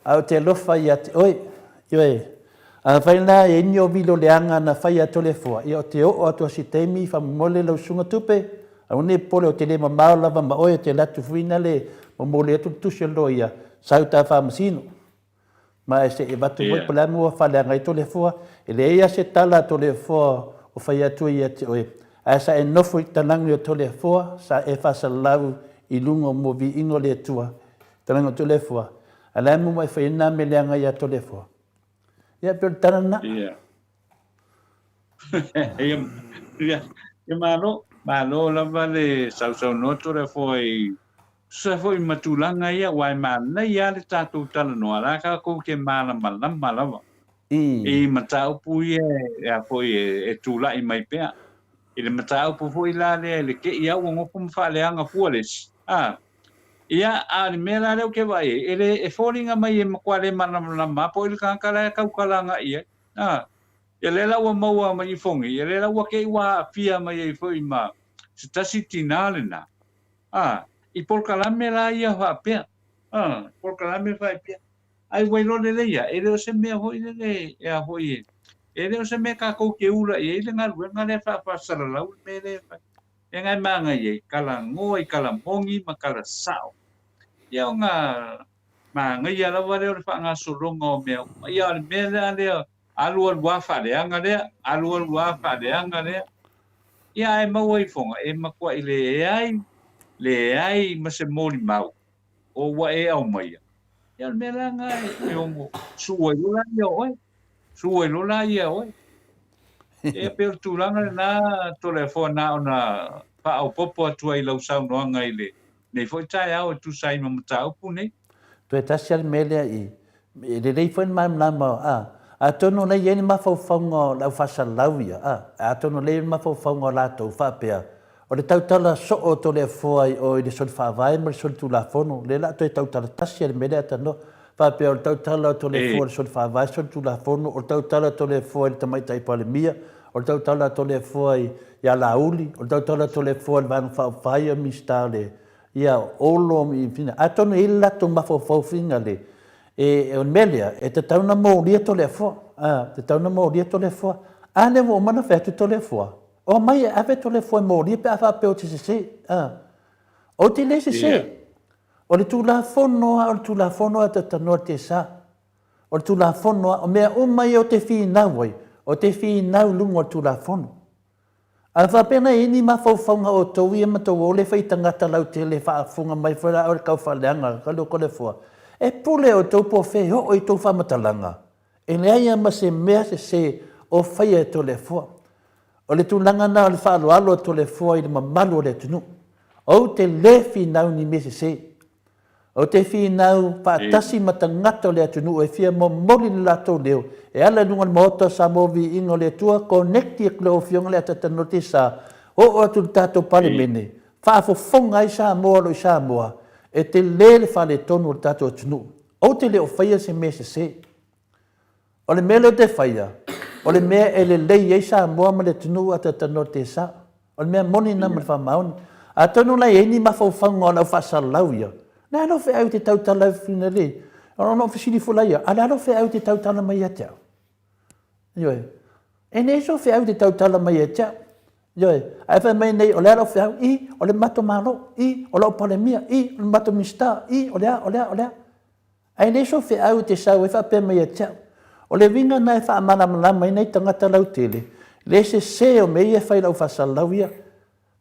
Ae ou te alofa ia te oe. Ioe. Afai la e i ai ni ovilo leaga na fai ia Toleafoa, ia ou te oo atu a se taimi faamolemole lau susuga Tupe, aua ne i popole ou te le mamao lava ma oe, ou te alu atu foi na le momoli atu le tusi o le loia, sau ta faamasino. Ma e se i avatu foi po o le a le mea ua faaleaga ai Toleafoa, e leai lava se tala a Toleafoa o fai atu ai ia te oe, ae sa e nofo i talagi o Toleafoa, sa e faasalalau i luga o mua viiga o le Atua, Talanoa Toleafoa, a le a mo mai fai na me leaga ia Toleafoa. Ia pe o le tala na. Ia. Ia, ia, ia malo, malo lava le sausaunoa Toleafoa i tusa foi ma tulaga ia, aua e manaia lava le tatou talanoa, la tatou te malamalama lava i mataupu ia e a foi e tulai mai pea. I le mataupu foi la lea i le te i lava ua nofo ma faaleaga fua le isi, a. Ia, a o le mea la lea ou te vaai ai, e le, e foliga mai e matua le malamalama lava po o ai le tagata la e tautala agai i ai, a. Ia lea la ua maua mai ifo nei, ia lea la ua te i ua aafia mai ai foi ma se tasi tinā lena, a, i polokalame la ia faapea, a, polokalame faapea. Ai ua iloa lelei lava, e le o se mea foi lele e a foi e, e le o se mea tatou te ula i ai le galuega lea faafaasalalau le mea lea e fai. E ngai magai ai, talanoa i tala moni ma tala sao. Ia ona manaia lava lea o le faagasologa o mea uma. Ia o le mea la lea, alu alu lava faaleaga lea, alu alu lava faaleaga lea. Ia ae maua ifoga, e matuai leai, leai ma se molimau o ua e aumaia, ia o le mea la lena e ono sue ai loa lea o oe, sue ai loa la ia oe. E pei o le tulaga lena Toleafoa na ona faaopoopo atu ai i lau saunoaga i lenei foi taeao e tusa ai ma mataupu nei. Toe tasi lava le mea lea i, e lelei foi le malamalama, a, atonu o la e i ai le mafaufauga o le aufaasalalau ia, a, atonu o la e i ai le mafaufauga o latou faapea, O le tautala soo o Toleafoa i o i le soli faavae ma le soli tulafono, lea la a toe tautala tasi a le mea lea a tanoa. Faapea o le tautala o Toleafoa i le soli faavae, soli tulafono, o le tautala o Toleafoa i le Tamaitai Palemia, o le tautala a Toleafoa i ia Laauli, o le tautala a Toleafoa i le Vaega Faaupufai, o Minisita o le, ia, Olo, atonu e i ai le latou mafaufau fina le, e, o le mea lea, e tatau ona molia Toleafoa, a, tatau ona molia Toleafoa. A lea ua uma ona fai atu Toleafoa, Omai e ave Toleafoa e molia pe a faapea ou te sese. A. Ou te le sese. Yeah. O le Tulafono a, o le Tulafono a tatanoa te sa. O le Tulafono a, o mea uma ia ou te finau ai, ou te finau i luga o le Tulafono. A faapea na i ai ni mafaufauga o outou ia ma tou o le fai tagata lautele faafofoga mai foi la o le kaufaaleaga ka leo Toleafoa, e pule outou po o fea e oo i tou faamatalaga. E leai lava ma se mea sese o faia e Toleafoa. O le tulaga lena o le faaaloalo a Toleafoa i le mamalu o le atunuu. Ou te le finau ni mea sese. Ou te finau faatasi ma tagata o le atunuu e fia momoli le latou leo e ala i luga o le Maota o Samoa Viiga o le Atua, connect atu lau Afioga i le Atatanoa Tesa, oo atu i le tatou Palemene, faafofoga ai Samoa o lo o i Samoa, e tele le faaletonu o le tatou atunuu. Ou te le o faia se mea sese. O le mea lea ou te faia, o le mea e lelei ai Samoa ma le atunuu a Talanoa Tesa. O le mea moni lena ma le faamaoni. Atonu la e i ai ni mafaufauga o lau faasalalau ia, le a lou feau i te tautala ai, ona ou fesili foi la ia, a le a lou feau i te tautala mai ia te au? Ioe. E leai sou feau i te tautala mai ia te au. Ioe. Ae fai mai nei, o le a lau feau? I, o le matou Malo. I, o lau Palemia. I, o le matou Minisita. I, o le a, o le a, o le a. Ae leai sou feau i te sau ai faapea mai ia te au. O le uiga lena e faamalamalama ai nai tagata lautele, le sese o mea ia e fai i lau faasalalau ia.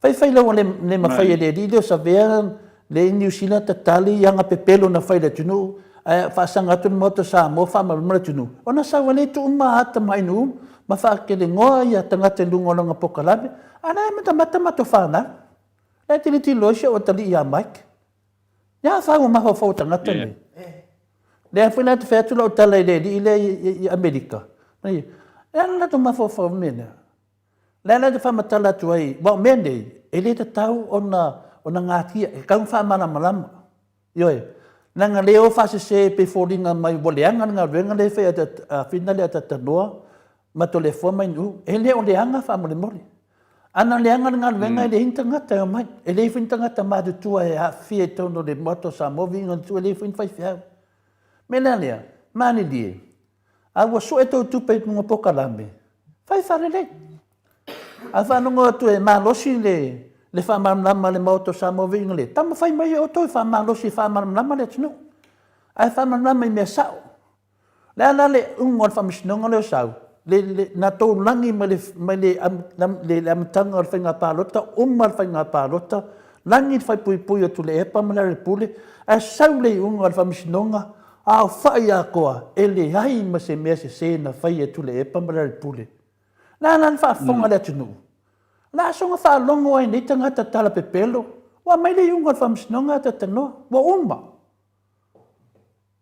Faifai lau le le mafai e le alii lea o Savea le i Niu Sila tatali i aga pepelo na fai i le atunuu ae faasaga atu le Maota o Samoa faamalamalama le atunuu ona sau ai lea tuu ma ata ma ainu ma faakelegoa ia tagata i luga o lana pokalame a la e matamata matou fanau la e tilotilo ai si ou atalii ia Mike ia fau o mafaufau o tagata nei lea foi la te fai atu lau tala i le alii lea i Amerika e ala latou mafaufau mea lea Le ala e faamatala atu ai, aua o mea nei, e le tatau ona, ona gatia, e tatau ona faamalamalama. Ioe, leaga le o faasese pei foliga mai ua leaga le galuega lea e fai a Fina lea a Tatanoa ma Toleafoa ma Inu'u. E le o leaga faamolemole. Ana leaga le galuega e leai ni tagata e omai, e leai foi ni tagata matutua e aafia i totonu o le Maota o Samoa, viiga o le Atua, e leai foi ni faifeau. O le mea la lea, malilie, A ua sue tou tupe i luga pokalame, fai faalelei. A faalogo atu e malosi le, le faamalamalama a le Maota o Samoa Viiga le, taumafai mai e outou e faamalosi e faamalamalama le atunuu. Ae faamalamalama i mea sao. Le a la le uga o le faamasinoga lea o sau, le, le, na tou lagi mai le, mai le, le, le amataga o le faiga palota, uma le faiga palota, lagi le faaipuipui o Tuilaepa ma Lealailepule, ae sau le iuga o le faamasinoga, Aofai atoa, e leai ma se mea sese na faia e Tuilaepa ma Lealailepule. Le a la le faafofoga a le atunuu? O le a soona faalogo ai nei tagata tala pepelo? Ua aumai le iuga o le faamasinoga a Tatanoa, ua uma.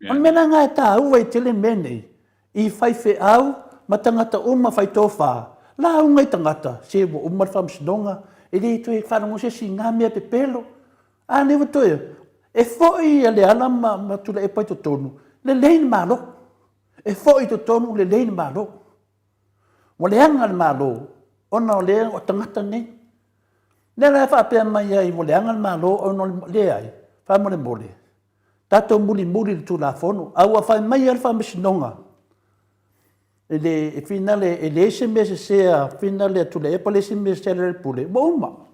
O le mea la lena e taua ai tele mea nei, i faifeau ma tagata uma fai tofa. Lauga i tagata, se ua uma le faamasinoga, e le toe faalogo se isi i na mea pepelo. A lea ua toe, e foi ia Leala ma, ma Tuilaepa i totonu, lelei le Malo. E foi i totonu, lelei le Malo. Ua leaga le Malo, ona o lea o tagata nei. Lea la e faapea mai ai ua leaga le Malo ona o le, leai, faamolemole, tatou mulimuli i le Tulafono, a ua fai mai lava le Faamasinoga, e le, e finale, e leai se mea sese a finale a Tuilaepa, leai se mea sese a Lealailepule, ua uma. O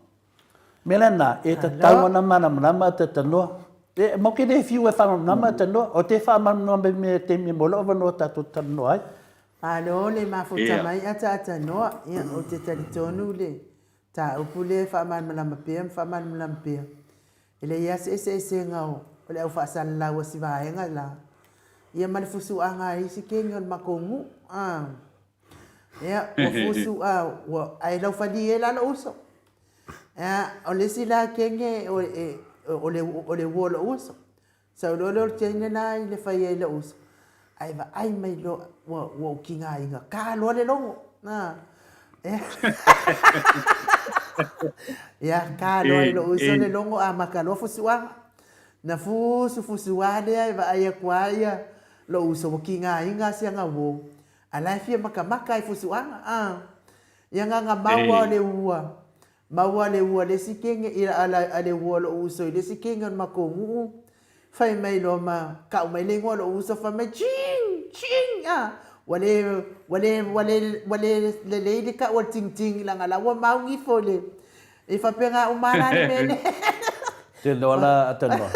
le mea la lena, e tatau ona malamalama Atatanoa. E, matou te le fiu e faamalamalama Atatanoa, ou te faamalamalama i mea i taimi e maua ai lou avanoa tatou te talanoa ai. Malo le mafuta mai Ataatanoa. Ia, ou te talitonu le mataupu lea e faamalamalama pea ma faamalamalama pea. E leai lava se eseesega o le au faasalalau a si vaega la, ia ma le fusuaga a isi kegi o le matou nuu. A, ia, ua fusu, a, ua, ae laufalie ai la lou uso. Ia, o le isi la kege o, e, o le, o le uo o lou uso. Sau loa lea o le teine la i le fai ai i lou uso, ae vaai mai loa ua ua ou tigaina ka loa le logo. A. Ia, ka loa i lou uso le logo amata loa fusuaga. Na fusu fusu lava lea e vaai atu lava ia lou uso ua tigaina si ana uo, a la e fia matamata i fusuaga. A. Ia na ona mau lava o le ua Maua le ua le isi kenge i a le ua o lou uso i le isi kenge o le matou nuu, fai mai loa ma kau mai le igoa o lou uso fai mai ching ching a ua le ua le ua le ua le lelei le kau o le tingting leaga la ua mau ifo le e faapena uma la le mea lea. Te loa la atanoa.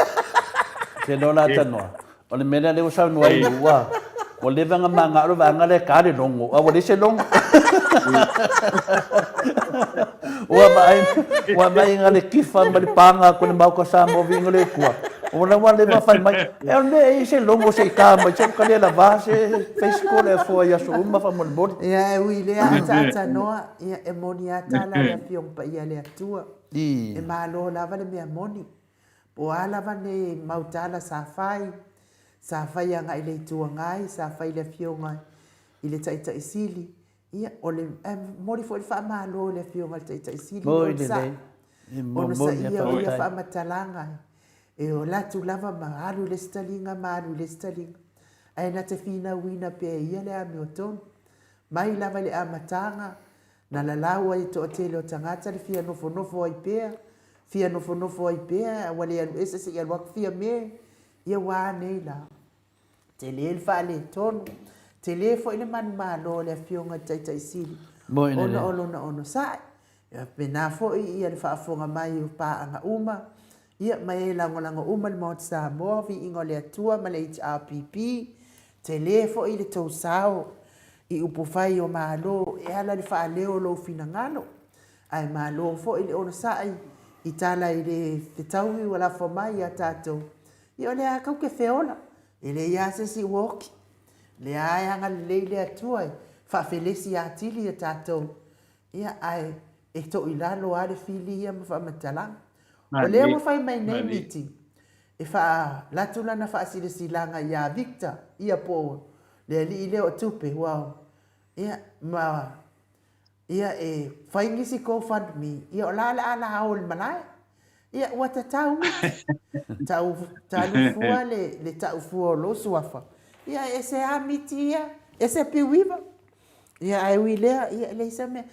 Te loa la atanoa. O le mea lea lea ua saunoa ai ua ua leva ona manao le vaega lea e ta le logo, a ua leai se logo. Ua vaai, ua vaai na le kifa ma le paga atu i le Maota o Samoa viiga le Atua. Ua la ua leva fai mai, e o le mea e i ai se logo se i ta mai, se ua ta le lava se Facebook le afoa i aso uma faamolemole. Ia e ui i lea ataatanoa, ia e moni a tala a le Afioga Paia a le Atua. E malo lava le mea moni. Po o a lava nei mau tala sa fai, sa fai agai i le Itu Agai, sa fai i le Afioga i le Taitai Sili, ia, o le, e momoli foi le faamalo i le Afioga i le Taitai Sili le onosai, onosaia o ia faamatalaga e alu atu lava ma alu i le isi taliga ma alu i le isi taliga, ae na te finauina pea e ia le amiotonu. Mai lava i le amataga, Na lalau ai e toatele o tagata le fia nofonofo ai pea, fia nofonofo ai pea, ua le alu ese se i alu atu fia me, ia ua a nei la. Tele le faaletonu, tele foi le manumalo o le Afioga i le Taitai Sili, ona o lona onosai. E faapena foi ia le faafofoga mai o paaga uma, ia ma e lagolago uma i le Maota Samoa, Viiga o le Atua ma le HRPP, tele foi le tou sao i upufai o Malo e ala i le faaleo o lou finagalo, ae malo foi le onosai i tala i le fetaui ua lafo mai ia tatou, ia o lea lava tatou te feola, e leai lava se isi ua oti. O lea lava e agalelei le Atua e faafelesi atili ia tatou, ia ae e toilalo lava le fili ia ma faamatalaga. O lea ua fai mai nei miti, e faalu atu lana faasilasilaga ia Victor, ia po o le alii lea o tupe, ua, ia, ma, ia, e fai nisi GoFundMe, ia o la o le a la o i le malae. Ia, ua tatau miti. Tau, talu fua le, le tau fua o lou suafa. Ia, e ese lava miti ia, ese piuiva. Ia, ae ui i lea, ia, e leai sa mea.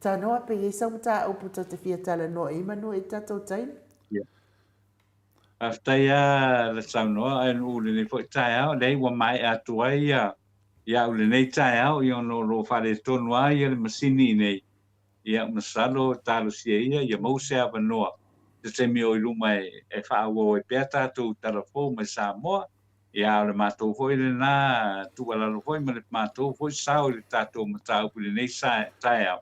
Tanoa pe i ai sau mataupu ta te fia talanoa i ai manu i tatou taimi. Ia. Faafetai lava le saunoa ae nuu lenei foi taeao, leai ua maea atu ai ia au lenei taeao, ia ona o lo o faaletonu lava ia le masini i inei, ia masalo talosia ia ia maua se avanoa se taimi o i luma e faaauau ai pea tatou tala fou mai Samoa, ia a o le matou foi lena tuualalo foi ma le matou foi sao i le tatou mataupu i lenei taeao.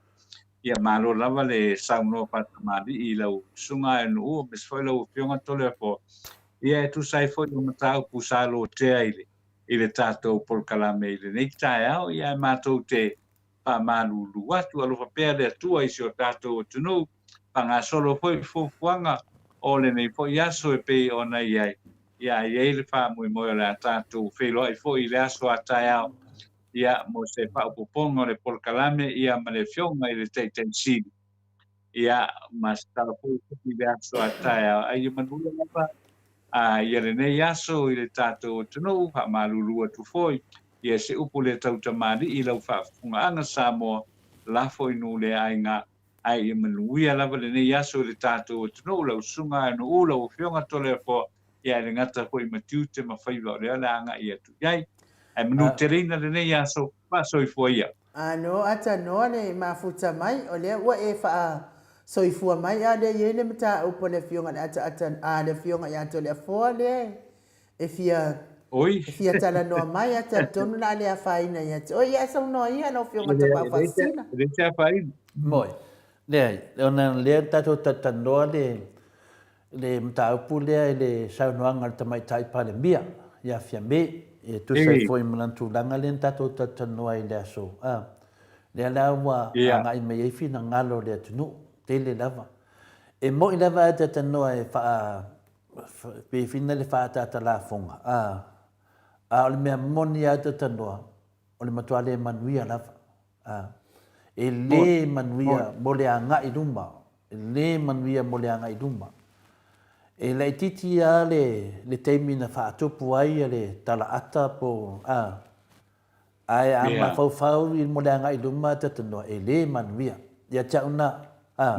Ia malo lava le saunoa faatamalii i lau susuga Aenu'u aemaise foi lau Afioga Toleafoa, ia e tusa ai foi o mataupu sa lotea i le i le tatou polokalame i lenei taeao, ia ae matou te faamalulu atu, alofa pea le Atua i si o tatou atunuu, faagasolo foi fuafuaga o lenei foi aso e pei ona i ai, ia ae i ai le faamoemoe o le a tatou feiloai foi i le aso a taeao. Ia, mo se faaopoopoga o le polokalame, ia, ma le Afioga i le Taitai Sili, ia, ma se tala foi i le aso a taeao. Ai ia manuia lava a ia lenei aso i le tatou atunuu, faamalulu atu foi, ia se upu le tautamalii i lau faafofogaaga Samoa, lafo i nuu le aiga, ae ia manuia lava lenei aso i le tatou atunuu, lau susuga Anu'u, lau Afioga Toleafoa, ia e le gata foi ma tiute ma faiva o lea o le a agai atu i ai. Ae manuteleina lenei aso, faasoifua ia. Ano atanoa le mafuta mai, o lea ua e faasoifua mai, a o lea e i ai le mataupu a le Afioga i le Ataata, a le Afioga ia Toleafoa lea e fia Oi. e fia talanoa mai, a talitonu o le a le afaina ia te oe. Ia e saunoa ia lau Afioga Tapaau Faasisina. E leai se afaina. Moi. Leai, ona lea tatou talatalanoa le le mataupu lea i le saunoaga a le Tamaitai Palemia ia Fiame, e tusa ai foi ma lana tulaga lea na tatou talatalanoa ai i le aso a. Lea la ua agai mai ai finagalo o le atunuu, tele lava. E moni lava ae talatalanoa e faa, pe fina le faaataatalafoga, a, a o le mea moni lava talatalanoa, o le matua le manuia lava. A, e lē manuia mo le agai i luma, e lē manuia mo le agai i luma. E laitiiti lava le, le taimi na faatupu ai le talaata po, a, ae a mafaufau i mo le agai i luma talitonoa, e lē manuia. Ia te au na, a,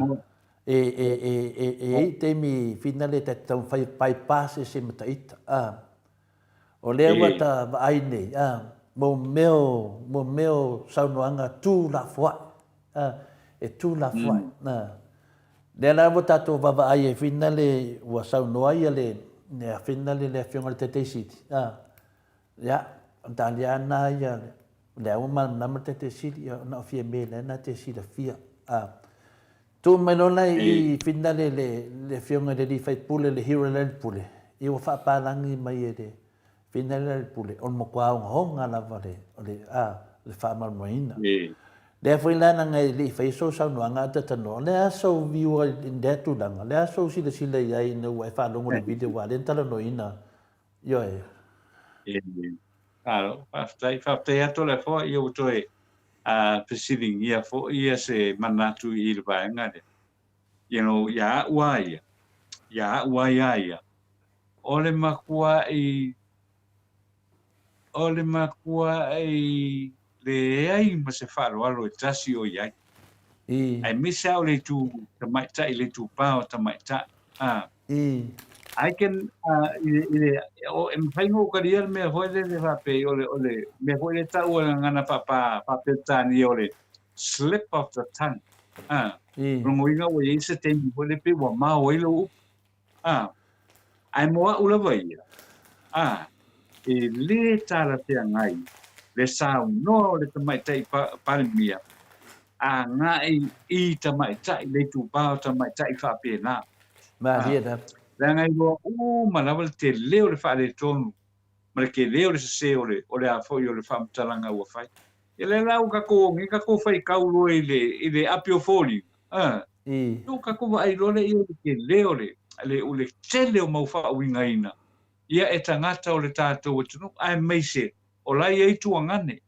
e, e, e, e, e i ai taimi finale ta te taumafai e bypass e se mataita, a. O lea ua ta vaai nei, a, mo mea o, mo mea o saunoaga tuulafoai, a, e tuulafoai, a. Lea la ua tatou vaavaai ai finale ua saunoa ia le, le finale le Afioga i le Taitai Sili, a, ia, o le talia lena ia, lea ua malamalama le Taitai Sili, ia, na o Fiame lea na te silafia, a. Tuu mai loa la i finale le le afioga i le alii faipule le Hero Lealailepule, ia ua faapalagi mai e le finale Lealailepule, o le matua ogaoga lava o le o le a le faamalamalamaina. Lea foi la leaga e le i faia sou saunoaga a talanoa, o le a sou view i lea tulaga? O le a sou silasila i ai ina ua e faalogo i le video aua o lea na talanoaina Ioe. Malo, faafetai. Faafetai atu Toleafoa, ia ua toe fesiligia foi ia se manatu i le vaega lea. You know, ia au lava ia, ia au lava ia ia, o le matuai, o le matuai leai ma se faaaloalo e tasi o i ai. Aemaise lava o le itu tamaitai, le itupa o tamaitai. I can, i le, i le, o, e mafai ona ou talia le mea foi lele faapei, o le, o le mea foi lea e taua i le gagana faapa, faa-Peretania o le slip of the tongue. O lona uiga ua i ai se taimi foi lea pei ua mao ai lou upu. Ae mo au lava ia, e lē talafeagai le saunoa o le Tamaitai Palemia agai i tamaitai, le itupa o tamaitai faapena. Malie lava. Leaga e iloa uma lava le tele o le faaletonu ma le tele o le sese o le, o le a foi o le faamatalaga ua fai. Ia lea la ua tatou o nei tatou faitau loa i le, i le api o foliga, a, ua tatou vaai loa lea i le tele o le, le, o le tele o mau faauigaina ia e tagata o le tatou atunuu, aemaise o la e i ai tuagane,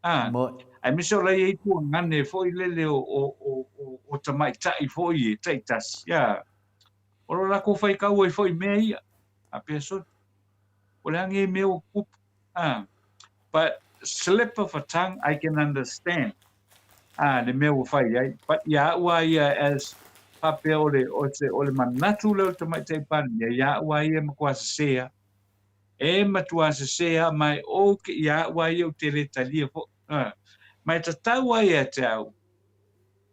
a, aemaise o la e i ai tuagane foi lele o, o, o, o, o tamaitai foi e taitasi, a, o lo latou faitau ai foi i mea ia, faapea sole, o le a nei mea ua tutupu, a, but slip of a tongue I can understand, a, le mea ua fai ai, but ia au lava ia as faapea o le, o se, o le manatu lea o le Tamaitai Palemia, ia au lava ia e matua sese lava. E matua sese lava, ma e ou ke, ia au lava ia ou te le talia foi. A, ma e tatau lava ia te au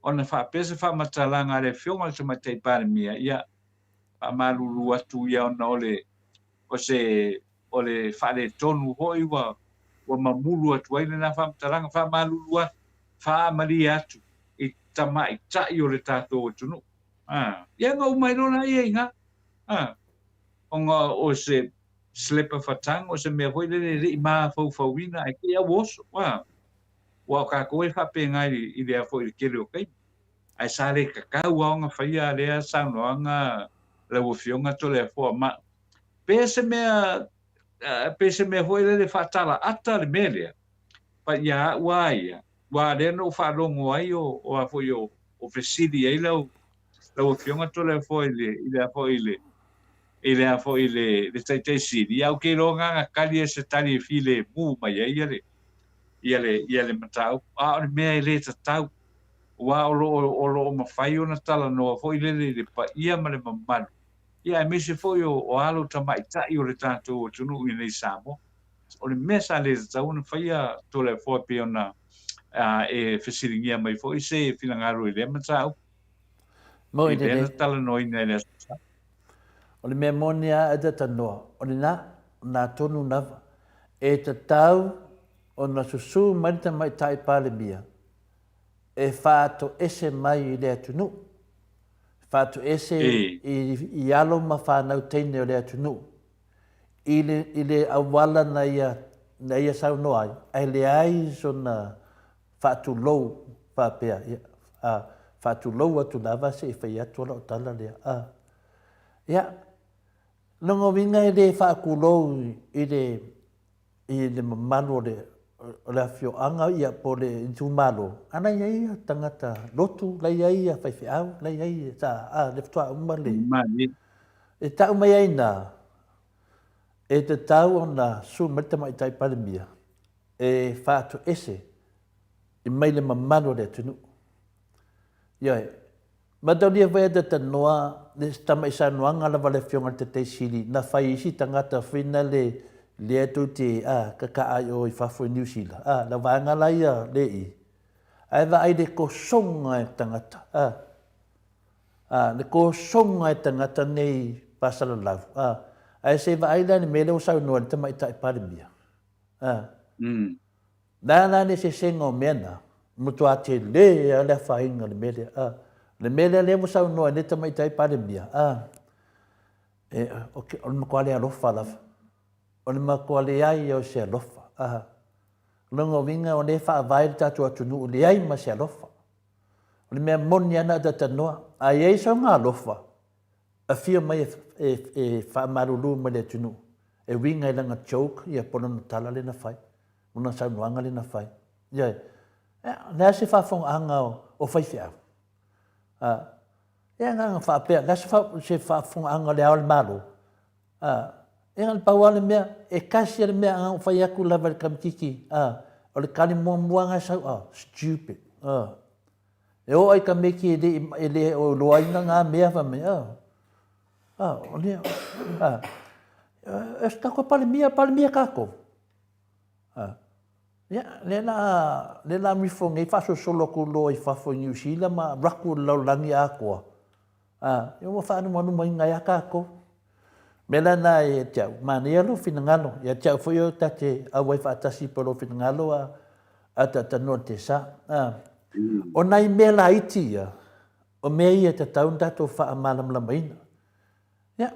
ona faapea se faamatalaga a le Afioga i le Tamaitai Palemia, ia, faamalulu atu ia ona o le, o se, o le faaletonu foi ua, ua mamulu atu ai lena faamatalaga, faamalulu atu, faamalie atu i tamaitai o le tatou atunuu. A, ia ona uma ai loa lea i ina. A, ona o se slip of a tongue, o se mea foi lele e le i mafaufauina ae te i a ua oso. A, aua o tatou e faapena i le a foi i le tele o taimi. Ae sa le tatau lava ona faia lea saunoaga lau Afioga Toleafoa ma pe se mea, pe se mea foi lele faatalaata le mea lea. Pa ia a'u a ia, aua lea na ou faalogo ai o, o a foi o, o fesili ai lau, lau Afioga Toleafoa i le, i le a foi i le, i le a foi i le, le Taitai Sili, ia ou te iloa na ona tali e se tali e filemu mai ai ia le, ia le, ia le mataupu. A o le mea e le tatau, aua o lo o, o lo o mafai ona talanoa foi lele i le paia ma le mamalu, ia aemaise foi o, o alo tamaitai o le tatou atunuu i inei i Samoa. O le mea sa le tatau ona faia Toleafoa e pei ona e fesiligia mai foi se finagalo i lea mataupu. Moni I lea lelei. na talanoaina i le Aso Sa. O le mea moni lava e talanoa, o lena, o lena tonu lava. E tatau ona susu mai le Tamaitai Palemia e faatoese mai i le atunuu, faatoese i, i alo ma fanau teine o le atunuu i le, i le auala na ia, na ia saunoa ai, ae leai sona faatulou faapea, ia, a, faatulou atu lava se i fai atu lau tala lea, a. Ia, lona uiga e le faatulou i le, i le mamalu o le, o le afioaga ia po o le itumalo, a la e i ai ia tagata lotu, la e i ai ia faifeau, la e i ai sa, a, le faatoa uma le. Malie. E tau mai ai i e tatau ona susu mai le Tamaitai Palemia e faatoese i mai le mamalu o le atunuu. Ioe. Mataulia foi e talanoa le tamai saunoaga lava a le Afioga i le Taitai Sili na fai e isi tagata foi na le lea tou te a kakaa i o i fafo i Niu Sila a la vaega la ia le i ae vaai le kosoga e tagata a a le kosoga e tagata nei pasalalau a ae se vaai la i le mea lea ua saunoa ai le Tamaitai Palemia a Le a la le eseesega o mea na? Matua tele lava le afaina o le mea lea. A, o le mea lea lea ua saunoa ai nei Tamaitai Palemia, a, e, o, o le matua le alofa lava. O le matua leai o se alofa. A, o lona uiga o lea e faavae le tatou atunuu leai ma se alofa. O le mea moni lava na o talanoa, a i ai sona alofa, afio mai e, e, e faamalulu mai le atunuu, e uiga i lana joke ia po o lana tala lea na fai. Lona saunoaga lea na fai. Ioe. Ia, o le a se faafofogaaga o faifeau? A, ia na ona faapea, o le a se faafofogaaga o le Ao o le Malo? A, ia na o le pau lava le mea, e tasi lava le mea na ou fai atu lava i le tamaitiiti, a, o le tali muamua lava na sau, a, stupid. A, e oo lava i tamaiti e le, e le o iloaina na mea, fai mai, a, a, o le, a, e se tatou Palemia, Palemia tatou. Ia, lea la, lea la nifo nei faasolosolo atu loa i fafo i Niu Sila ma alu atu i le lalolagi atoa. A, ia ua faanumanumaina ai lava tatou. O le mea la lena ia te au, manaia lou finagalo. Ia te au foi o ta te auai faatasi po o lou finagalo a, a talatalanoa i le tesa. A, o nai mea laiti ia, o mea ia e tatau ona tatou faamalamalamaina. Ia,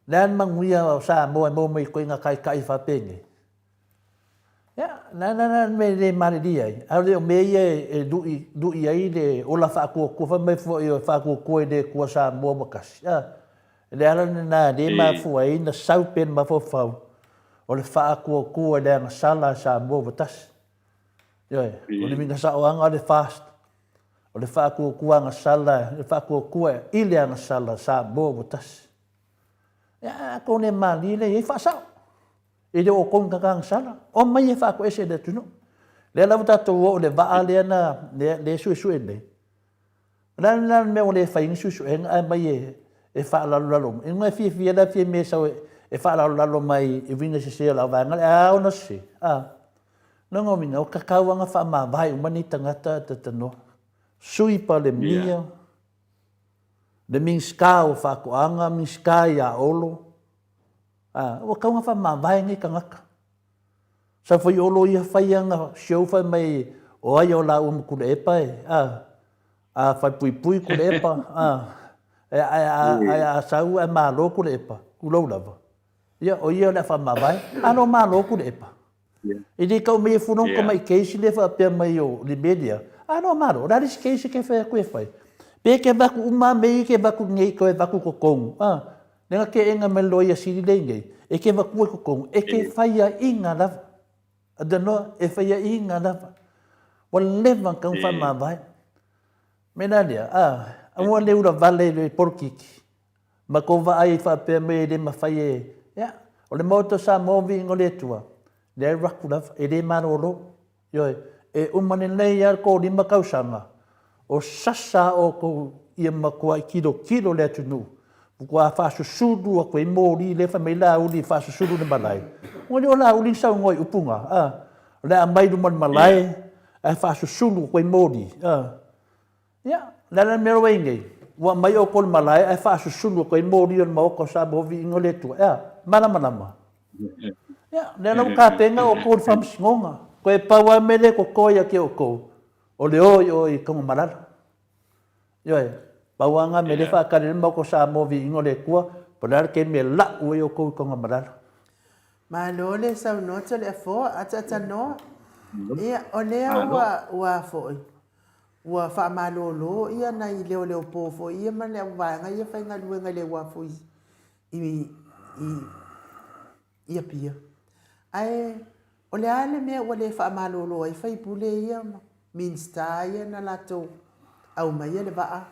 le a le manuia o Samoa e maua mai i ituaiga taitai faapenei? Ia, le a le mea e le malilie ai? A o mea ia e lui, lui ai le ola faatuatua, fai mai foi e faatuatua i le Atua Samoa ua tasi. A, le ala lena lea e mafua ai na sau pea le mafaufau o le faatuatua i le agasala a Samoa ua tasi. Ioe, o le uiga saoaga o le FAST, O le faatuatua agasala, le faatuatua i le agasala Samoa ua tasi. Ia, a tou le malie lea i ai, faasao. E le o outou ni tagata agasala. Omai e faatoese i le atunuu. Lea la ua tatou oo i le vaa lea na, lea, lea e suesue nei. O le a la le mea ua le fai ai ni suesuega ae aumai e, e faalalolalo mai. Ina fiafia la fia me sau e, e faalalolalo mai i uiga sese o lau vaega lea, a ona sese. A. Lona uiga, ua tatau lava ona faamavae uma nei tagata talanoa. Sui Palemia, le Minisita o Faatoaga, Minisita ia Olo, a, ua tatau ona faamavae nei tagata. Sau foi Olo ia fai ana show fai mai o ai o laua ma Tuilaepa e, a, a falepuipui Tuilaepa, a, ae, ae a sau ae malo Tuilaepa, tulou lava. Ia, o ia o le a faamavae. A lo malo Tuilaepa. E le tau mai e funa yeah. mai case le faapea mai o le mea lea. A no malo, o le a le isi case ke fai atu e fai. Pe ke vaku uma mei ke vaku nei koe vaku kokongu. Ah, le nga ke enga mai loia sili le nei. E ke vaku e kokongu, e ke fai a inga lava. Atanoa, e faiaʻiga lava. Ua leva ona tatau ona faamavae. Mea la lea, a, aua le ula vale i le polokiki, ma kou vaai ai faapea mai e le mafai e, ia, o le Maota o Samoa viiga o le Atua, lea e alu atu lava, e le malolo. Ioe, e uma lelei lava le tolima tausaga, o sasa a outou ia matuai tilotilo le atunuu, matua faasusulu atu ai moli lea fai mai Laauli e faasusulu i le malae. Ua le o Laauli na saunoa i upu na, a? O le a aumai i luma o le malae ae faasusulu atu ai moli, a? Ia, o le a la le mea ua i ai nei? Ua aumai outou i le malae ae faasusulu atu ai moli o le Maota o Samoa viiga o le Atua. E a? Malamalama? Ia, o lea la ua tapena outou i le faamasinoga. Toe pau lava le mea lea e totoe ia te outou, o le o i o i Tanumalala. Ioe, pau lava lena mea lea e faatali ai le Maota o Samoa viiga o le Atua, po o le a le taimi e lau ai outou i Tanumalala. Malo le saunoa Toleafoa, ataatanoa. Ia, o lea ua, ua foi, Ua faamalolo ia nai leoleopo foi ia ma le auvaega ia faigaluega i le uafu i, i, i, i Apia. Ae o le a le mea ua le faamalolo ai faipule ia ma Minisita ia na latou aumaia le vaa,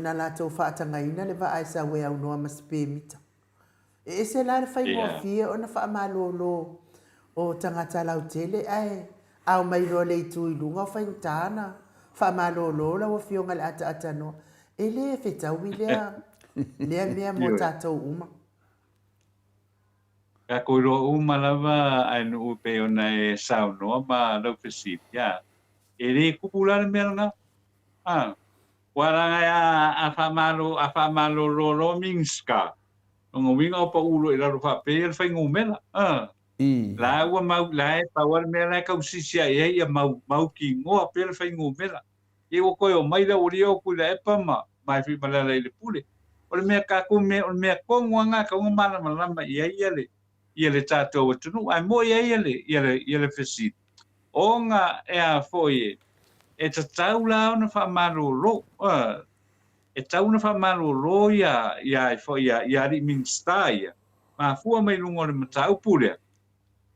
na latou faatagaina le vaa e sau e aunoa ma se pemita. E ese la le faigofie ona faamalolo o tagata lautele ae a omai loa le itu i luga o faigata ona faamalolo lau Afioga i le ataatanoa. E le fetaui lea lea mea mo tatou uma. Tatou iloa uma lava ae nuu e pei ona e saunoa ma lau fesili, a, e le tupu la le mea lena. A, Ua laga e a faamalo a faamalolo loa Minska, lona uiga o pau loa i lalo faapea ia le fuainumera. A. La ua mau la e pau a le mea la e tausisi ae i ai ia mau mautinoa pea le fuainumera. Ia ua toe omai le aualii o Tuilaepa ma ma e Tuimalealiifailepule. O le mea tatou mea o le mea tonu lava na e tatau ona malamalama i ai ia le ia le tatou atunuu. Ae moi ai ia le ia le ia le fesili, ona e a foi e e tatau la ona faamalolo, e tatau ona faamalolo ia ia ai foi ia ia alii Minisita ia, mafua mai luga o le mataupu lea,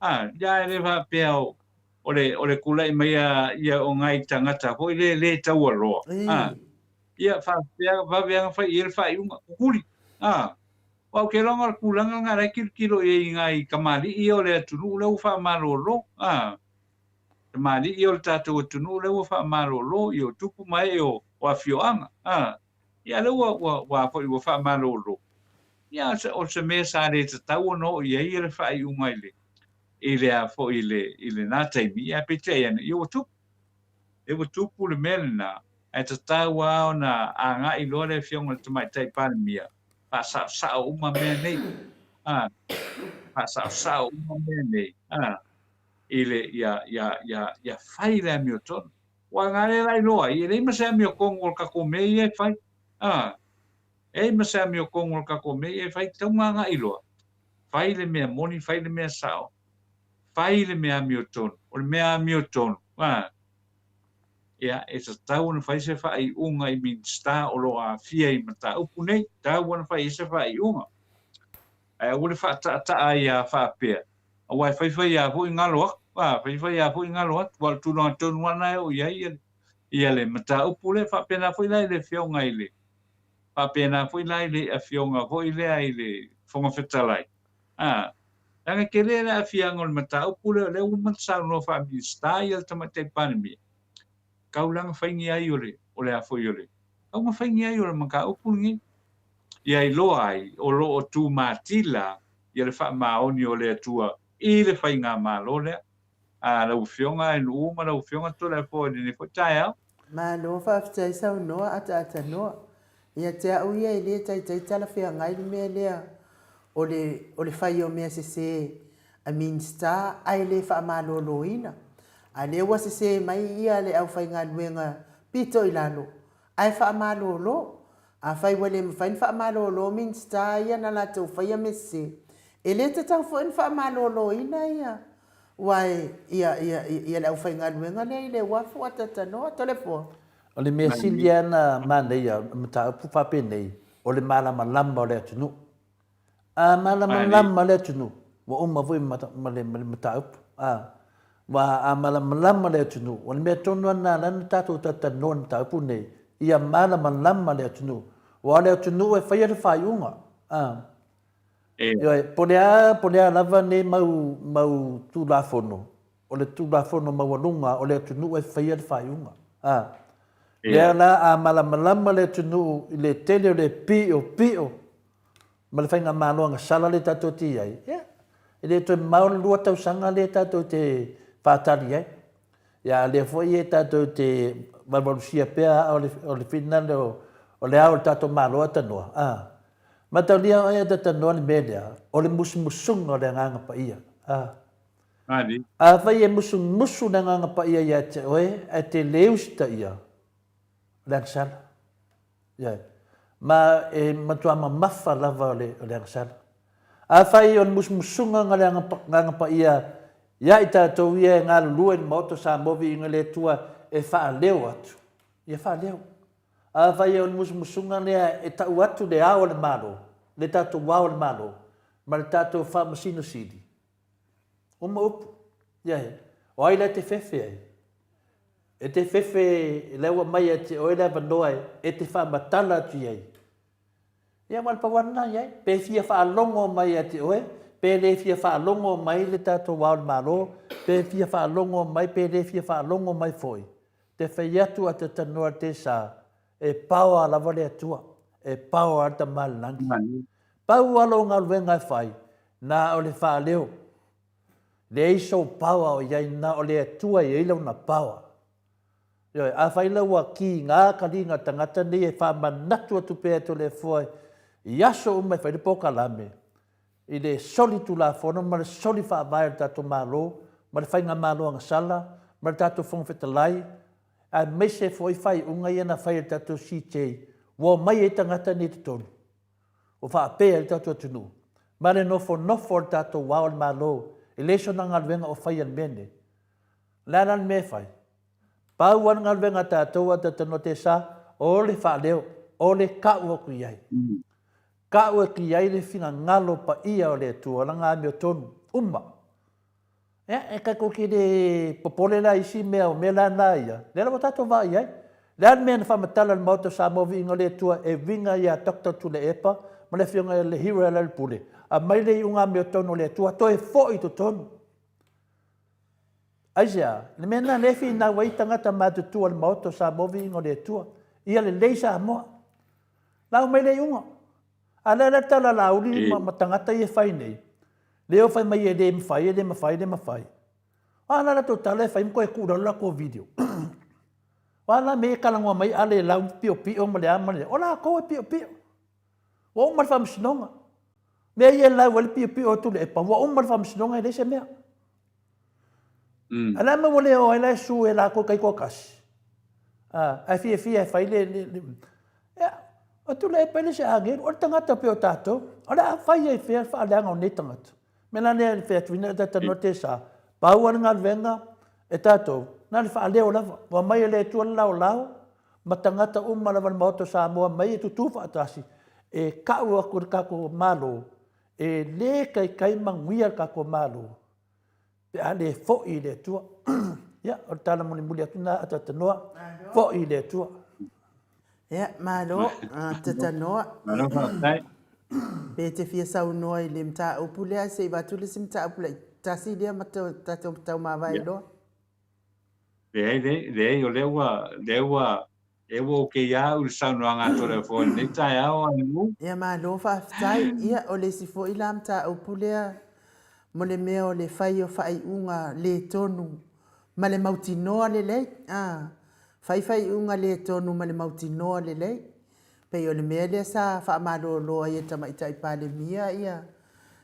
a, ia e le faapea o o le o le tulai mai ia ia o nai tagata foi le le taualoa, a, ia faapea vave lava ona fai i ai le faaiuga, kukuli, a. Aua ou te iloa o le tulaga lena o la e tilotilo i ai i nai tamalii ia o le atunuu lea ua faamalolo, a, tamalii ia o le tatou atunuu lea ua faamalolo, ia o tupu ma ee o afioaga, a, ia lea ua, ua, ua foi ua faamalolo. Ia, o se mea sa le tatau ona oo i ai le faaiuga i le, i le a foi i le, i lena taimi, ia peitai ane, ia ua tupu. Lea ua tupu le mea lena, ae tatau lava ona agai loa le Afioga i le Tamaitai Palemia, faasaosao uma mea nei, a, faasaosao uma mea nei, a, i le, ia, ia, ia, ia fai le amiotonu. Aua na lea la iloa ai, e leai ma se amiotonu o le tatou mea ia e fai, a, e leai ma se amiotonu o le tatou mea ia e fai, tatau ona agai loa, fai le mea moni, fai le mea sao, fai le mea amiotonu, o le mea amiotonu, a, ia, e tatau ona fai se faaiuga i Minisita o lo o aafia i mataupu nei, tatau ona fai i ai se faaiuga. Ae aua le faataataa ai lava faapea, aua e faifai lava foi galo atu, a, faifai lava foi galo atu, aua o le tulaga tonu lava lena e oo i ai ia le mataupu lea. E faapena foi la i le Afioga i le, faapena foi la i le Afioga foi lea i le Fofoga Fetalai, a, Leaga e tele le aafiaga o le mataupu lea, o lea ua uma ona saunoa faa-Minisita ia le Tamaitai Palemia, tau la ona fai ni ai o le, o le a foi o le, tau ona fai ni ai o le mataupu lenei. Ia iloa ai o lo o tumatila ia le faamaoni o le Atua i le faigamalo lea. A lau Afioga e Nu'u ma lau Afioga Toleafoa i lenei foi taeao. Malo faafetai saunoa ataatanoa. Ia te au ia e le taitai talafeagai le mea lea o le o le fai o mea sese a Minista ae le faamaloloina. A lea ua sese mai ia le aufaigaluega pito i lalo ae faamalolo. Afai ua le mafai ona faamalolo Minista ia na latou faia mea sese, e le tatau foi ona faamaloloina ia Ua e, ia, ia, ia le aufaigaluega lea i le uafu a Tatanoa, Toleafoa. O le mea sili lava ona manaia o le mataupu faapenei, o le malamalama o le atunuu. A malamalama le atunuu, ua uma foi ma le mataupu. Ā, ua āmalamalama le atunuu, o le mea tonu lava lena lea na tatou talatalanoa i le mataupu lenei, ia malamalama le atunuu, aua o le atunuu e faia le faaiuga. Ā, ioe, po o le a, po o le a lava nei mau, mau Tulafono, o le Tulafono maualuga o le atunuu e faia le faaiuga. Ā, lea la a malamalama le atunuu i le tele o le piopio ma le faigamalo agasala lea tatou te i ai, ia, e le toe mamao le lua tausaga lea tatou te faatali ai. Ia, a o lea foi e tatou te valuvalusia pea aa o le finagalo o le ao o le tatou Malo a tanoa, a. Mataulia oe a tatanoa le mea lea, o le musumusuga o le Agaga Paia, a. Afai e musumusu le Agaga Paia ia te oe ae te le usitaia, o le agasala. Ioe. Ma e matua mamafa lava o le, o le agasala. Afai o le musumusuga na le Agaga Paia ia i tatou ia e galulue i le Maota o Samoa viiga le Atua e faaleo atu, ia faaleo. Afai o le musumusuga lea e tau atu le Ao o le Malo, le tatou Ao o le Malo, ma le tatou Faamasino Sili, uma upu. Ioe. O ai la e te fefe ai? E te fefe lea ua aumai ia te oe le avanoa e te faamatala atu i ai. Ia aua o le pau lava lena i ai. Pe fia faalogo mai ia te oe, pe le fia faalogo mai le tatou Ao o le Malo, pe fia faalogo mai pe le fia faalogo mai foi, te fai atu a te tanoa te sa, e paoa lava le Atua, e paoa le Tama i le Lagi. Pau lava lou galuega e fai, na o le faaleo. Leai sou paoa o i ai, na o le Atua e i ai lona paoa. Ioe, afai la ua kiga kaliga tagata nei e faamanatu atu pea e Toleafoa i aso uma e fai le polokalame, i le soli tulafono ma le soli faavae o le tatou Malo ma le faigamalo agasala ma le tatou Fofoga Fetalai aemaise foi faaiuga ia na fai e le tatou CJ ua omai ai tagata nei i totonu ua faapea ai le tatou atunuu ma le nofonofo o le tatou Ao o le Malo e leai sona galuega o faia i le mea lenei. O le a la le mea e fai? Pau lava le galuega a tatou a tatou te sa o le faaleo, o le kau atu i ai. Kau atu i ai le finagalo paia o le Atua, lana amiotonu, uma. Ia, e tatou te le popole la i isi mea, o mea la na ia, lea la ua tatou vaai i ai. Le a le mea na faamatala e le Maota o Samoa viiga o le Atua e uiga ia Doctor Tuilaepa ma le Afioga ia le Hero Lealailepule, aumai le iuga amiotonu o le Atua, toe foi i totonu. Aisea? Le mea lena lea e finau ai tagata matutua o le Maota o Samoa viiga o le Atua, ia lelei Samoa. Lau mai le iuga. A lea la tala Laauli ma, ma tagata ia e fai nei, lea o fai mai e le mafai, e le mafai, e le mafai. O a la latou tala e fai ma toe tuu i lalo latou video. O a la mea e talanoa mai a le lau piopio ma le a ma le a. O latou e piopio. Ua uma le faamasinoga. Mea ia e lau ai le piopio a Tuilaepa, ua uma le faamasinoga e leai se mea. A le a mea ua le o ai la e sue e latou taitoatasi? Ae fiafia e fai le, le, le. Ia, o Tuilaepa e le se agelu, o le tagata pei o tatou. O le a fai ai fea le faaleaga o nei tagata? Mea la lea e fai atu ina talanoa te sa, pau lava le galuega e tatou, na o le faaleo lava. Ua aumai e le Atua le laolao ma tagata uma lava o le Maota o Samoa mai e tutū faatasi e kau atu i le tatou Malo, e le taitai manuia le tatou Malo pe a le foi i le Atua. Ia, o le tala mulimuli atu lena a Tatanoa, foi i le Atua. Ia, malo, Tatanoa. Malo faafetai. Pe te fia saunoa i le mataupu lea, se i avatu le isi mataupu laitasi lea ma tatou taumavae loa. Leai, leai, leai, o lea ua, lea ua, lea ua okay lava au i le saunoaga a Toleafoa i lenei taeao, Ainu. Ia malo faafetai. Ia o le isi foi la mataupu lea mo le mea o le fai o faaiuga le tonu ma le mautinoa lelei, a, fai faaiuga le tonu ma le mautinoa lelei. Pei o le mea lea sa faamalolo ai e Tamaitai Palemia ia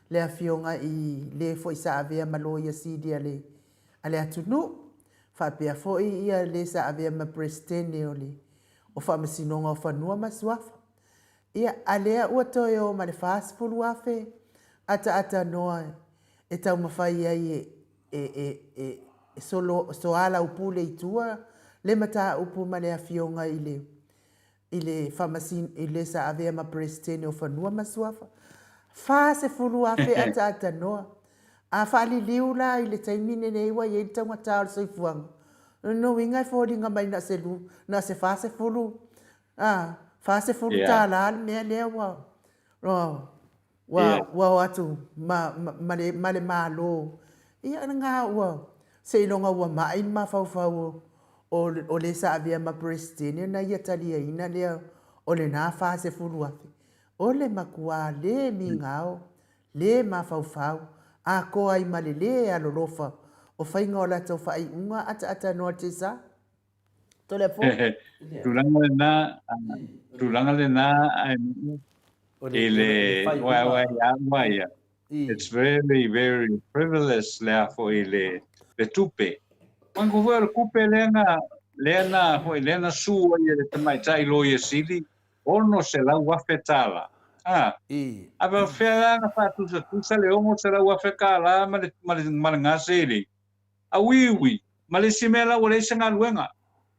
le afioga i le foi sa avea ma Loia Sili a le a le atunuu, faapea foi ia le sa avea ma Peresetene o le o Faamasinoga o Fanua ma Suafa. Ia, a lea ua toe o ma le 40,000 ataatanoa e taumafai ai e e e e e solo soalaupule i tua le mataupu ma le afioga i le i le Faamasino, i le sa avea ma Peresetene o Fanua ma Suafa. 40,000 ataatanoa. A faaliliu la i le taimi lenei ua i ai le taugata o le soifuaga, o lona uiga e foliga mai na o se lu, na o se 40, a, 40 tala le mea lea ua, ua, ua o atu ma, ma, le, ma le Malo. Ia lena ua, seiloga ua mai le mafaufau o, o, o le sa avea ma Peresetene ona ia taliaina lea o lena 40,000. O le matua le migao le mafaufau, atoa ai ma le lē alolofa o faiga o latou faaiuga ataatanoa tesa. Tole fo. Tulaga lena, tulaga lena i le aua ia aua ia. It's very, very frivolous le a foi le, le tupe. Wango foi o le kupe lea na, lea na foi, lea na su ai e le tamaitai loia sili, $600,000. A, a faapefea la ona faatusatusa le $600,000 ma le, ma le, ma le gaselei? Auiui, ma le isi mea la ua leai se galuega,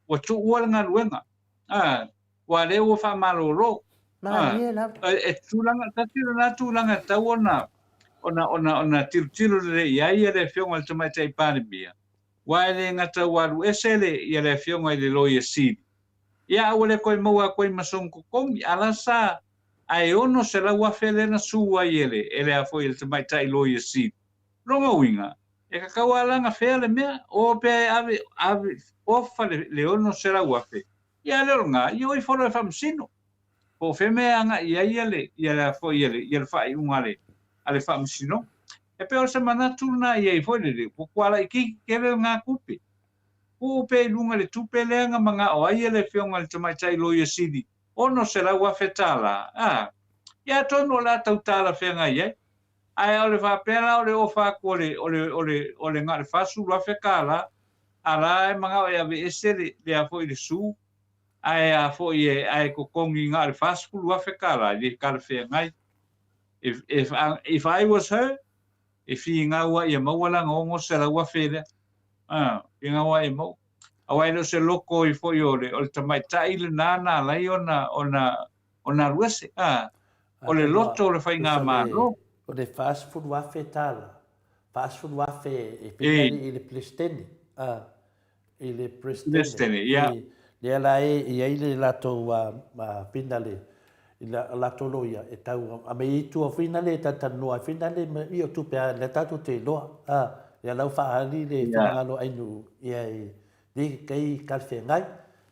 ua tuua le galuega. A, ua lea ua faamalolo. A, e, e tulaga, tasi lena tulaga e tatau ona, ona, ona, ona tilotilo lelei i ai le Afioga i le Tamaitai Palemia, aua e le gata ua alu ese le, ia le Afioga i le Loia Sili, Ia a ua le toe maua atu ai ma sona totogi, a la sa ae 600,000 lea na su ai e le, e le a foi e le tamaitai loia sili. Lona uiga, e tatau lava la ona fea le mea, o pea e ave, ave, ofa le, le 600,000, ia a le o lena, ia o ifo loa e faamasino. Po o fea mea e agai i ai ia le, ia le a foi ia le, ia le faaiuga a le, a le faamasinoga. E pei o se manatu lena i ai foi lele, ua tua laitiiti tele lena tupe. Tuu pea i luga le tupe lea na manao ai e le Afioga i le Tamaitai Loia Sili, $600,000. A, ia atonu o le a tau talafeagai ai. Ae o le faapea la o le ofa atu o le, o le, o le, o le na o le $40,000, a la e manao e aveese le, le a foi le su, ae a foi e, ae totogi na o le $40,000, e le talafeagai. If, if, if I was her, e finau ai ia maua lana 600,000 lea. A, finau ai ia maua. Aua e le o se loko i foi o le, o le tamaitai lena na ala ai ona, ona, ona alu ese. A, o le loto o le faigamalo. O le 40,000 tala, 40,000 e pena i le Peresetene. A, i le Peresetene, ia. Lea la e i ai le latou finale, i la latou loia e tau a me i tua finale e talatalanoa ai finale ma ia o tupe a lea tatou te iloa a ia la ua faaali le finagalo o Ainuu ia e le kai talafeagai.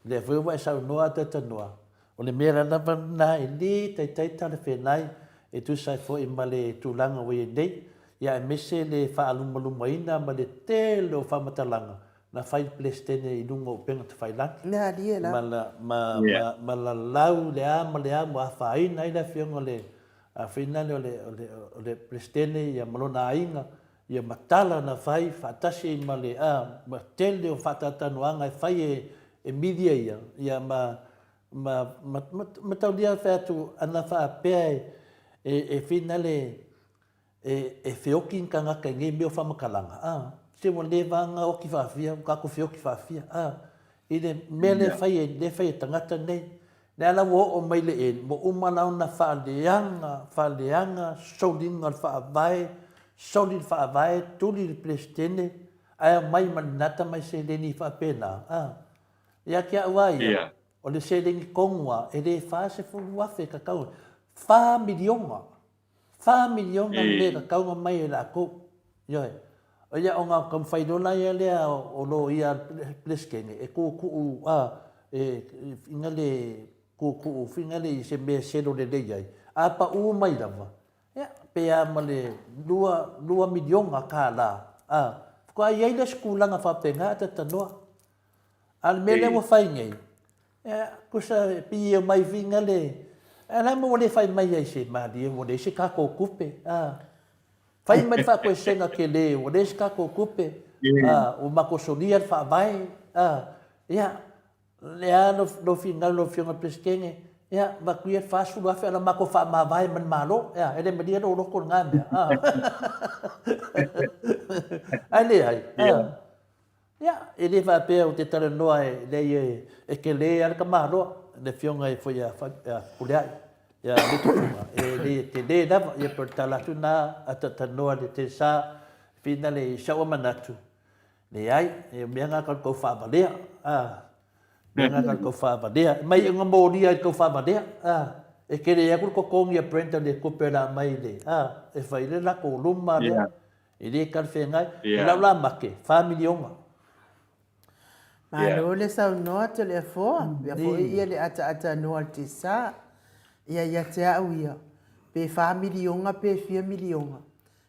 Lea foi ua e saunoa a talatalanoa O le mea lava lena e le taitai talafeagai e tusa ai foi ma le tulaga ua i ai nei, ia aemaise le faalumalumaina ma le tele o faamatalaga na fai le Peresetene i luga o upega tafailagi ma ma ma lalau le a ma le a ua afaina ai le afioga o le afioga o le o le Peresetene ia ma lona aiga ia ma tala na fai faatasi ai ma le a ma tele o faatalatalanoaga e fai e e media ia ia ma ma ma ma taulia fai atu ana faapea e e e finale e e feoki ni tagata i nei mea o faamatalaga a se ua leva ona oki faafia ua tatou feoki faafia a i le mea lea fai e lea fai e tagata nei lea la ua oo mai le end ua uma la ona faaleaga faaleaga soliga o le faavae soli le faavae tuli le Peresetene ae aumai ma lena tamai seleni faapena a Ia te au a ia, o le seleni tonu a e le 40,000 e tatau, fa miliona, fa miliona le mea e tatau ona mai e latou. Ioe. O ia ona taumafai loa laia lea o loia a le Peresetene e tuutuu a, e fina le tuutuu fina le i se mea e selo lelei ai, a pau mai lava, ia, pe a ma le lua, lua miliona kālā, a, faatoa i ai lea o se tulaga faapena a talatalanoa. A o le mea lea ua fai nei, ia, tusa e pei e omai fina le, a o le a mea ua le fai mai ai se malie ua leai se tatou tupe, a. Fai mai le faatoesega tele ua leai se tatou tupe, a, ua matou solia le faavae, a, ia, lea lava lou finagalo lau Afioga i le Peresetene, ia, avatu ia le $40,000 ae o le a matou faamavae ma le Malo, ia, e le malie lou loto i lena mea, a. Ae leai, a. Ia, e le faapea ou te talanoa e leai e tele lava le tamaloa, le afioga foi ia Fepuleai, ia Letofuga, e le tele lava, ia pei o le tala atu lena a talatalanoa le Tesa, Finale i sau manatu, leai, e mea nga ka tou faavalea, a, mea nga ka tou faavalea. E mai e nga molia i tou faavalea, a, e tele atu le totogi a Brenda le tupe la mai le, a, e fai le latou luma lea, e le talafeagai. O lau la mate, fa miliona. Malo le saunoa Toleafoa, pea foi ia le ataatanoa o le Tesa. Ia ia te au ia, pe fa miliona pe fia miliona,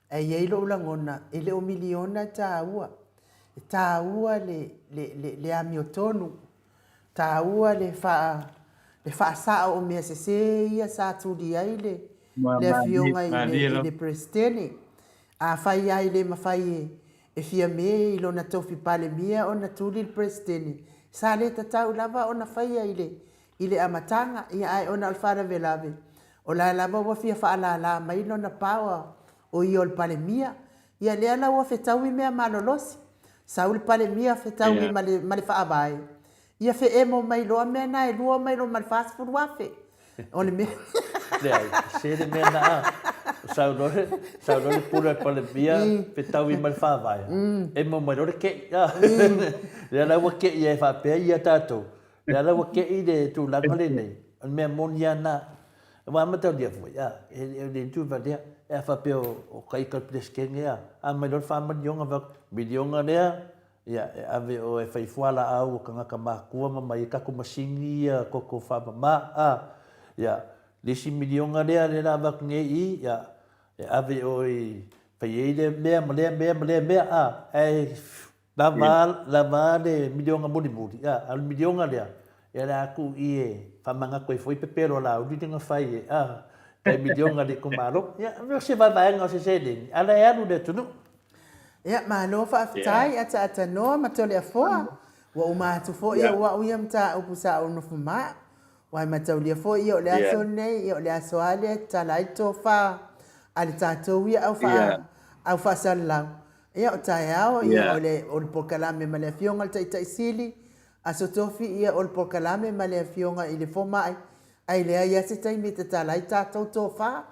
ae i ai lou lagona, e le o miliona e taua. E taua le, le, le, le amiotonu, taua le faa, le faasao o mea sese ia sa tuli ai le, le afioga i le, i le Peresetene. Afai lava e le mafai e e Fiame i lona tofi Palemia ona tuli le Peresetene, sa le tatau lava ona faia i le i le amataga, ia ae ona o le faalavelave, o la lava ua fia faalala mai lona power o ia o le Palemia. Ia lea la ua fetaui mea malolosi, sau le Palemia fetaui ma le ma le Faavae, Ia feemo mai loa mea na e lua mai loa ma le 40,000. O le mea. Leai, se le mea na a. Sau loa le, sau loa le pule a le Palemia, fetaui ma le Faavae, emo mai loa le ke'i. Lea la ua ke'i ai faapea ia tatou, lea la ua ke'i le tulaga lenei, o le mea moni lava na. Aua a mataulia foi, a, e le itu valea, e a faapea o taita o le Peresetene a, a mai loa le fa miliona, miliona lea, Ia, e ave oe e fai fualaau o tagata matua ma mai ai tatou masini ia toto faamama, a. Ia, le isi miliona lea lea la avatu nei i i, ia, e ave oe i fai ai lea mea ma lea mea ma lea mea, a. Ae lava, lava le miliona mulimuli, a, a o le miliona lea, ia o le a tuu i i e faamanatu ai foi pepelo a Laauli lea na fai e, a, tai miliona a le itumalo. Ia, o se vaevaega o se seleni, a o la e alu i le atunuu. Ia, malo faafetai Ataatanoa ma Toleafoa. Ua uma atu foi yeah. au ia mataupu sa ou nofo ma. Ua mataulia foi ia o le aso nei, ia o le aso a lea e tatala ai le tofa a le tatou ia au wha, yeah. au faasalalau. Ia o taeao, ia yeah. o le, o le polokalame ma le afioga le Taitai Sili, Aso Tofi ia o le polokalame ma le afioga i le Fomai, Ae leai lava se taimi e tatala ai tatou tofa.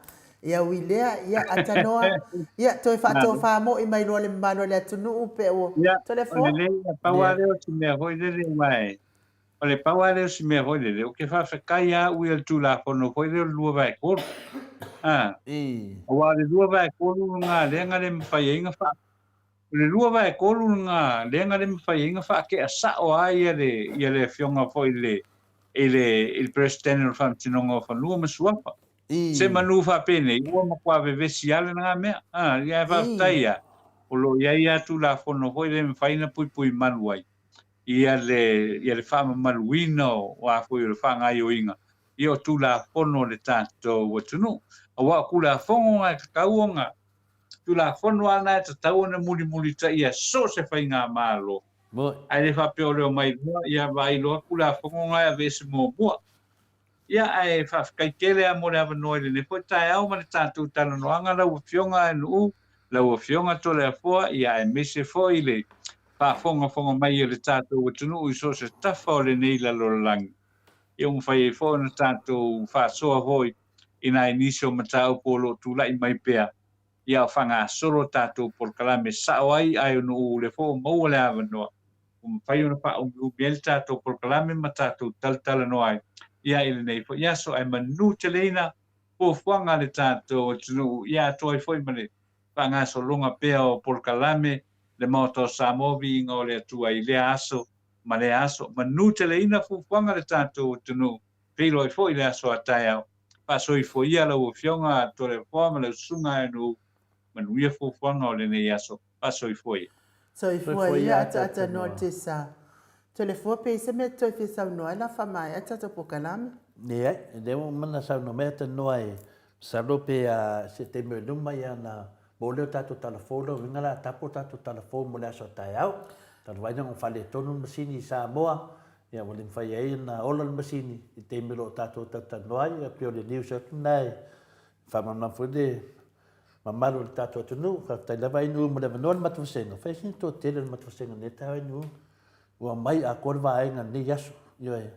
Ia ui lea, ia atanoa, ia toe faatofa moi mai loa le mamalu o le atunuu pe ua Ia, Toleafoa. o lelei, e pau lava lea o si mea foi lele aua e, o le pau lava lea o si mea foi lele, ou te faafetai lava au ia i le Tulafono foi lea o le 2/3. A, aua o le 2/3 lena lea na le mafai ai ona faa, o le 2/3 lena lea na le mafai ai ona faatea sao lava ia le, ia le afioga foi i le, i le, i le Peresetene o le Faamasinoga o Fanua ma Suafa. Se manu faapenei, ua matua vevesi lava lena mea. A, ia ae faafetai lava, o lo o i ai lava Tulafono foi lea e mafai ona puipuimalu ai ia le, ia le faamamaluina o a foi o le faagaoioiga ia o Tulafono a le tatou atunuu. Aua o Tulafono na e tatau ona, Tulafono lava na e tatau ona mulimulitaia so o se faigamalo. Ae le faapea o le omai loa, ia vaai loa Tulafono na e aveese muamua. Ia, ae faafetai tele lava mo le avanoa i lenei foi taeao ma le tatou talanoaga lau Afioga Nu'u, lau Afioga Toleafoa, ia aemaise foi le faafogafoga mai a le tatou atunuu i so o se tafa o lenei lalolagi. Ia ua mafai ai foi ona tatou faasoa foi i nai nisi o mataupu o lo o tulai mai pea, ia o faagasolo tatou polokalame sao ai ae ona ua lea foi ua maua le avanoa ua mafai ona faaumiumi ai le tatou polokalame ma tatou talatalanoa ai ia i lenei foi aso. Ae manu teleina fuafuaga a le tatou atunuu ia atoa ai foi ma le faagasologa pea o polokalame le Maota o Samoa viiga o le Atua i lea aso ma lea aso. Manu teleina fuafuaga a le tatou atunuu. Feiloai foi i le aso a taeao. Faasoifua ia lau Afioga Toleafoa ma lau Susuga Aenuu. Manuia fuafuaga o lenei aso. Faasoifua ia. Soifua ia ataata noa te sa. Toleafoa pe i se mea toe fia saunoa ai la faamaea tatou polokalame. Leai, lea ua uma ona saunoa mai Atanoa e masalo pe a se taimi o i luma ia ona maua lea o tatou tala fou lau uiga la a tapo tatou tala fou mo le aso a taeao. Talu ai ona ua faaletonu le masini i Samoa, Ia, ua le mafai ai ona ola le masini i le taimi o lo o tatou talatalanoa ai, ia pei o le news atu lena e faamalamalama foi le mamalu o le tatou atunuu. Faafetai lava Ainuu mo le avanoa i le matou vasega. Fai sina toatele o le matou vasega i lenei taeao Ainuu, ua aumai atoa le vaega i lenei aso. Ioe,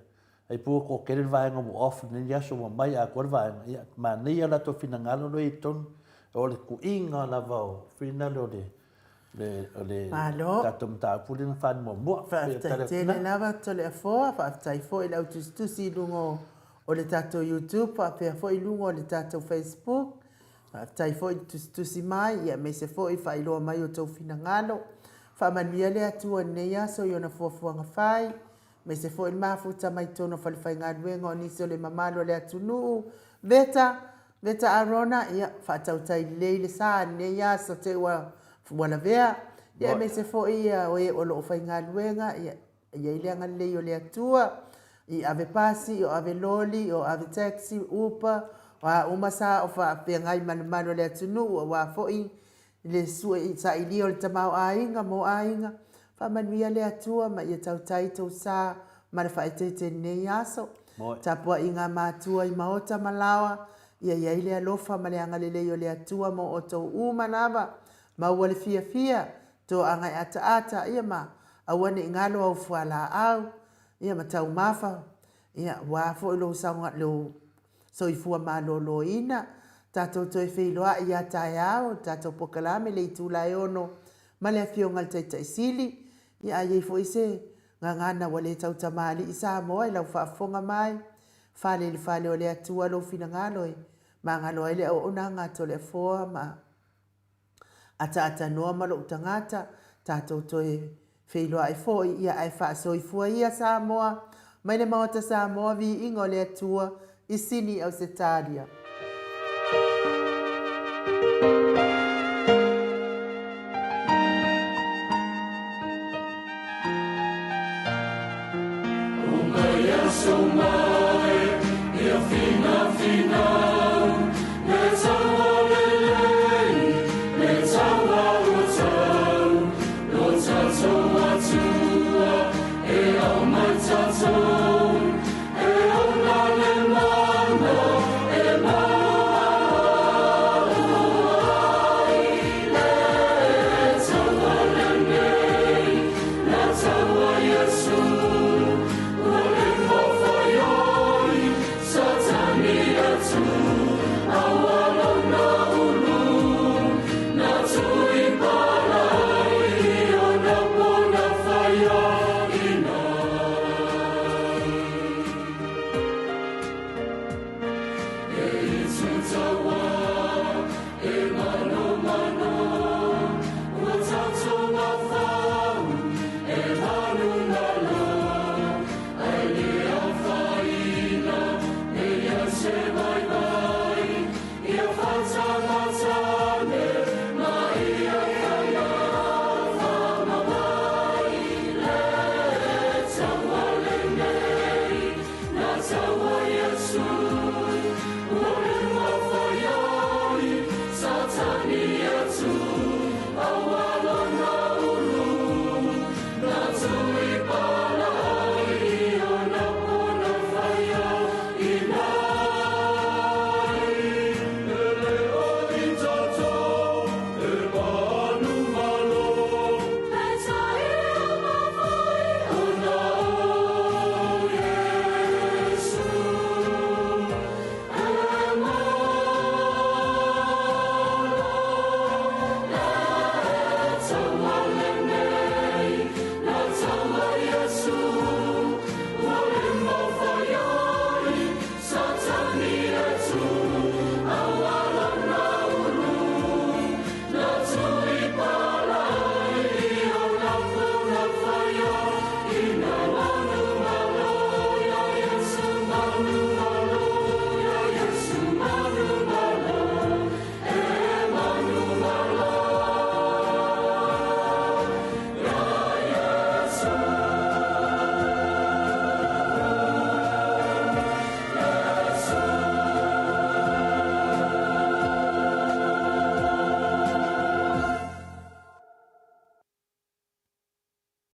ai pei ua toatele le vaega ua off i lenei aso, ua aumai atoa le vaega. Ia, manaia o latou finagalo lo e i totonu, o le tuiga lava o finagalo o le. O le tatou mataupu lea na fai muamua. Faafetai tele lava Toleafoa, faafetai foi i le au tusitusi i luga o le tatou YouTube faapea foi i luga o le tatou Facebook. Faafetai foi le tusitusi mai, ia aemaise foi faailoa mai o tou finagalo. Faamanuia le Atua i lenei aso i ona fuafuaga fai, aemaise foi le mafuta mai totonu o falefaigaluega o nisi o le mamalu o le atunuu. Veta, Veta Arona, ia, faatautai lelei le sa i lenei aso te ua, ua lavea. Ia aemaise foi ia o e o lo o faigaluega, ia, i ai le agalelei o le Atua, i ave pasi, o ave loli, o ave taxi, uber, o a uma sa o faafeagai ma le mamalu o le atunuu aua foi le sue sailia o le tamaoaiga mo aiga. Faamanuia le Atua ma ia tautai tou sa ma le faaeteete i lenei aso. Tapuaiga a matua i maota ma laoa, ia i ai le alofa ma le agalelei o le Atua mo outou uma lava. Maua le fiafia, toaga e ataata, ia ma aua ne i galo au fualaau, ia ma taumafa, ia aua foi lou saoga, lou soifua maloloina. Tatou toe feiloai ia taeao i le tatou polokalame i le itula e 6 ma le Afioga i le Taitai Sili. Ia a i ai foi se gagana ua le tautamalii Samoa i lau faafofoga mai, fale i le fale o le Atua lou finagalo e magalo ai le auaunaga a Toleafoa ma Ataatanoa ma lou tagata, tatou toe feiloai foi, ia ae faasoifua ia Samoa, mai le Maota Samoa, viiga o le Atua, i Sini Ausetalia.